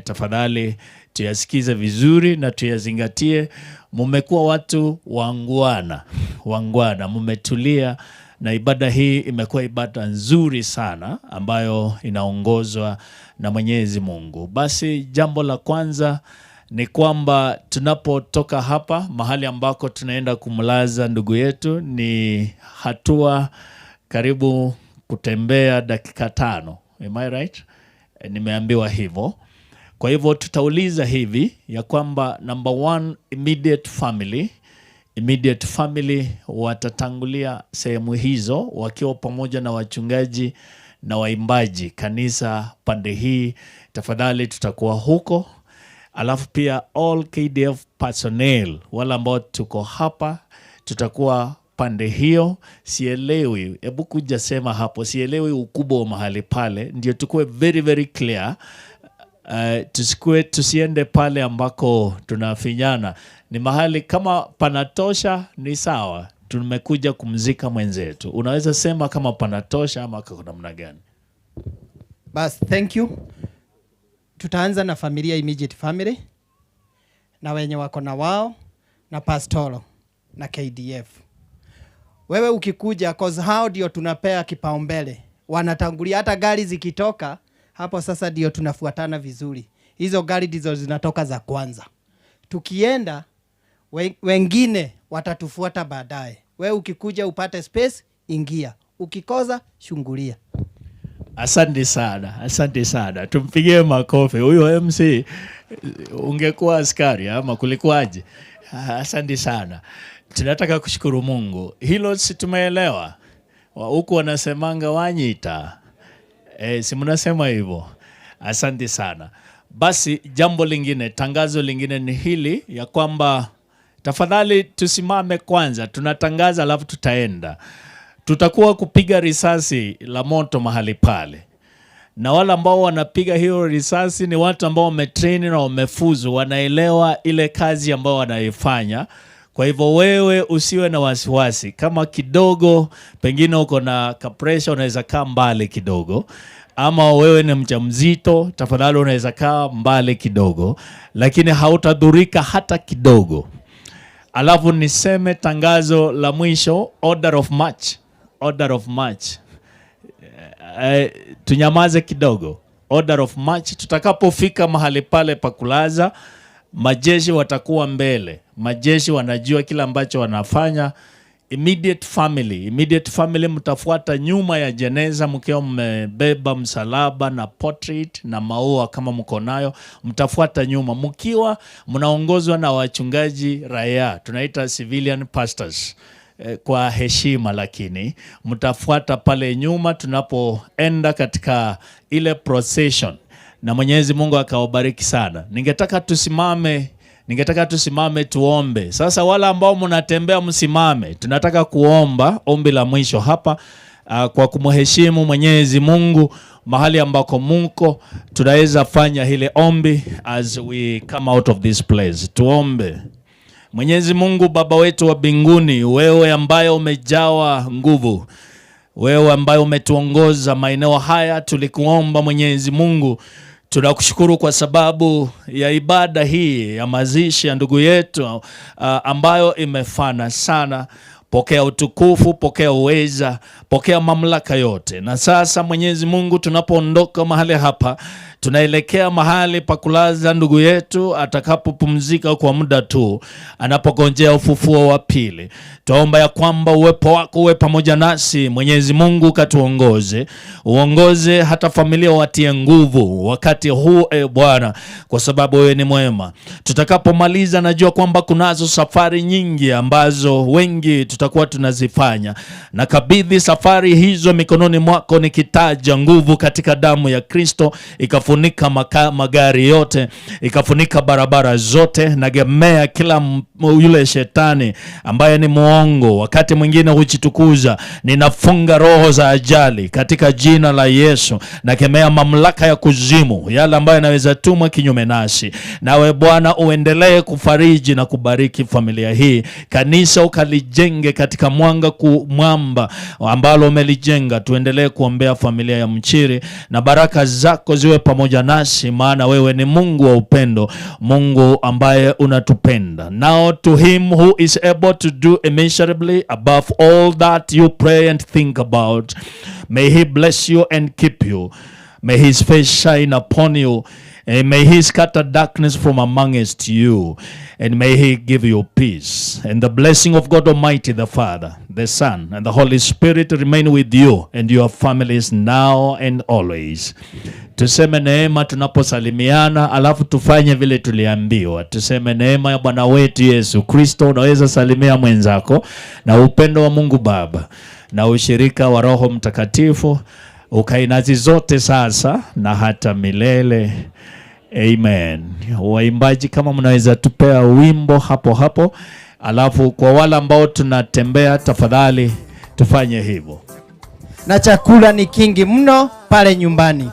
Tafadhali tuyasikize vizuri na tuyazingatie. Mumekuwa watu wangwana, wangwana, mumetulia, na ibada hii imekuwa ibada nzuri sana ambayo inaongozwa na Mwenyezi Mungu. Basi jambo la kwanza ni kwamba tunapotoka hapa, mahali ambako tunaenda kumlaza ndugu yetu ni hatua karibu kutembea dakika 5. Am I right? Nimeambiwa hivyo. Kwa hivyo tutauliza hivi ya kwamba number 1, immediate family. Immediate family watatangulia sehemu hizo wakiwa pamoja na wachungaji na waimbaji kanisa pande hii. Tafadhali tutakuwa huko. Alafu pia all KDF personnel, wale ambao tuko hapa tutakuwa pande hiyo. Sielewi, hebu kuja sema hapo, sielewi ukubwa wa mahali pale, ndio tukue very very clear. Tusiende pale ambako tunafinyana. Ni mahali kama panatosha ni sawa, tumekuja kumzika mwenzetu. Unaweza sema kama panatosha ama kwa namna gani? Bas, thank you. Tutaanza na familia, immediate family, na wenye wako na wao, na pastoro na KDF. Wewe ukikuja, cause hao ndio tunapea kipaumbele, wanatangulia. Hata gari zikitoka hapo sasa ndio tunafuatana vizuri. Hizo gari ndizo zinatoka za kwanza. Tukienda wengine watatufuata baadaye. Wewe ukikuja upate space, ingia. Ukikosa, shungulia. Asante sana, asante sana. Tumpigie makofi. Huyo MC ungekuwa askari ama kulikuwaje? Asante sana. Tunataka kushukuru Mungu. Hilo si tumeelewa. Huku wanasemanga wanyita. Si mnasema hivyo? Asante sana. Basi jambo lingine, tangazo lingine ni hili ya kwamba tafadhali tusimame kwanza, tunatangaza alafu tutaenda. Tutakuwa kupiga risasi la moto mahali pale. Na wale ambao wanapiga hiyo risasi ni watu ambao wametrain na wamefuzu, wanaelewa ile kazi ambao wanaifanya. Kwa hivyo wewe usiwe na wasiwasi, kama kidogo pengine uko na kapresha unaweza kaa mbali kidogo, ama wewe ni mjamzito, tafadhali unaweza kaa mbali kidogo, lakini hautadhurika hata kidogo. Alafu niseme tangazo la mwisho, order of march, order of march. Tunyamaze kidogo. Order of march, tutakapofika mahali pale pa kulaza, majeshi watakuwa mbele. Majeshi wanajua kila ambacho wanafanya. Immediate family, immediate family mtafuata nyuma ya jeneza mkiwa mmebeba msalaba na portrait na maua kama mko nayo, mtafuata nyuma mkiwa mnaongozwa na wachungaji raia, tunaita civilian pastors kwa heshima, lakini mtafuata pale nyuma tunapoenda katika ile procession, na Mwenyezi Mungu akawabariki sana. Ningetaka tusimame tuombe. Sasa wale ambao mnatembea msimame. Tunataka kuomba ombi la mwisho hapa, kwa kumheshimu Mwenyezi Mungu mahali ambako muko, tunaweza fanya hile ombi as we come out of this place. Tuombe. Mwenyezi Mungu Baba wetu wa mbinguni, wewe ambaye umejawa nguvu, wewe ambaye umetuongoza maeneo haya, tulikuomba Mwenyezi Mungu, tunakushukuru kwa sababu ya ibada hii ya mazishi ya ndugu yetu ambayo imefana sana. Pokea utukufu, pokea uweza, pokea mamlaka yote. Na sasa Mwenyezi Mungu, tunapoondoka mahali hapa, tunaelekea mahali pa kulaza ndugu yetu atakapopumzika kwa muda tu, anapogonjea ufufuo wa pili. Tuomba ya kwamba uwepo wako uwe pamoja nasi Mwenyezi Mungu, katuongoze, uongoze hata familia, watie nguvu wakati huu Bwana, kwa sababu wewe ni mwema. Tutakapomaliza, najua kwamba kunazo safari nyingi ambazo wengi tutakuwa tunazifanya. Nakabidhi safari hizo mikononi mwako, nikitaja nguvu katika damu ya Kristo ikafunika magari yote, ikafunika barabara zote. Nagemea kila yule shetani ambaye ni muongo, wakati mwingine hujitukuza. Ninafunga roho za ajali katika jina la Yesu. Nakemea mamlaka ya kuzimu, yale ambayo yanaweza tumwa kinyume nasi. Nawe Bwana uendelee kufariji na kubariki familia hii. Kanisa ukalijenge katika mwanga mwamba ambalo umelijenga. Tuendelee kuombea familia ya Mchiri, na baraka zako ziwe pamoja nasi, maana wewe ni Mungu wa upendo, Mungu ambaye unatupenda. Now to him who is able to do immeasurably above all that you pray and think about, may he bless you and keep you. May his face shine upon you, and may he scatter darkness from amongst you, and may he give you peace. And the blessing of God Almighty, the Father, the Son, and the Holy Spirit remain with you and your families now and always. Tuseme neema tunaposalimiana, alafu tufanye vile tuliambiwa. Tuseme neema ya Bwana wetu Yesu Kristo, unaweza salimia mwenzako, na upendo wa Mungu Baba na ushirika wa Roho Mtakatifu ukae nasi zote sasa na hata milele. Amen. Waimbaji, kama mnaweza tupea wimbo hapo hapo, alafu kwa wale ambao tunatembea tafadhali tufanye hivyo. Na chakula ni kingi mno pale nyumbani.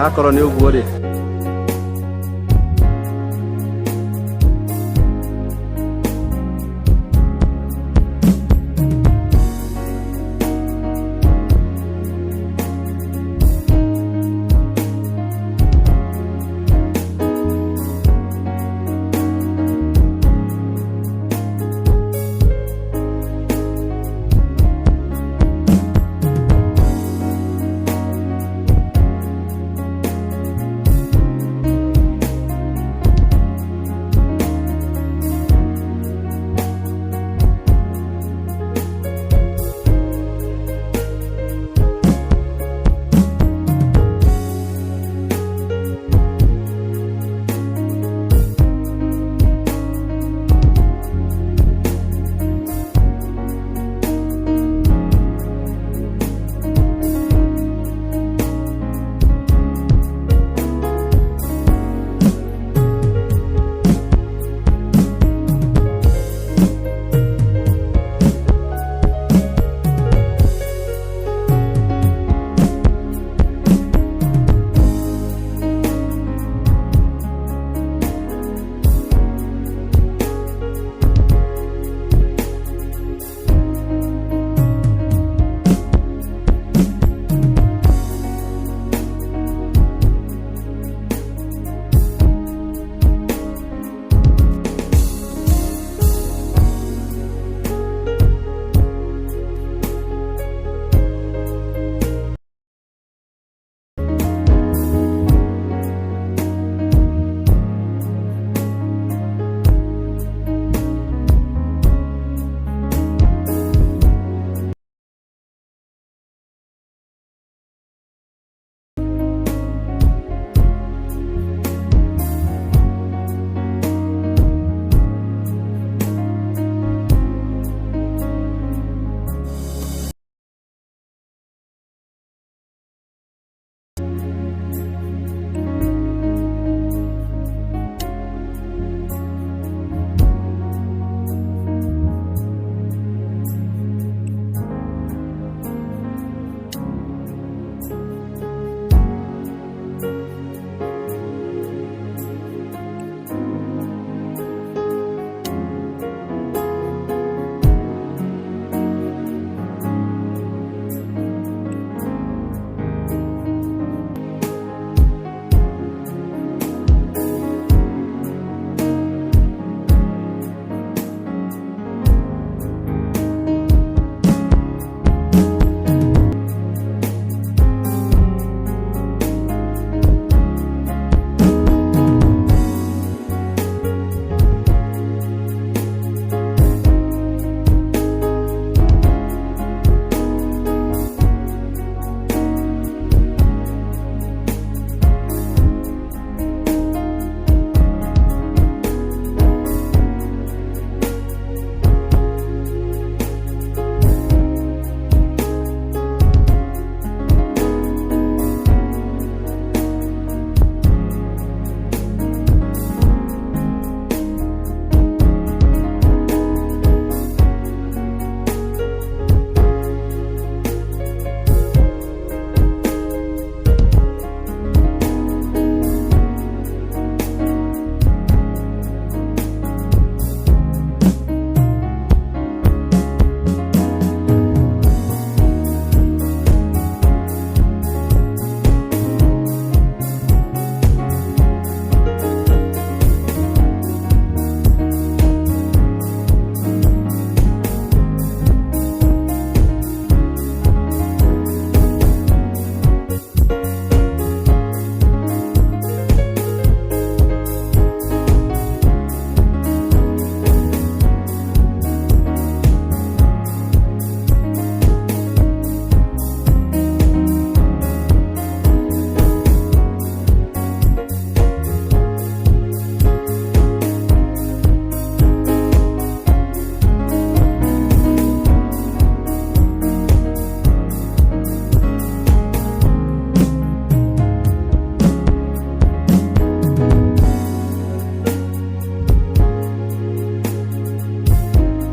Akorwo nĩ ũguo rĩ.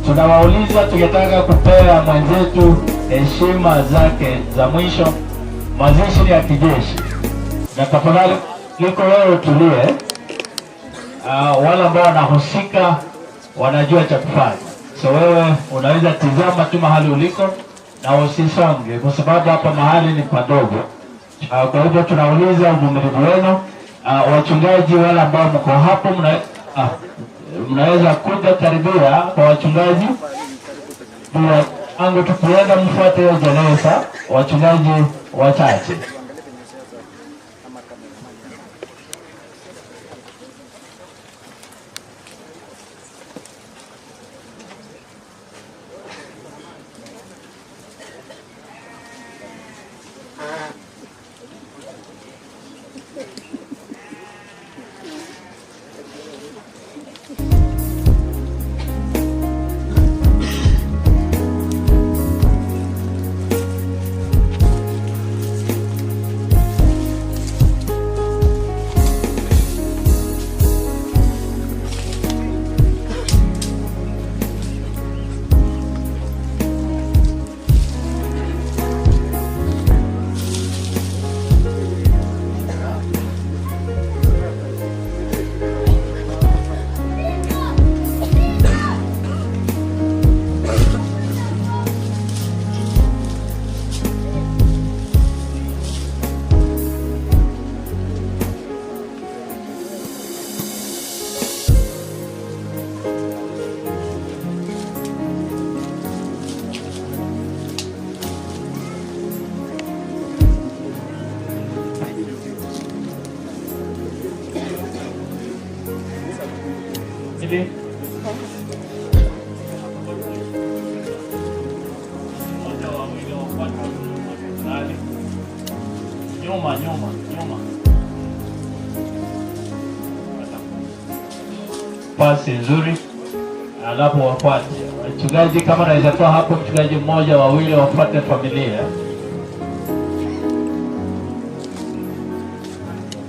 Tunawauliza tukitaka kupea mwenzetu heshima zake za mwisho. Mazishi ni ya kijeshi. Na tafadhali liko wewe utulie. Wale ambao wanahusika wanajua cha kufanya. So wewe unaweza tizama tu mahali uliko na usisonge, kwa sababu hapa mahali ni padogo. Kwa hivyo tunauliza uvumilivu wenu. Wachungaji wale ambao mko hapo mnaweza kuja karibia kwa wachungaji. Angu tukienda mfuate hiyo jeneza, wachungaji wachache. Nyuma, nyuma, nyuma. Pasi nzuri, alafu wafuate wachungaji. Kama naweza toa hapo mchungaji mmoja wawili wafuate familia.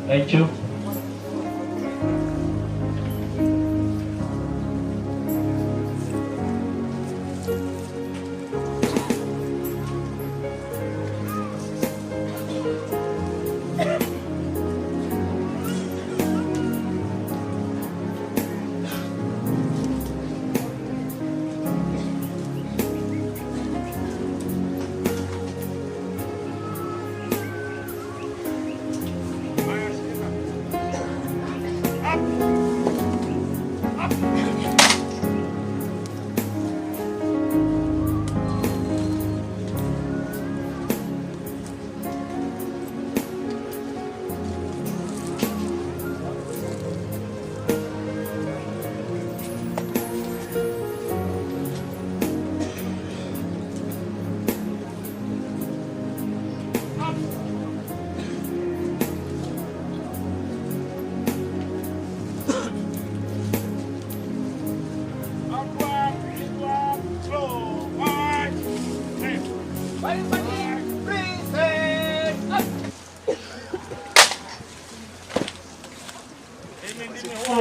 Thank you.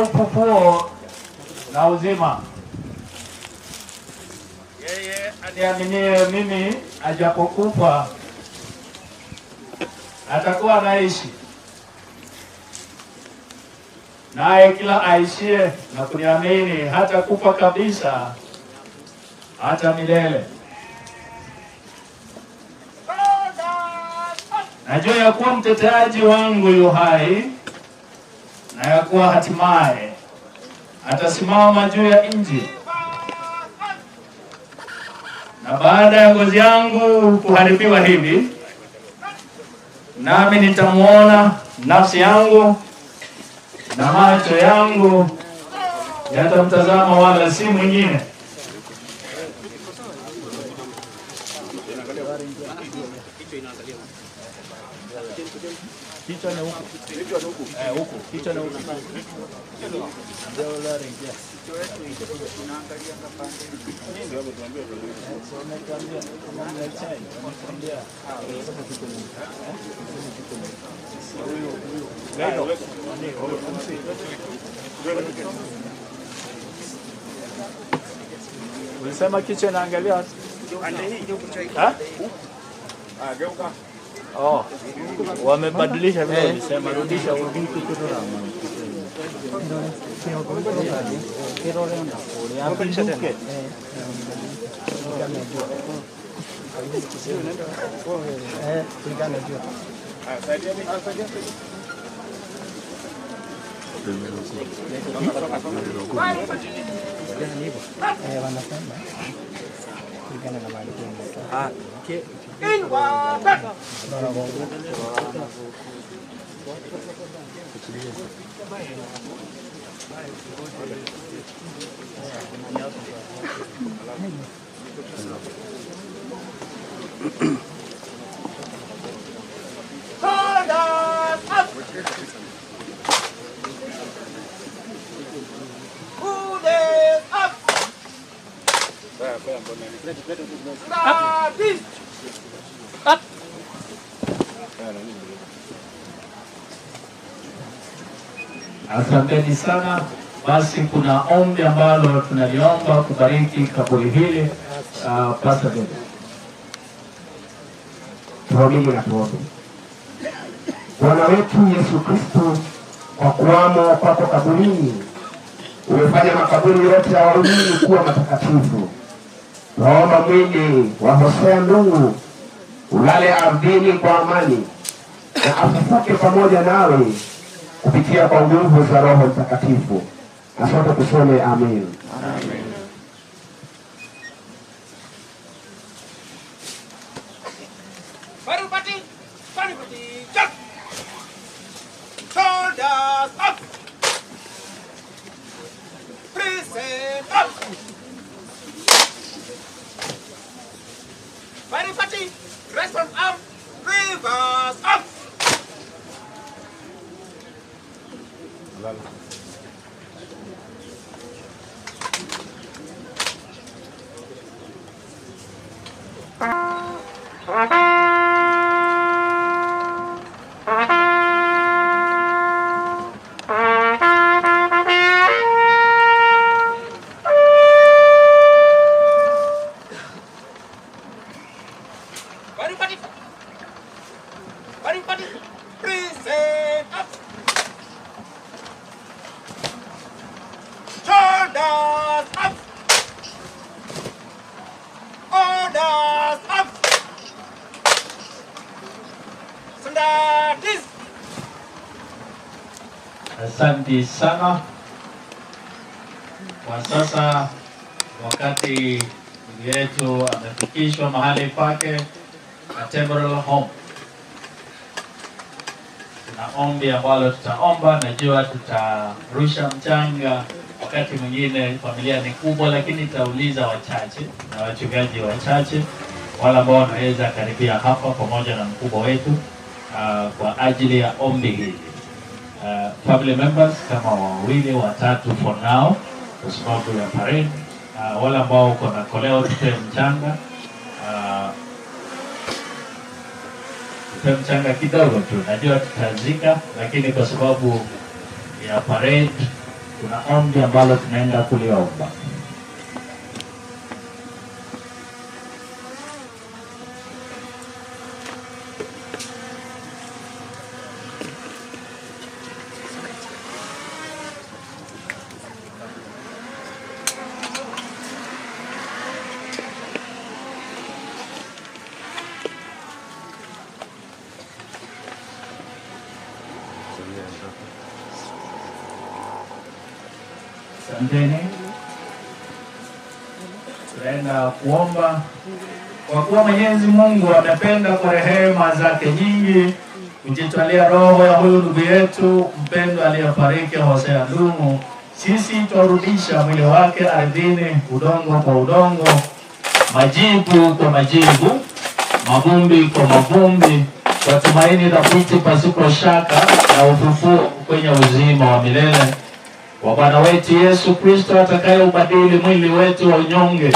Ufufuo na uzima. Yeye aniaminie mimi, ajapokufa atakuwa anaishi, naye kila aishie na kuniamini hatakufa kabisa hata milele. Najua ya kuwa mteteaji wangu yu hai, na ya kuwa hatimaye atasimama juu ya nchi. Na baada ya ngozi yangu kuharibiwa hivi, nami nitamuona nafsi yangu, na macho yangu yatamtazama, wala si mwingine. Kichwa ni huku. Huku. Kichwa ni huku. Ulisema kichwa inaangalia wapi? Ha? Geuka. Oh, wamebadilisha vile walisema, rudisha Asanteni sana. Basi kuna ombi ambalo tunaliomba kubariki kaburi hili. Pastor David. Tuamini na tuombe. Bwana wetu Yesu Kristo, kwa kuwamo kwako kaburini, umefanya makaburi yote ya waumini kuwa matakatifu. Tunaomba mwili wa Hosea Ndung'u ulale ardhini kwa amani na afufuke pamoja nawe kupitia kwa nguvu za Roho Mtakatifu. Na sote tuseme amen. Amen. Shoulders up. Present up. Paripati, rest on arm, reverse up. Paripati, present up. Shoulders up. Orders up. Standards. Asante sana. Kwa sasa wakati ndugu yetu amefikishwa mahali pake na temporal home, tuna ombi ambalo tutaomba. Najua tutarusha mchanga, wakati mwingine familia ni kubwa, lakini itauliza wachache na wachungaji wachache, wale ambao wanaweza karibia hapa pamoja na mkubwa wetu kwa ajili ya ombi hili. Family members kama wawili watatu for now, kwa sababu ya parade. Wale ambao uko na koleo tupe mchanga, tupe mchanga kidogo tu. Najua tutazika, lakini kwa sababu ya parade kuna ombi ambalo tunaenda kuliomba. Asanteni. Tunaenda kuomba. Kwa kuwa Mwenyezi Mungu amependa kwa rehema zake nyingi kujitwalia roho ya huyu ndugu yetu mpendwa aliyefariki Hosea Ndung'u, sisi twarudisha mwili wake ardhini, udongo kwa udongo, majivu kwa majivu, mavumbi kwa mavumbi, kwa tumaini thabiti pasipo shaka na ufufuo kwenye uzima wa milele wa Bwana wetu Yesu Kristo, atakayeubadili mwili wetu wa unyonge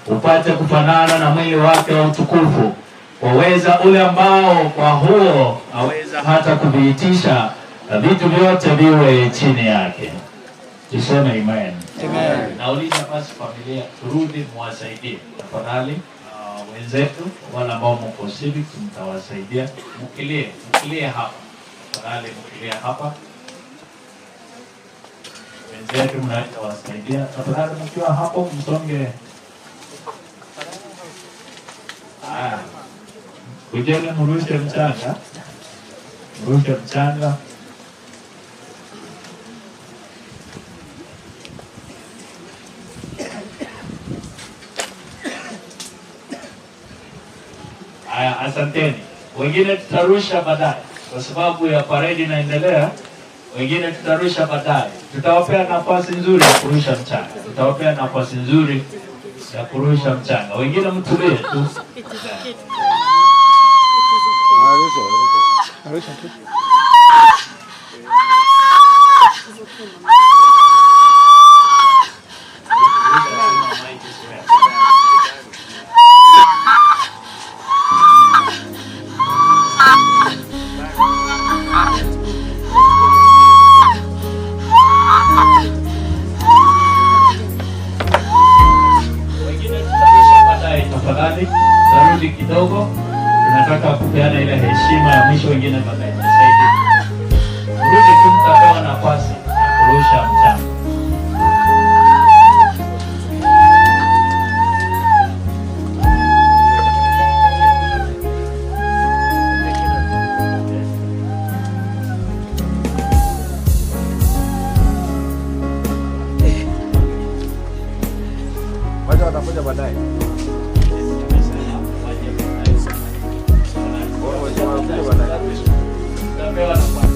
upate kufanana na mwili wake wa utukufu, kwa uweza ule ambao kwa huo aweza hata kuviitisha na vitu vyote viwe chini yake. Tuseme amen. Amen. Nauliza basi familia, turudi muwasaidie tafadhali. Wenzetu wale ambao mko civics mtawasaidia, mkilie, mkilie hapa. Tafadhali mkilie hapa. Wenzetu mnaweza wasaidia. Tafadhali mkiwa hapo msonge. Ah. Kujeni mrushe mchanga. Mrushe mchanga. Haya, asanteni. Wengine tutarusha baadaye kwa sababu ya parade inaendelea. Wengine tutarusha baadaye. Tutawapea nafasi nzuri ya kurusha mchanga. Tutawapea nafasi nzuri ya kurusha mchanga. Wengine mtulie tu. Arusha tu. Wengine tutarusha baadaye tafadhali. Tarudi kidogo. Tunataka kupeana ile heshima ya mwisho, wengine baadaye tusaidie. Rudi tu, mtapewa nafasi ya kurusha mchanga. Wacha watakuja baadaye. Tutapewa nafasi.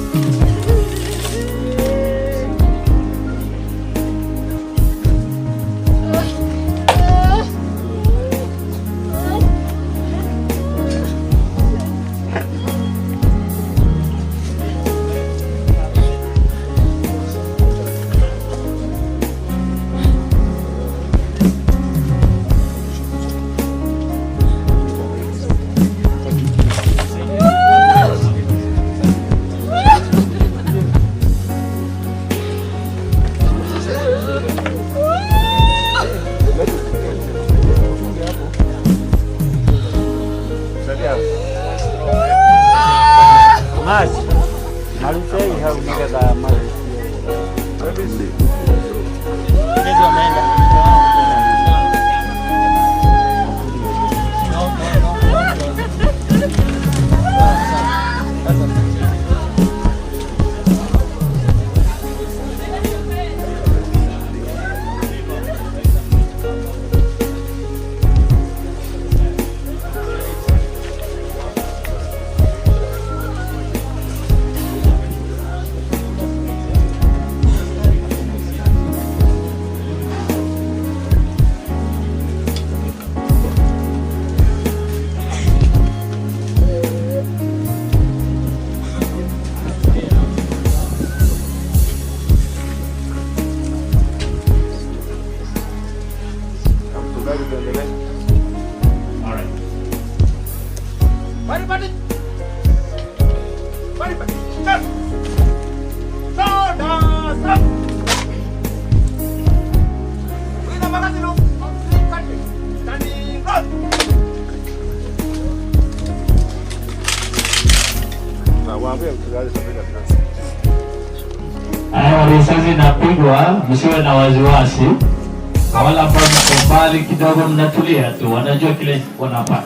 All right. Haya, risasi inapigwa, msiwe na wasiwasi. Kwa wale ambao mko mbali kidogo, mnatulia tu, wanajua kile wanafanya.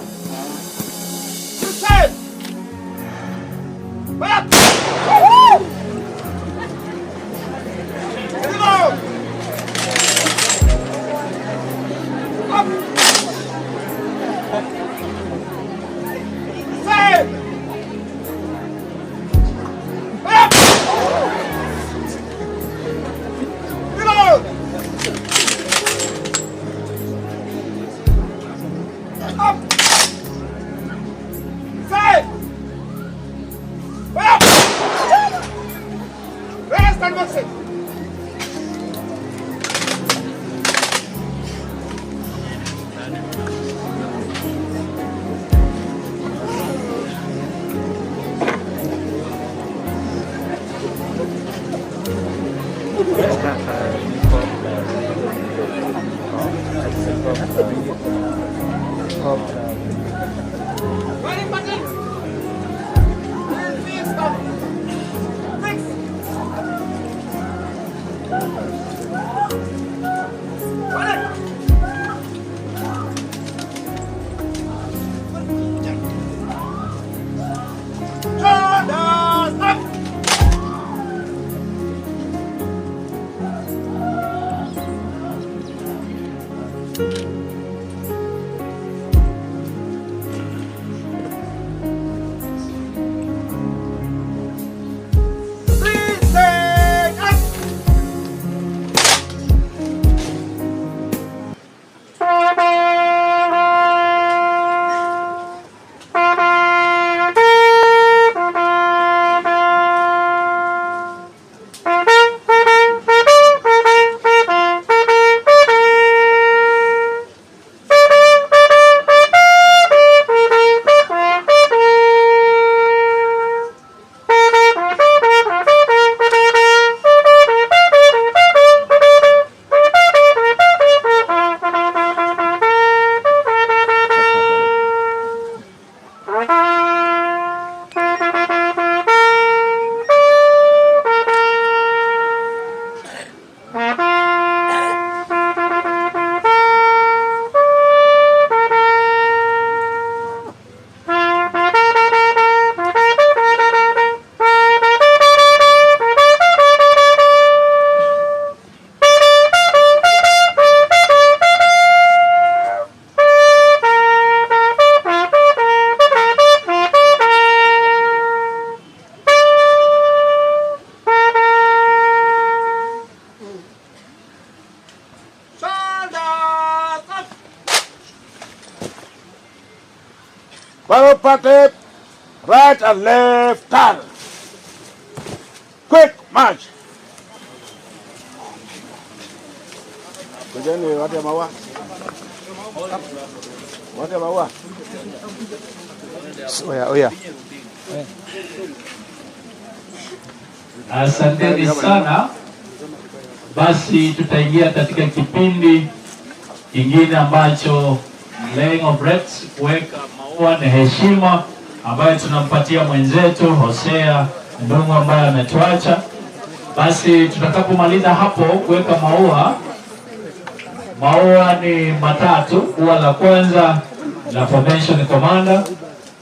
Barrel party, right and left turn. Quick march. Kujeni watu ya maua. Watu ya maua. Oya, oya. Asanteni sana. Basi tutaingia katika kipindi kingine ambacho laying of wreaths, kuweka maua ni heshima ambayo tunampatia mwenzetu Hosea Ndung'u ambaye ametuacha. Basi tutakapomaliza hapo kuweka maua, maua ni matatu. Ua la kwanza la formation commander,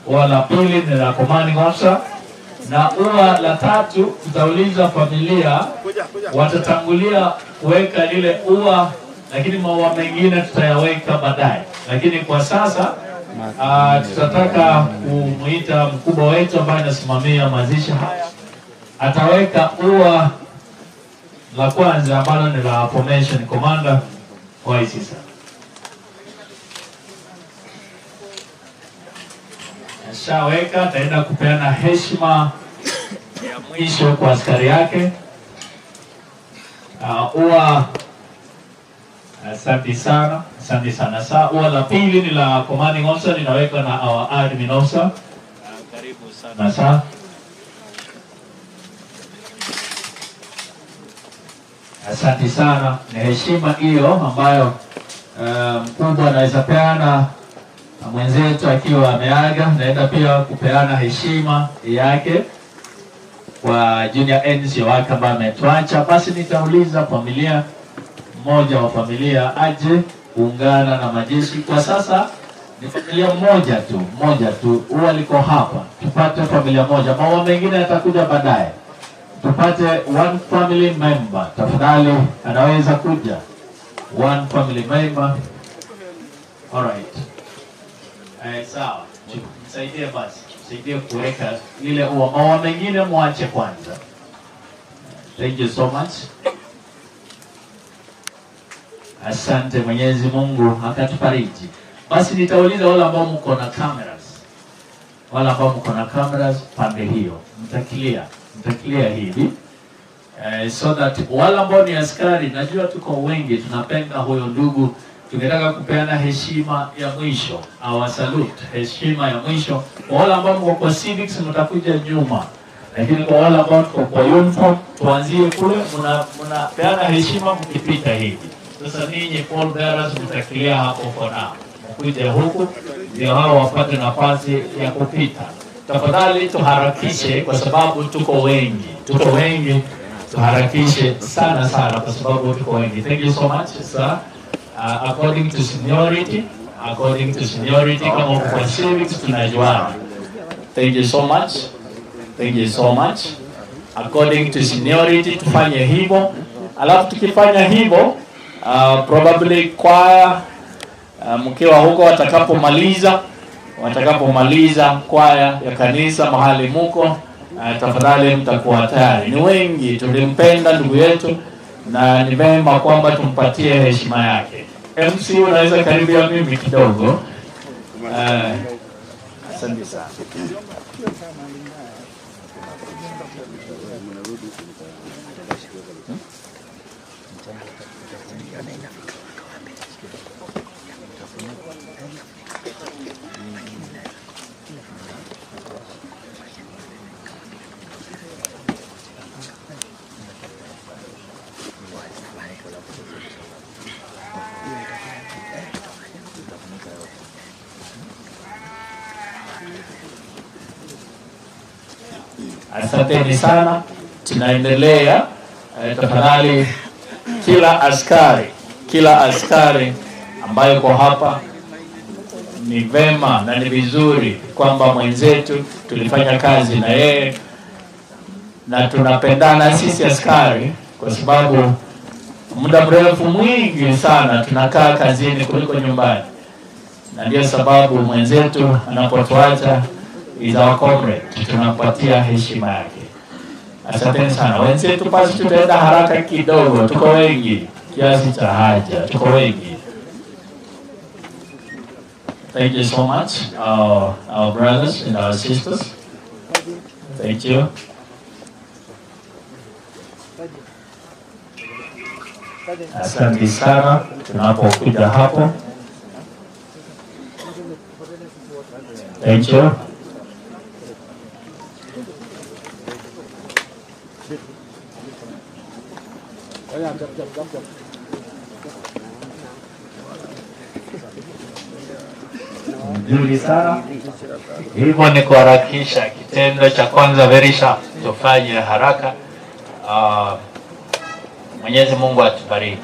ua la pili ni la commanding officer, na ua la tatu tutauliza familia watatangulia kuweka lile ua, lakini maua mengine tutayaweka baadaye. Lakini kwa sasa tutataka kumuita mkubwa wetu ambaye anasimamia mazishi haya, ataweka ua la kwanza ambalo ni la formation commander wa ISIS. Ashaweka, ataenda kupeana heshima ya mwisho kwa askari yake. Ua, asante sana, asante sana. Sa ua la pili ni la commanding officer, linawekwa na our admin officer. Karibu sana sa. Asante sana, ni heshima hiyo ambayo mkubwa anaweza peana mwenzetu akiwa ameaga. Naenda pia kupeana heshima yake kwa junior NCO wake ambaye ametuacha. Basi nitauliza familia, mmoja wa familia aje kuungana na majeshi. Kwa sasa ni familia moja tu, moja tu huwa liko hapa. Tupate familia moja, maua mengine yatakuja baadaye. Tupate one family member, tafadhali, anaweza kuja one family member. All right. Sawa, msaidie basi, msaidie kuweka lile ua. Maua mengine muache kwanza. Thank you so much. Asante, Mwenyezi Mungu akatufariji. Basi nitauliza wale ambao mko na cameras, wale ambao mko na cameras pande hiyo, mtakilia hivi so that wale ambao ni askari, najua tuko wengi tunapenda huyo ndugu, tungetaka kupeana heshima ya mwisho, our salute, heshima ya mwisho. Kwa wale ambao mko kwa civics mtakuja nyuma, lakini kwa wale ambao tuko kwa uniform tuanzie kule, mnapeana heshima mkipita hivi. Sasa ninyi pall bearers mtakilia hapo for now, mkuje huku ndio hao wapate nafasi ya kupita. Tafadhali tuharakishe kwa sababu tuko wengi, tuko wengi, tuharakishe sana sana kwa sababu tuko wengi. Thank you so much sir. According to seniority, according to seniority, kama uko kwa civics tunajuana. Thank you so much. Thank you so much. According to seniority tufanye hivyo. Alafu tukifanya hivyo, probably kwaya, mkiwa huko watakapomaliza kwaya ya kanisa mahali muko, tafadhali mtakuwa tayari. Ni wengi tulimpenda ndugu yetu na ni vema kwamba tumpatie heshima yake. MC unaweza karibia mimi kidogo. Asante sana. Asanteni sana, tunaendelea. Tafadhali kila askari ambaye yuko hapa, ni vema na ni vizuri kwamba mwenzetu tulifanya kazi na yeye na tunapendana sisi askari, kwa sababu muda mrefu mwingi sana tunakaa kazini kuliko nyumbani, na ndio sababu mwenzetu anapotuacha is our comrade, tunampatia heshima yake. Asanteni sana wenzetu, basi tutaenda haraka kidogo, tuko wengi kiasi cha haja, tuko wengi. Thank you so much, our brothers and our sisters. Thank you. Asante sana tunapokuja hapo. Thank you. Nzuri sana. Hivyo ni kuharakisha kitendo cha kwanza, very sharp, tufanye haraka. Mwenyezi Mungu atubariki.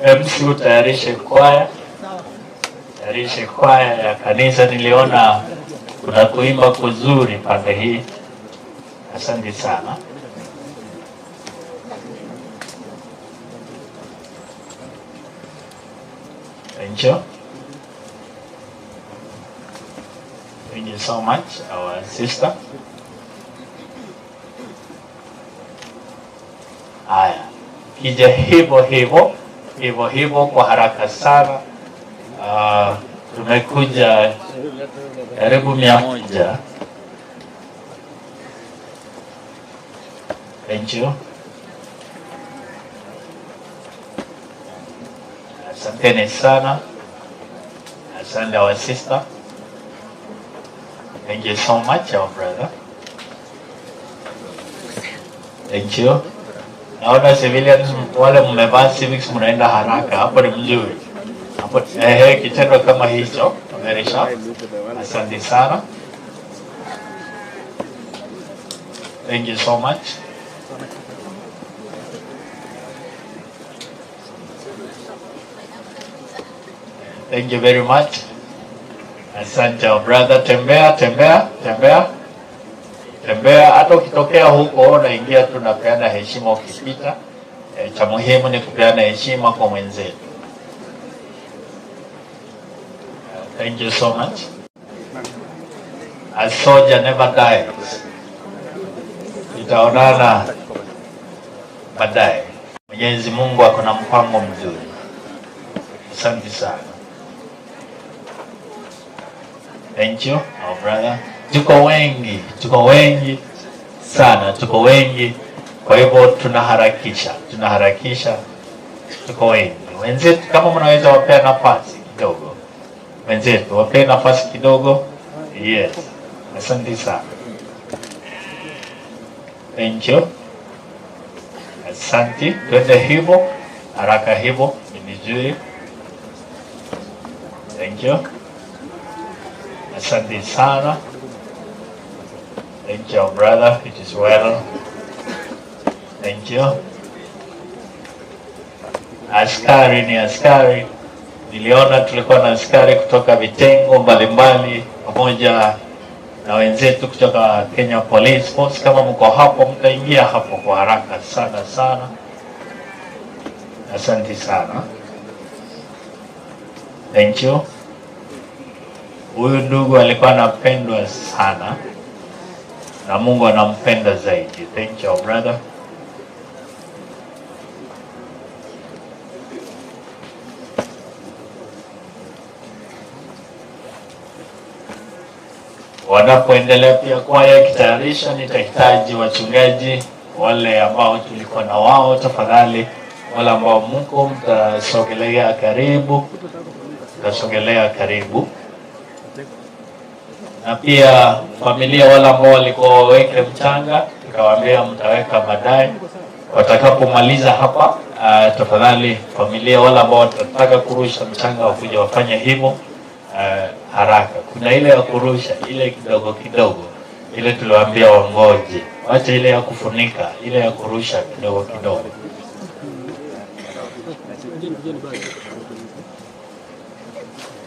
MC utayarishe kwaya, tayarishe kwaya ya kanisa. Niliona kuna kuimba kuzuri pande hii. Asante sana. Thank you. Thank you so much, our sister. Haya, kija hivyo hivyo hivyo hivyo kwa haraka sana. Tumekuja karibu 100. Thank you. Asanteni sana. Asante our sister. Thank you so much, our brother. Thank you. Naona civilians wale mmevaa civics mnaenda haraka, hapo ni mzuri. Hapo kitendo kama hicho, very sharp. Asante sana. Thank you so much. Thank you very much. Asante our brother. Tembea, tembea, tembea. Tembea, hata ukitokea huko unaingia tu napeana heshima ukipita. Cha muhimu ni kupeana heshima kwa mwenzetu. Thank you so much. A soldier never dies. Tutaonana baadaye. Mwenyezi Mungu ako na mpango mzuri. Asante sana. Thank you, our brother. Tuko wengi sana, tuko wengi. Kwa hivyo tunaharakisha, tuko wengi. Wenzetu kama mnaweza wapea nafasi kidogo. Wenzetu wapea nafasi kidogo. Yes. Asante sana. Thank you. Asante. Twende hivyo, haraka hivyo, ni vizuri. Thank you. Asante sana. Thank you, brother. It is well. Thank you. Askari ni askari. Niliona tulikuwa na askari kutoka vitengo mbalimbali pamoja na wenzetu kutoka Kenya Police Force. Kama mko hapo mtaingia hapo kwa haraka sana sana. Asante sana. Thank you. Huyu ndugu alikuwa anapendwa sana na Mungu anampenda zaidi. Thank you, brother. Wanapoendelea pia kwaya kitayarisha, nitahitaji wachungaji wale ambao tulikuwa na wao, tafadhali wale ambao mko mtasogelea karibu, mtasogelea karibu. Na pia familia wale ambao walikuwa waweke mchanga, tukawaambia mtaweka baadaye watakapomaliza hapa. Tafadhali familia wale ambao watataka kurusha mchanga wakuja wafanye hivyo haraka. Kuna ile ya kurusha ile kidogo kidogo, ile tuliwaambia wangoje, wacha ile ya kufunika, ile ya kurusha kidogo kidogo.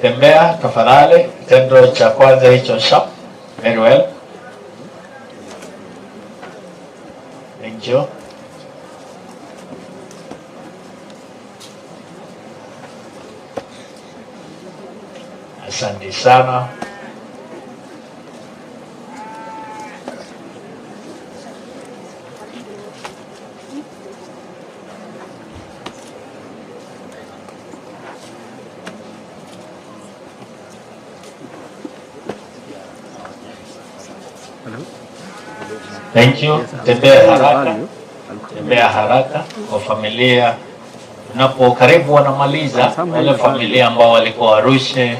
Tembea tafadhali, kitendo cha kwanza hicho sharp. Very well. Thank you. Asante sana. Thank you. Tembea haraka, tembea haraka kwa familia. Tunapo karibu wanamaliza, wale familia ambao walikuwa warushe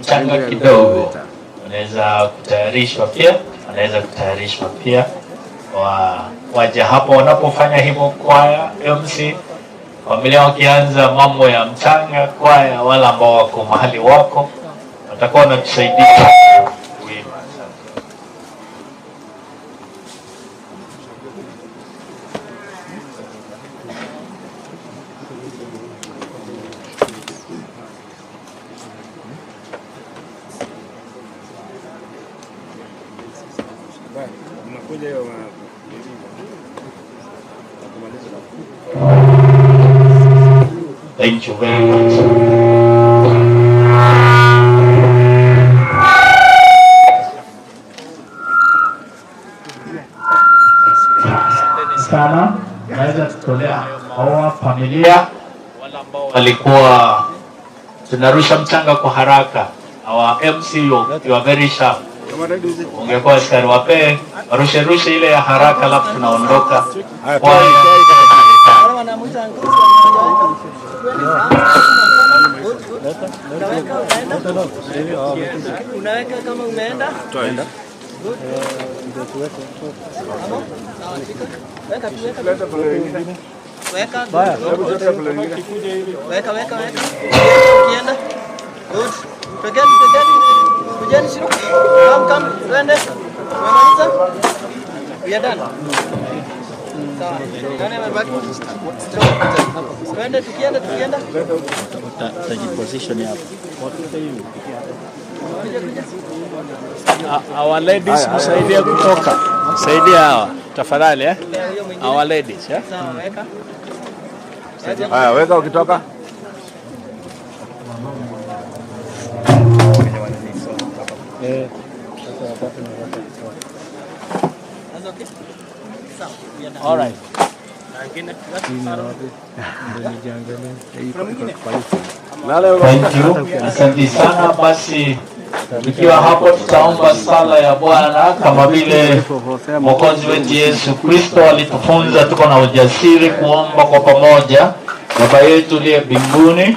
mchanga kidogo, wanaweza kutayarishwa pia, wanaweza kutayarishwa pia waje hapo. Wanapofanya hivyo, kwaya MC, familia wakianza mambo ya mchanga, kwaya wale ambao wako mahali wako watakuwa wanatusaidia kuimba. Thank you very much. Sana naweza kutolea maua familia wale ambao walikuwa tunarusha mchanga kwa haraka. Our MC, you are very sharp. Ungekuwa askari wapee warushe rushe ile ya haraka, alafu tunaondoka. Unaweka kama umeenda? Weka tu, weka. Weka. Weka, weka, weka. Ukienda. Good. Twekeni, twekeni. Kujeni Shiro. Come, come. Twende. Umemaliza? We are done. Sawa. Nani amebaki? Twende tukienda, tukienda. Utajiposition hapo. Our ladies msaidie kutoka. Saidia hawa tafadhali eh. Our ladies eh. Sawa, weka. Haya, weka ukitoka. That's okay. Sawa, we are done. All right. Thank you. Asante sana. Basi tukiwa hapo tutaomba sala ya Bwana kama vile Mwokozi wetu Yesu Kristo alitufunza. Tuko na ujasiri kuomba kwa pamoja. Baba yetu uliye mbinguni,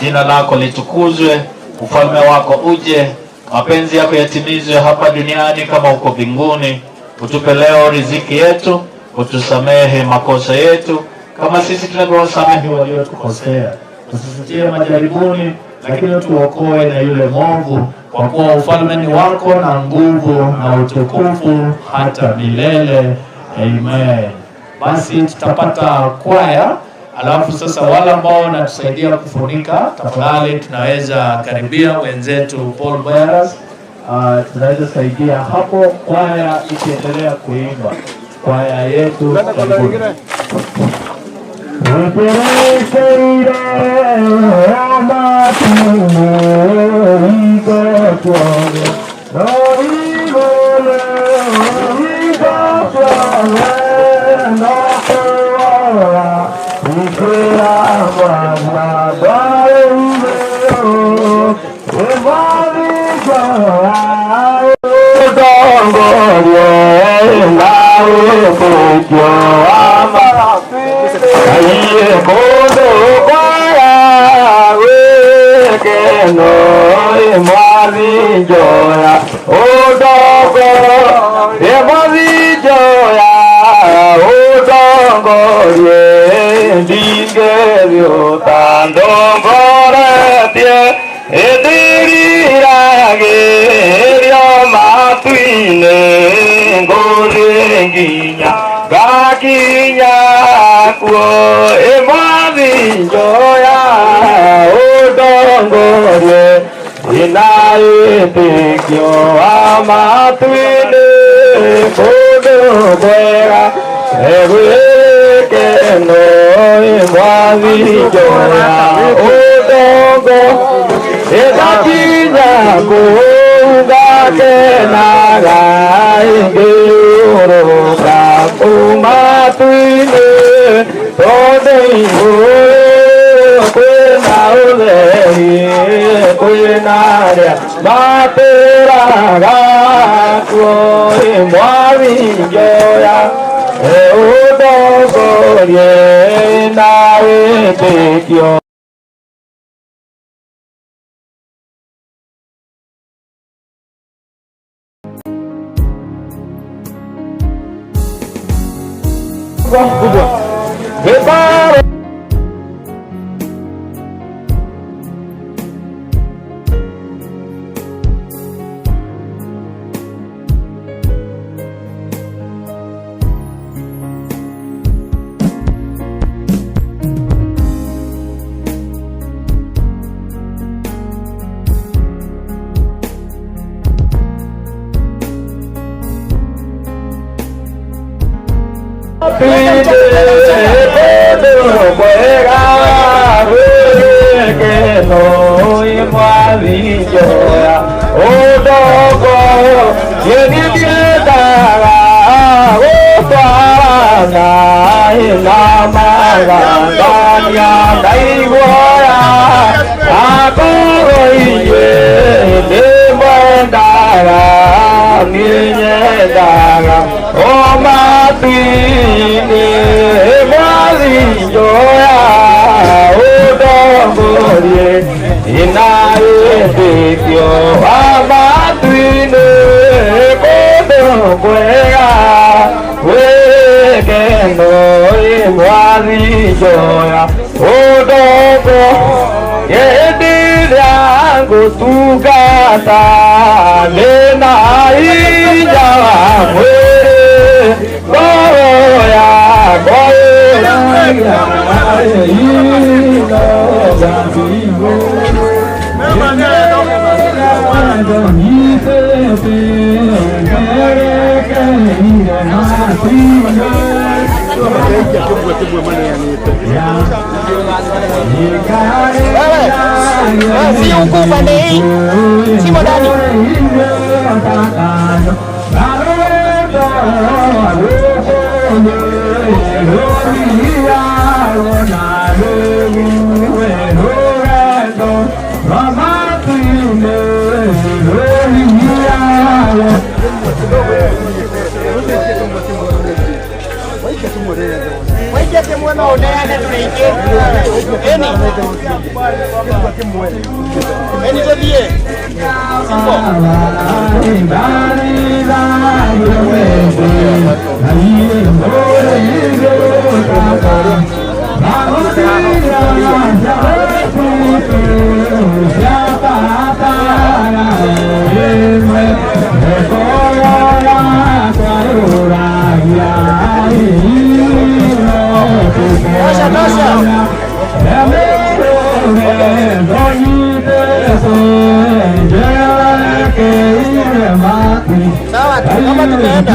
jina lako litukuzwe, ufalme wako uje, mapenzi yako yatimizwe hapa duniani kama uko mbinguni. Utupe leo riziki yetu, utusamehe makosa yetu kama sisi tunavyowasamehe waliotukosea, usitutie majaribuni, lakini utuokoe na yule mwovu, kwa kuwa ufalme ni wako na nguvu na utukufu hata milele. Amen. Basi tutapata kwaya, alafu sasa wale ambao wanatusaidia kufunika, tafadhali tunaweza karibia wenzetu Paul Bearers. Tunaweza saidia hapo kwaya ikiendelea kuimba. Kwaya yetu karibuni. wĩtĩkio. Si huku upande hii, simo ndani. Sawa, kama tumeenda.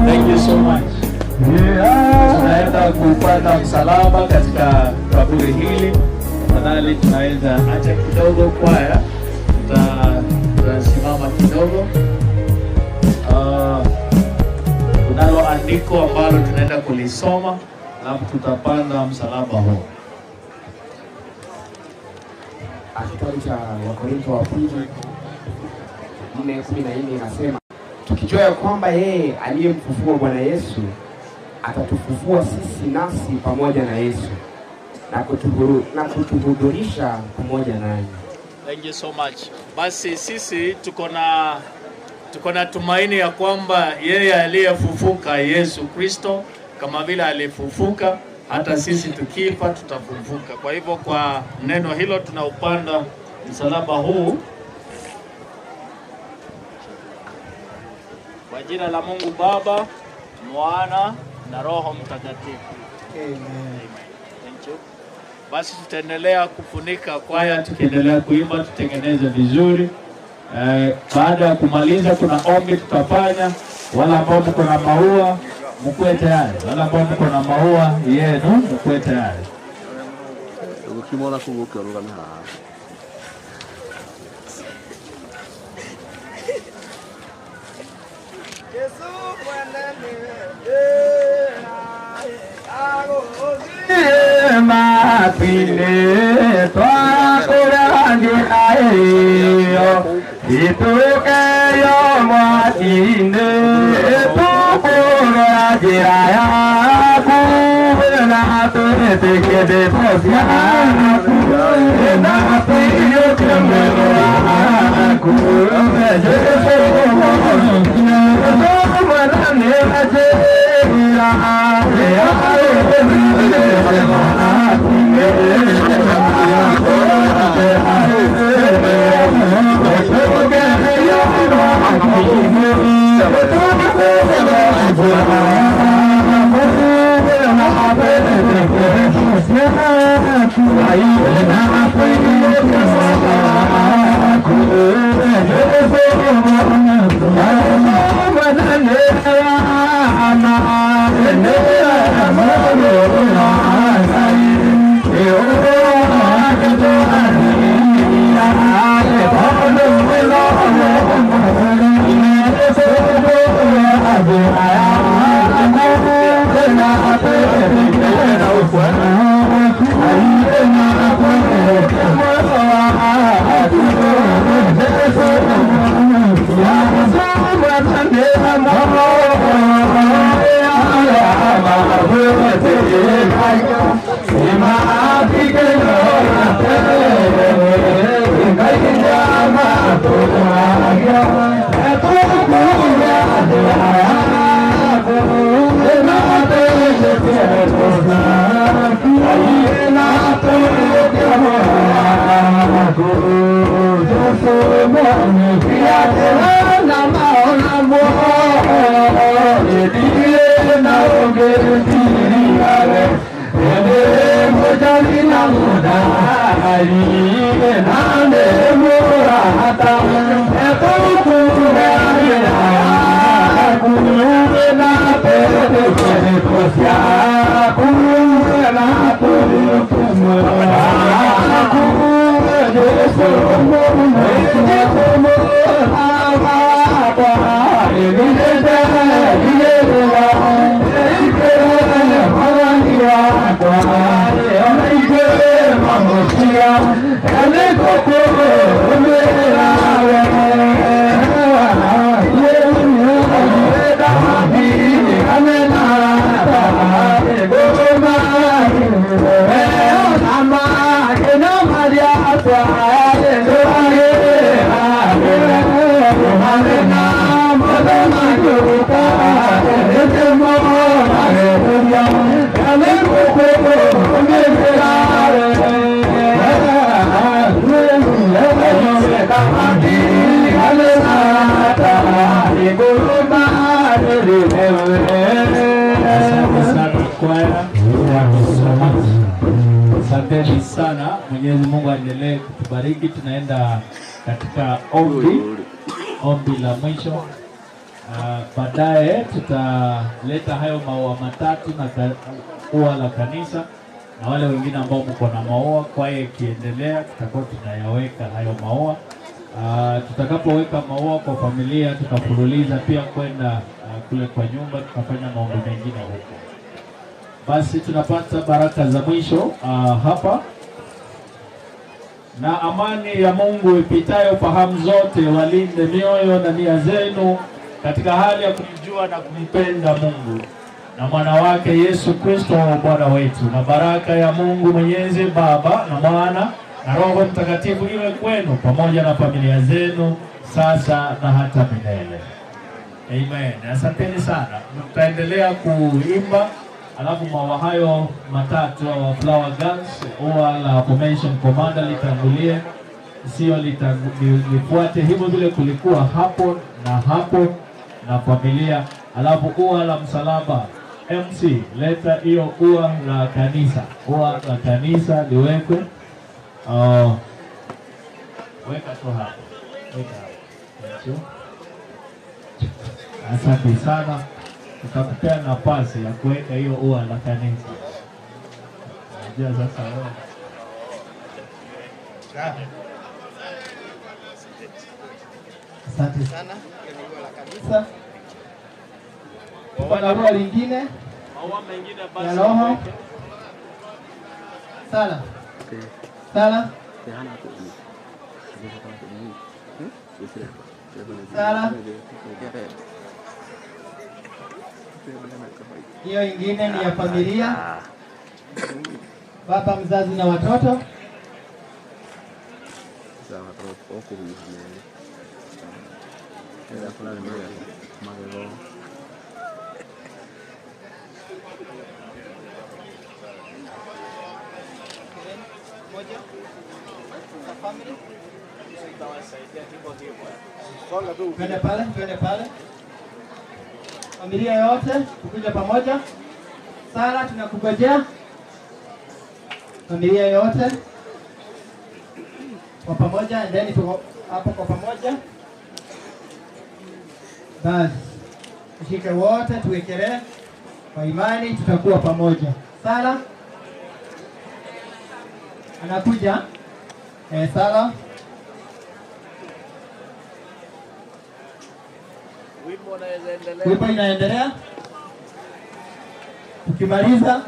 Thank you so much. Tunaenda kupanda msalaba katika kaburi hili. Tafadhali tunaweza acha kidogo kwaya, tutasimama kidogo. Kunalo andiko ambalo tunaenda kulisoma, alafu tutapanda msalaba huo. Kitabu cha Wakorintho wa pili 4:14 inasema, tukijua ya kwamba yeye aliyemfufua Bwana Yesu atatufufua sisi nasi pamoja na Yesu na kutuhudhurisha pamoja nanyi. Thank you so much. Basi sisi tuko na tumaini ya kwamba yeye aliyefufuka Yesu Kristo, kama vile alifufuka, hata sisi tukifa tutafufuka. Kwa hivyo kwa neno hilo tunaupanda msalaba huu kwa jina la Mungu Baba, Mwana na Roho Mtakatifu. Amen. Thank you. Basi tutaendelea kufunika kwaya, tukiendelea kuimba, tutengeneze vizuri. Baada ya kumaliza kuna ombi tutafanya. Wala ambao mko na maua mkuwe tayari, wala ambao mko na maua yenu mkuwe tayari. Mapile twakurangi ayo itukeyo mwatine tukura njira yaku na tutikide posyaku na tuyoke mwaku you so much. Asanteni sana. Mwenyezi Mungu aendelee kutubariki. Tunaenda katika ombi la mwisho. Baadaye tutaleta hayo maua matatu na ua la kanisa, na wale wengine ambao mko na maua, kwaya ikiendelea tutakuwa tunayaweka hayo maua. Tutakapoweka maua kwa familia tutafululiza pia kwenda kule kwa nyumba, tutafanya maombi mengine huko. Basi tunapata baraka za mwisho hapa. Na amani ya Mungu ipitayo fahamu zote walinde mioyo na nia zenu katika hali ya kumjua na kumpenda Mungu na mwana wake Yesu Kristo Bwana wetu. Na baraka ya Mungu Mwenyezi Baba na Mwana na Roho Mtakatifu iwe kwenu pamoja na familia zenu sasa na hata milele. Amen. Asanteni sana. Mtaendelea kuimba, alafu maua hayo matatu au flower guns, ua la formation commander litangulie, sio lifuate hivyo vile kulikuwa hapo na hapo na familia. Alafu ua la msalaba, MC leta hiyo ua la kanisa, ua la kanisa liwekwe. Weka tu hapo, weka hapo. Thank you. Asante sana. Tutakupea nafasi ya kuweka hiyo ua la kanisa. Unajua sasa wewe. Asante sana. Hiyo ni ua la kanisa. Tuko na ua lingine. Maua mengine basi. Ya roho. Sala. Sala. Sala. Hiyo ingine ni ya familia, baba mzazi na watoto. Twende pale, twende pale. Familia yote tukuja pamoja. Sala tunakungojea. Familia yote kwa pamoja, and then tuko hapo kwa pamoja. Basi tushike wote, tuwekelee kwa imani, tutakuwa pamoja. Sala anakuja. Sala wimbo inaendelea. Tukimaliza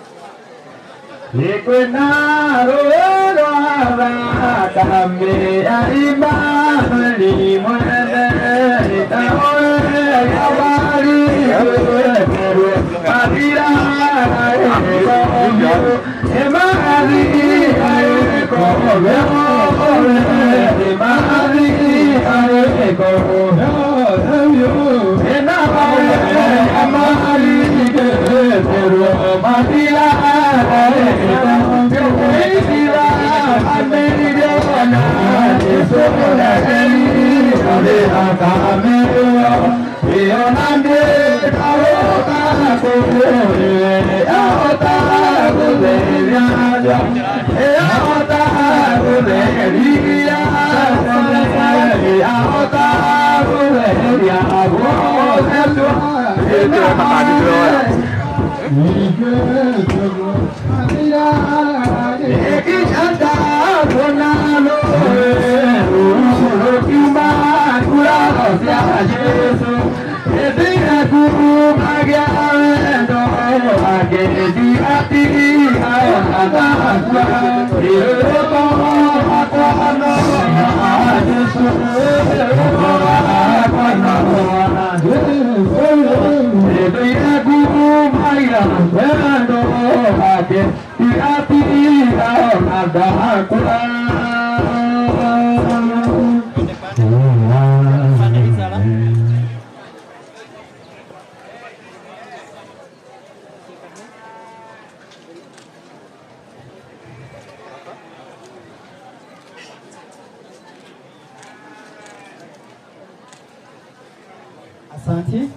Asante,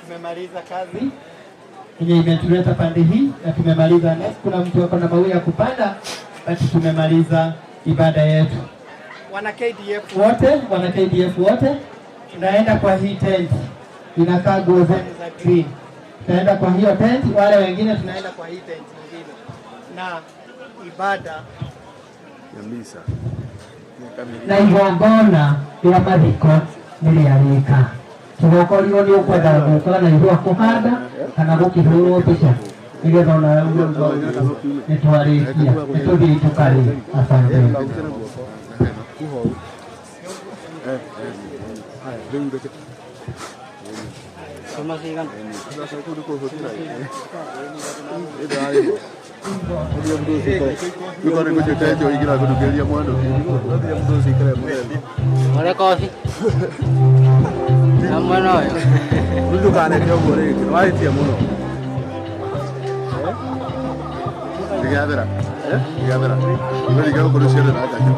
tumemaliza kazi. yenye imetuleta pande hii na tumemaliza. Next, kuna mtu ako na maua ya kupanda, but tumemaliza ibada yetu. Wana KDF wote, wana KDF wote, tunaenda kwa hii tent, inakaa nguo zenu za green. Tunaenda kwa hiyo tent, wale wengine tunaenda kwa hii tent nyingine, na ibada ya misa na igongona rĩa mathiko nĩ rĩarĩka. Kĩgokorio nĩ ũkwenda gũka na ihũa kũhanda kana gũkĩhũrwo mbica nĩgetha onawe uge nĩ twarĩkia, nĩ tũthiĩ tũkarĩe. Asante. Ore kofi. Na mwana ũyũ. Ndukaneke ũguo rĩngĩ, nĩwahĩtia mũno. Ndigathera. Ndigathera. Ndigathera gũkorwo ciothe na ngakĩ.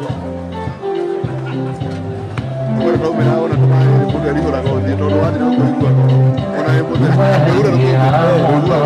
Ũguo nĩtwaumĩra ona tũmaĩ mũndũ erihũraga ũthiĩ tondũ wathiĩ na kũigua ngoro. Ona ĩ mũtheri. Kũigua nĩ kũigua